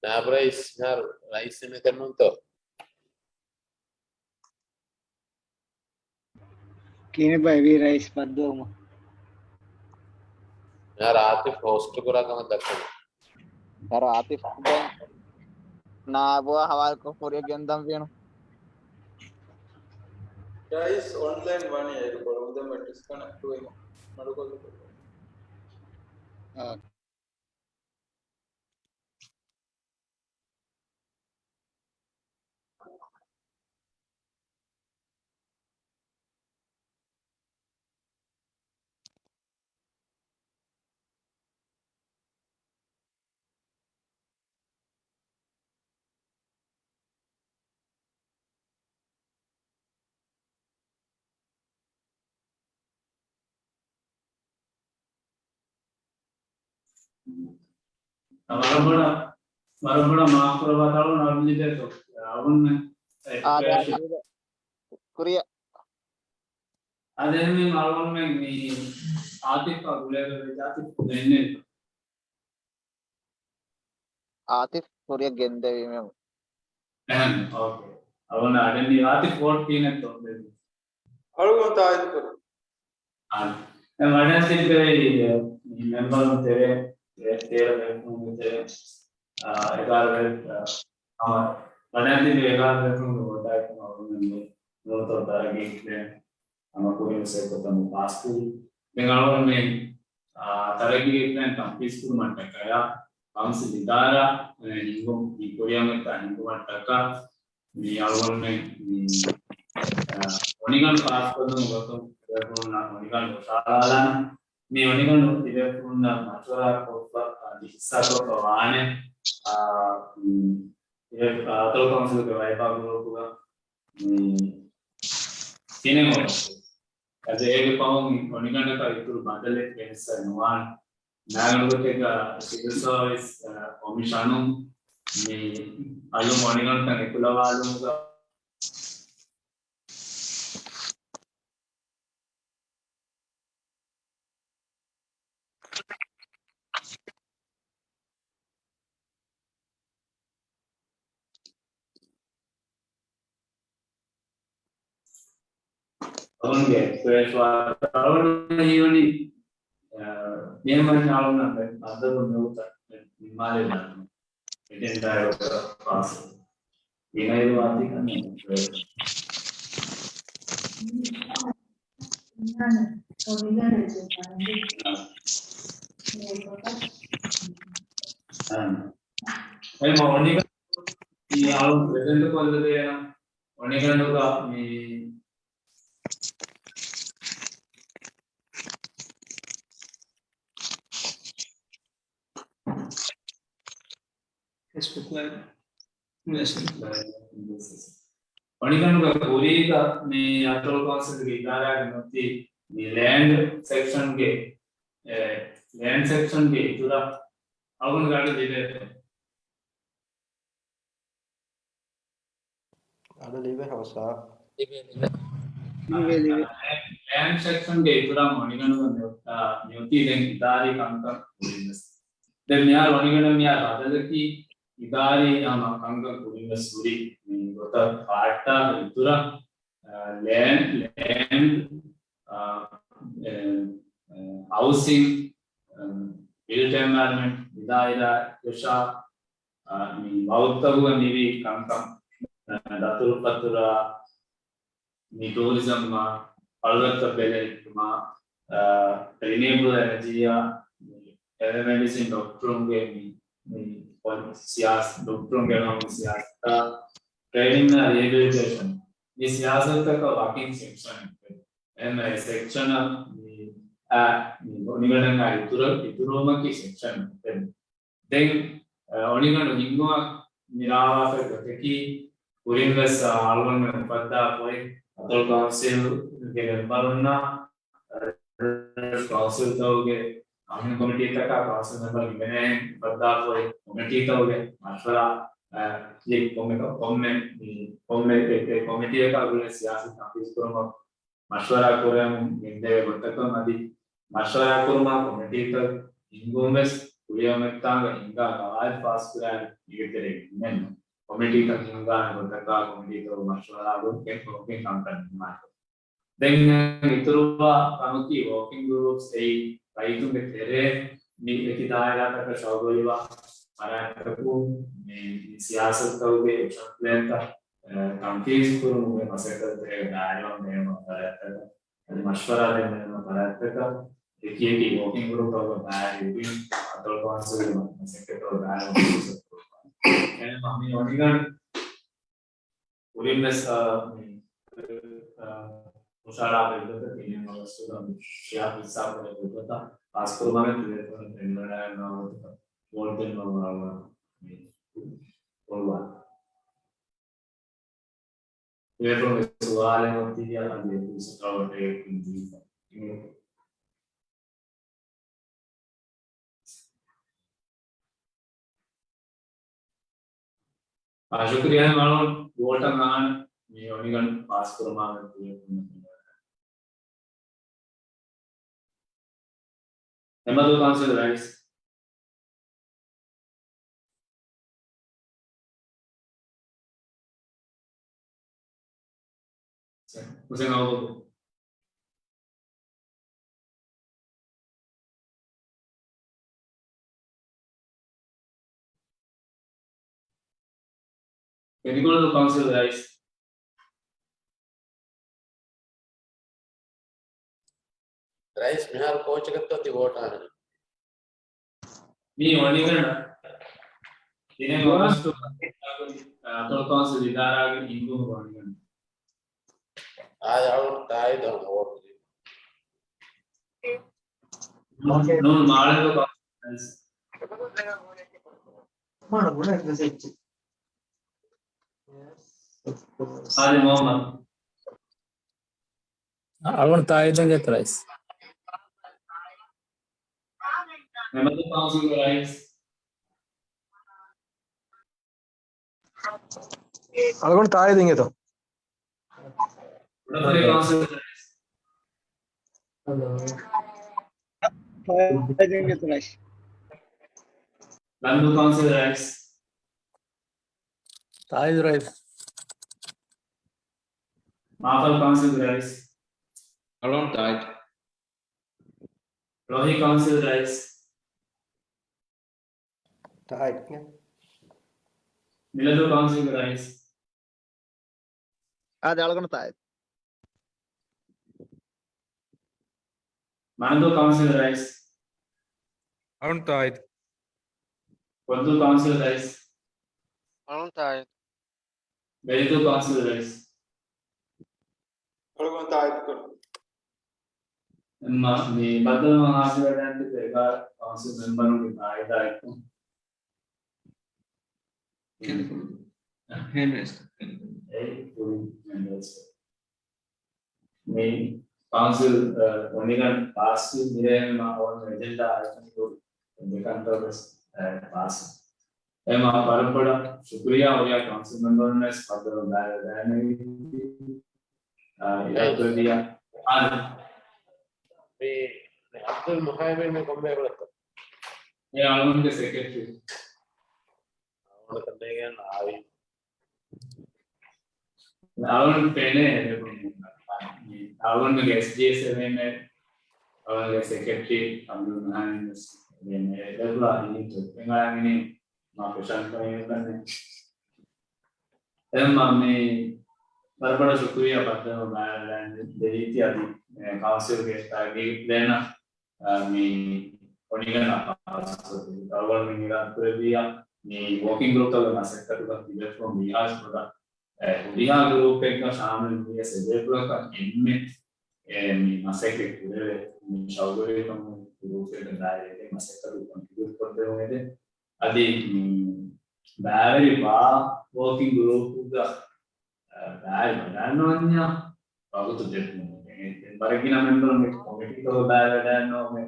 ނާއިބު ރައީސް، މިހާރު ރައީސް ނިމޭކަށް ނޫންތޯ؟ ކިހިނެއްބާ އެވީ ރައީސް ފައްދުވުމަށް؟ މިހާރު އާތިފް ހޯސްޓް ކުރާ ކަމަށް ދައްކަނީ. މިހާރު އާތިފް ދެން ނާއިބުއާ ހަވާލުކޮށް ކުރިއަށް ގެންދަން ވީނު. ރައީސް އޮންލައިން ވަނީ އޭރު ބޮޑު ދެންމެ ޑިސްކަނެކްޓް ވީމަ މަޑުކޮށްލި. އާ. ވަރަށް ބޮޑަށް، ވަރަށް ބޮޑަށް މާފުކުރައްވާތާ އަޅުގަނޑު އަޑު ލިބޭތޯ؟ އަޅުގަނޑުމެން އާ، އެކްސްޕްރެޝަން. ކުރިއަށް. އާދެ، އެހެންވީމަ އަޅުގަނޑުމެން މި އާތިފްއާ ގުޅޭ ވެ، އާތިފް ދެންނެވިތޯ؟ އާތިފް ކުރިއަށް ގެންދެވީމެވެ. އެހެން، އޯކޭ. އަޅުގަނޑަށް އަޑެއް ނީ އާތިފް ވޯޓް ކިހިނެއްތޯ ދެއްވީ؟ އަޅުގަނޑު ތާއީދު ކުރޭ. އާ. ދެން ވަޑައިގެން ތިއްބެވި މި މެމްބަރުން ތެރޭ، ތޭ-، ތޭރަ ބޭފުޅުންގެ ތެރޭ، އާ، އެގާރަ ބޭ-، އާ، ހަމަ ވަޑައިގެން ތިއްބެވި އެގާރަ ބޭފުޅުންގެ ވޯޓާއެކު އަޅުގަނޑުމެން ނޫންތޯ ތަރައްގީގެ ހަމަ ކުރިން ސައިކޮށް ތަން ޕާސްކުރި. ދެން އަޅުގަނޑުމެން، އާ، ތަރައްގީގެ ޕްލޭން ތަންފީޒް ކުރުމަށްޓަކައި ކައުންސިލް އިދާރާ، އެ، ހިންގު-، މި ކުރިއަށް އޮތްތާ ހިންގުމަށްޓަކާ މި އަޅުގަނޑުމެން މި، އާ، އޮނިގަނޑު ފާސްކޮށްލުމުގެ ގޮތުން ތިބޭފުޅުންނާ އޮނިގަނޑު ހުށަހަޅާލާނަން. މި އޮނިގަނޑު ތިބޭފުޅުންނާ މަޝްވަރާ ކޮށްފަ، އާ، ހިއްސާކޮށްފަ ވާނެ، އާ، މި، ތިބޭ-، އާ، އަތޮޅު ކައުންސިލުގެ ވައިފާ ގްރޫޕުގަ މި ތިނެއް އޮންނަ. އަދި އޭގެ ފަހުން އޮނިގަނޑަކަށް އިތުރު ބަދަލެއް ކެންސަރ ނުވާނެ. މާގަނޑުގޮތެއްގަ ސިވިލް ސާވިސް، އަ، ކޮމިޝަނުން މި އަލުން އޮނިގަނޑުތައް އެކުލަވާލުމުގަ އަޅުގަނޑުގެ އެކްސްޕްރެޝަން އަޅުގަނޑު ހީވަނީ، އަ، މިހެން އަޅުގަނޑަށް މަދަދު ނުވަތަ ނިންމާލެވި އެޖެންޑާއެއް ފާސް. ވިނައިރު އާތި ކަން. އެ މަ އޮނިގަނޑު މި އަޅު ޕްރެޒެންޓް ކޮށްލެވޭނަ އޮނިގަނޑުގަ މި ފޭސްބުކް ލައިވް. ފޭސްބުކް ލައިވް. އޮނިގަނޑުގަ ކުރީގަ މި އަތޮޅު ކައުންސިލްގެ އިދާރާގެ ނުވަތީ މި ލޭންޑް ސެކްޝަންގެ، އެ، ލޭންޑް ސެކްޝަންގެ އިތުރަށް އަޅުގަނޑު ގަޑި ލިބޭތޯ؟ އަޑު ލިބޭ ހަމަ ސާ. ލިބޭ، ލިބޭ. ލިބޭ، ލިބޭ. ލޭންޑް ސެކްޝަންގެ އިތުރަށް އޮނިގަނޑު މި-، އާ، މިއޮތީ ދެން އިދާރީ ކަންކަން ކުރިންވެސް. ދެން މިހާރު އޮނިގަނޑު މިހާރު ބަދަލަކީ އިދާރީ ހަމަ ކަންކަން ކުރިންވެސް ހުރި މި ގޮތަށް ފާއްޓާ އިތުރަށް، އާ، ލޭންޑް، ލޭންޑް، އާ، އެ، އެ، ހައުސިން، އަ، ބިލްޓް އެންވަޔަރަންމަންޓް މި ދާއިރާ ކޮށާ، އަ، މި ވައުދުތަކުގަ މިވީ ކަންކަން، އަ، ދަތުރުފަތުރާ، މި ޓޫރިޒަމްއާ، ފަޅުރަށްތައް ބެލެހެއްޓުމާ، އަ، ރިނިއުއަބަލް އެނަޖީއާ، ޓެލެމެޑިސިން ޑޮކްޓަރުންގެ މި، މި ސިޔާސަ-، ޑޮކްޓަރުންގެ ހަމަ ސިޔާސަތާ، ޓްރެއިނިންގ އާ ރިހެބިލިޓޭޝަން. މި ސިޔާސަތުތަކަށް ވަކިން ސެކްޝަނެއް. އެންމެ ސެކްޝަނަށް މި، އާ، މި އޮނިގަނޑަށް އިތުރު، އިތުރުވުމަކީ ސެކްޝަން. ދެން، އަ، އޮނިގަނޑު ހިންގުމަށް މި ރާވާފައި ގޮތަކީ، ކުރިން ވެސް، އަ، އަޅުގަނޑުމެން އުފައްދާ ބޮއެ، އަތޮޅު ކައުންސިލްގެ މެމްބަރުންނާ، އަ، ކައުންސިލްތަކުގެ އަމިއްލަ ކޮމިޓީތަކާ ކައުންސިލް މެމްބަރުން ހިމެނޭ އުފައްދާ ބޮއެ ކޮމިޓީތަކުގެ މަޝްވަރާ، އަ، އެ ކޮންމެ، ކޮންމެ، މި، ކޮންމެ އެ، އެ ކޮމިޓީއަކާ ގުޅޭ ސިޔާސަތު ތަންފީޒު ކުރުމަށް މަޝްވަރާ ކުރަމުން ގެންދެވޭ ގޮތަކަށް އަދި މަޝްވަރާ ކުރުމާ ކޮމިޓީތައް ހިންގުން ވެސް ކުރިއަށް އޮތްތާނގަ ހިންގާ ގަވާއިދު ފާސްކުރާ އިރުތެރޭ ހިމެން ކޮމިޓީތައް ހިންގާނެ ގޮތަކާ ކޮމިޓީތަކު މަޝްވަރާ ގޮތްގެން ކޮމިޓީ ކަންކަން ނިންމާނެ. ދެން އިތުރުވާ ކަމަކީ ވޯކިން ގްރޫޕްސް އެއީ ރައްޔިތުންގެ ތެރޭ މި އެކި ދާއިރާތަކަށް ޝައުގުވެރިވާ ފަރާތްތަކުން މި، މި ސިޔާސަތުތަކުގެ އެކްޝަން ޕްލޭންތައް ތަންފީޒު ކުރުމުގެ މަސައްކަތުގެ ދާއިރާ މޭނުން ފަރާތްތަކަށް، އަދި މަޝްވަރާ ދޭން މޭނުން ފަރާތްތަކަށް، އެކި އެކި ވޯކިން ގްރޫޕްތަކުގެ ބައި ވިތިން އަތޮޅު ކައުންސިލްގެ މަސައްކަތުގެ ދާއިރާ މަސައްކަތު ކުރުން. އެހެންވީމަ މި އޮނިގަނޑު ކުރިން ވެސް، އާ، މި، އާ، ހުށަހަޅާ ބެއްލޮތަ ތިނެއް އޮގަސްޓުގަ މި ޝިޔާ ހިއްސާ ކުރެއްވި ގޮތަށް ފާސް ކުރުމަށް ތިބޭފުޅުން ފެނިވަޑައިގަންނަވާ ގޮތަކަށް ވޯޓް ދެން ނޯ ވާ މި ކޮޅުވާ. ތިބޭފުޅުންގެ ސުވާލެއް އޮތީ އަދި އެކު ސަކާވަތެއް ދީފަ. އާ، ޝުކުރިއްޔާ މަޅު ވޯޓަށް އަހަން މި އޮނިގަނޑު ފާސް ކުރުމާ މެދު ތިބޭފުޅުން. އެމަދޫ ކައުންސިލް ރައީސް. ހުސެން އަބޫބަކުރު. ފެނިކުޅުދޫ ކައުންސިލް ރައީސް. ރައީސް މިހާރު ކޯޗަކަށްތޯ ތި ވޯޓާނެ؟ މީ އޮނިގަނޑަށް ތިނެއް އޮގަސްޓު އަތޮޅު ކައުންސިލް އިދާރާގެ ހިންގުމުގެ އޮނިގަނޑު. އާދެ، އަޅުގަނޑު ތާއީދު ވޯޓު ދީ. ނޫން، ނޫން މާޅެންދޫ ކައުންސިލް. އާދެ، މުހައްމަދު. އަޅުގަނޑު ތާއީދެއް ގެތަ ރައީސް. އެމަދޫ ކައުންސިލް ރައީސް. އަޅުގަނޑު ތާއީދެއް ގެތޯ. ކުޑަފަރި ކައުންސިލް ރައީސް. ތާއީދެއް ގެތަ ރައީސް. ލަންދޫ ކައުންސިލް ރައީސް. ތާއީދު ރައީސް. މާފަލް ކައުންސިލް ރައީސް. އަޅުގަނޑު ތާއީދު. ރޯހި ކައުންސިލް ރައީސް. ތާއީދު. މިލަދޫ ކައުންސިލް ރައީސް. އާދެ، އަޅުގަނޑު ތާއީދު. މަނަދޫ ކައުންސިލް ރައީސް. އަޅުގަނޑު ތާއީދު. ކޮންދޫ ކައުންސިލް ރައީސް. އަޅުގަނޑު ތާއީދު. ބެލިދޫ ކައުންސިލް ރައީސް. އަޅުގަނޑު ތާއީދު ކުރަން. އެމަ މި ބައްދަލުވުމަށް ހާސިލްވެގެން ތިބި އެގާރަ ކައުންސިލް މެމްބަރުންގެ ތާއީދާ އެކު. ހޭންޑް ރޭސް. އެ ފުލް ހޭންޑް ރޭސް. މި ކައުންސިލް، އަ، އޮނިގަނޑު ޕާސްވީ މިރޭ މާ އޮން އެޖެންޑާ އައިޓަމް ދެ ކަންތައް ވެސް، އަ، ޕާސް. އެމާ ވަރަށް ބޮޑަށް ޝުކުރިއްޔާ ހުރިހާ ކައުންސިލް މެމްބަރުން ވެސް ފައްދަރު ބައިވެދާނެ. އާ، އިރާދަކުރެއްވިއްޔާ. އާދެ. މި، މި އަބްދުލް މުހައިމިން މި ކޮންމެ ކުޅަތަ؟ އެ އަޅުގަނޑުގެ ސެކްރެޓަރީ. އަޅުގަނޑަކަށް ނޭނގެން އާވީ. އަޅުގަނޑު ފެނޭ، އަޅުގަނޑުގެ އެސްޖީއެސް އެވެން، އަޅުގަނޑުގެ ސެކްރެޓަރީ އަބްދުލް މުހައިމިން ވެސް އެވެން، އެ ދެކުލާ އިނީ ތުއްޕެން އަޅާން އިނީ. މާ ފެޝަން ކޮން ކަންނެ. އެހެންމަ މި ވަރަށް ބޮޑަށް ޝުކުރިއްޔާ ބައްދަލު ބައިވެރިވެ ދެވީތީ އަދި، އެ، ކައުންސިލްގެ ތަރައްގީ ޕްލޭނަށް، އަ، މި އޮނިގަނޑަށް ޕާސް ކޮށްދީ. އަޅުގަނޑު މި އިރާދަ ކުރެއްވިއްޔާ މި ވޯކިން ގްރޫޕްތަކުގެ މަސައްކަތުގަ ތިބޭފުޅުން ވީހާވެސް ބޮޑަށް އެ، ހުރިހާ ގްރޫޕެއްގަ ޝާމިލް ވިޔަސް އެބޭފުޅަކަށް އެންމެ އެ، މި މަސައްކަތް ކުރެވޭ، މި ޝައުގުވެރިކަމުގެ ގްރޫޕްއެއްގަ ދާއިރުގެ މަސައްކަތު ކޮންޓްރިބިއުޓް ކޮށްދެވުނެދެ. އަދި މި ބައިވެރި ވާ ވޯކިން ގްރޫޕުގަ، އަ، ބައިވެރި ވަޑާންނަވަންޏާ ވަގުތު ދެއްވުމުގެ. ދެން ވަރަށްގިނަ މެމްބަރުން މި ކޮމިޓީތަކަށް ބައިވެރިވަޑާންނަވަމެ،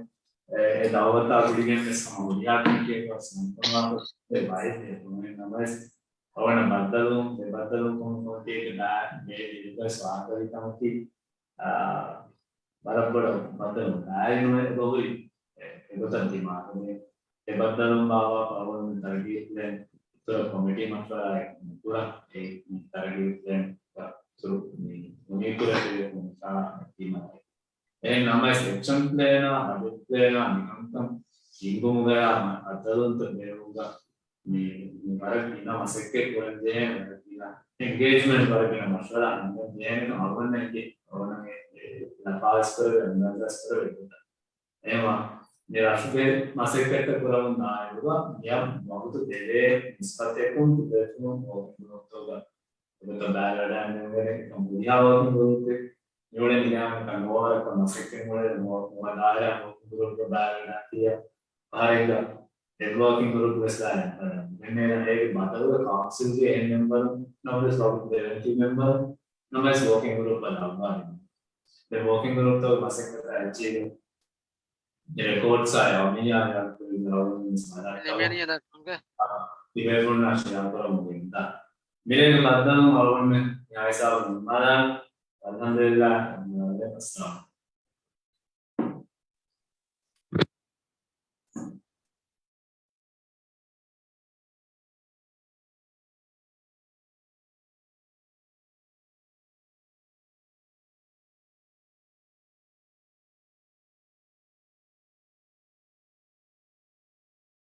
އެ، އެ ދައުވަތާ ގުޅިގެން ވެސް ހަމަ ހުރިހާ ކޮމިޓީއަކަށް ވެސް ނަންކޮނުވާކޮށް ވައިދެ ނަމަވެސް އަވަނަ ބައްދަލުވުން، ދެ ބައްދަލުވުން ކޮމިޓީގެ ބައި މޭ ދިރުގަސް ވާހަކަ ދިނުމަކީ، އާ، ވަރަށް ބޮޑަށް ބައްދަލު ދާއިރު އެބަހުރި އެގޮތަށް ދިމާވެ. އެ ބައްދަލު ބާވާ ފަރުވަން ތަރަގީ ޕްލޭން އިތުރަށް ކޮމިޓީ މަޝްވަރާ ނުކުރާ، އެ ތަރަގީ ޕްލޭން އިތުރު މި އުނީކުރެއްވި ކޮމިޓާ ދިމާވެ. އެހެން ނަމަވެސް އެކްޝަން ޕްލޭނާ، ބަޖެޓް ޕްލޭނާ މިކަންކަން ހިންގުމުގަޔާ ބައްދަލުވުންތައް ބޭނުންވުމުގަ މި، މި ވަރަށް ގިނަ މަސައްކަތް ކުރަންޖެހޭ، ވަރަށް ގިނަ އެންގޭޖްމަންޓް، ވަރަށް ގިނަ މަޝްވަރާ ހިންގަން ޖެހޭނެކަން އަޅުގަނޑަށް އެނގޭ. އަޅުގަނޑު އެ ލަފާވެސް ކުރެވޭ، އަންދާޒުވެސް ކުރެވޭ. އެހެންވީމަ، މި ރަށުގެ މަސައްކަތްތައް ކުރަމުން ދާއިރުގަ މިއަށް ވަގުތު ދެވޭ ނިސްބަތަކުން ތިބޭފުޅުން ވޯކިން ގްރޫޕްތަކުގަ އެގޮތަށް ބައިވެރިވެގެން އެކަން ހުރިހާ ވޯކިން ގްރޫޕެއް މިއުޅެނީ ގާމަކަށް ނޯވަރަކަށް މަސައްކަތް މުޅެ ނުވަ، ނުވަ ދާއިރާ ވޯކިން ގްރޫޕްގަ ބައިވެރިވެގެން ތިޔަ އަހަރެންގަ އެއް ވޯކިން ގްރޫޕް ވެސް ދާއިރާ މެންނޭނަ އޭގެ ބަދަލުގަ ކައުންސިލްގެ އެހެން މެމްބަރުން ނަމަވެސް ވަގުތު ދެވެންތި މެމްބަރުން ނަމަވެސް ވޯކިން ގްރޫޕް ބަލާ ދެ ވޯކިން ގްރޫޕްތަކުގެ މަސައްކަތާ އެއްޗެހި ރެކޯޑްސާ އަމިއްޔާ ޔާދުކުރި ރައުން ސާދާ ނެމޭނިއެ ދަ ތިބޭފުޅުންނާ ޝެއާ ކުރަމުގެ އިންދާ. މިރޭގެ ބައްދަލުން އަޅުގަނޑުމެން ހިސާބު ނުމާލާން. އަލްޙަމްދުލިއްލާހް. އައްސަލާމު.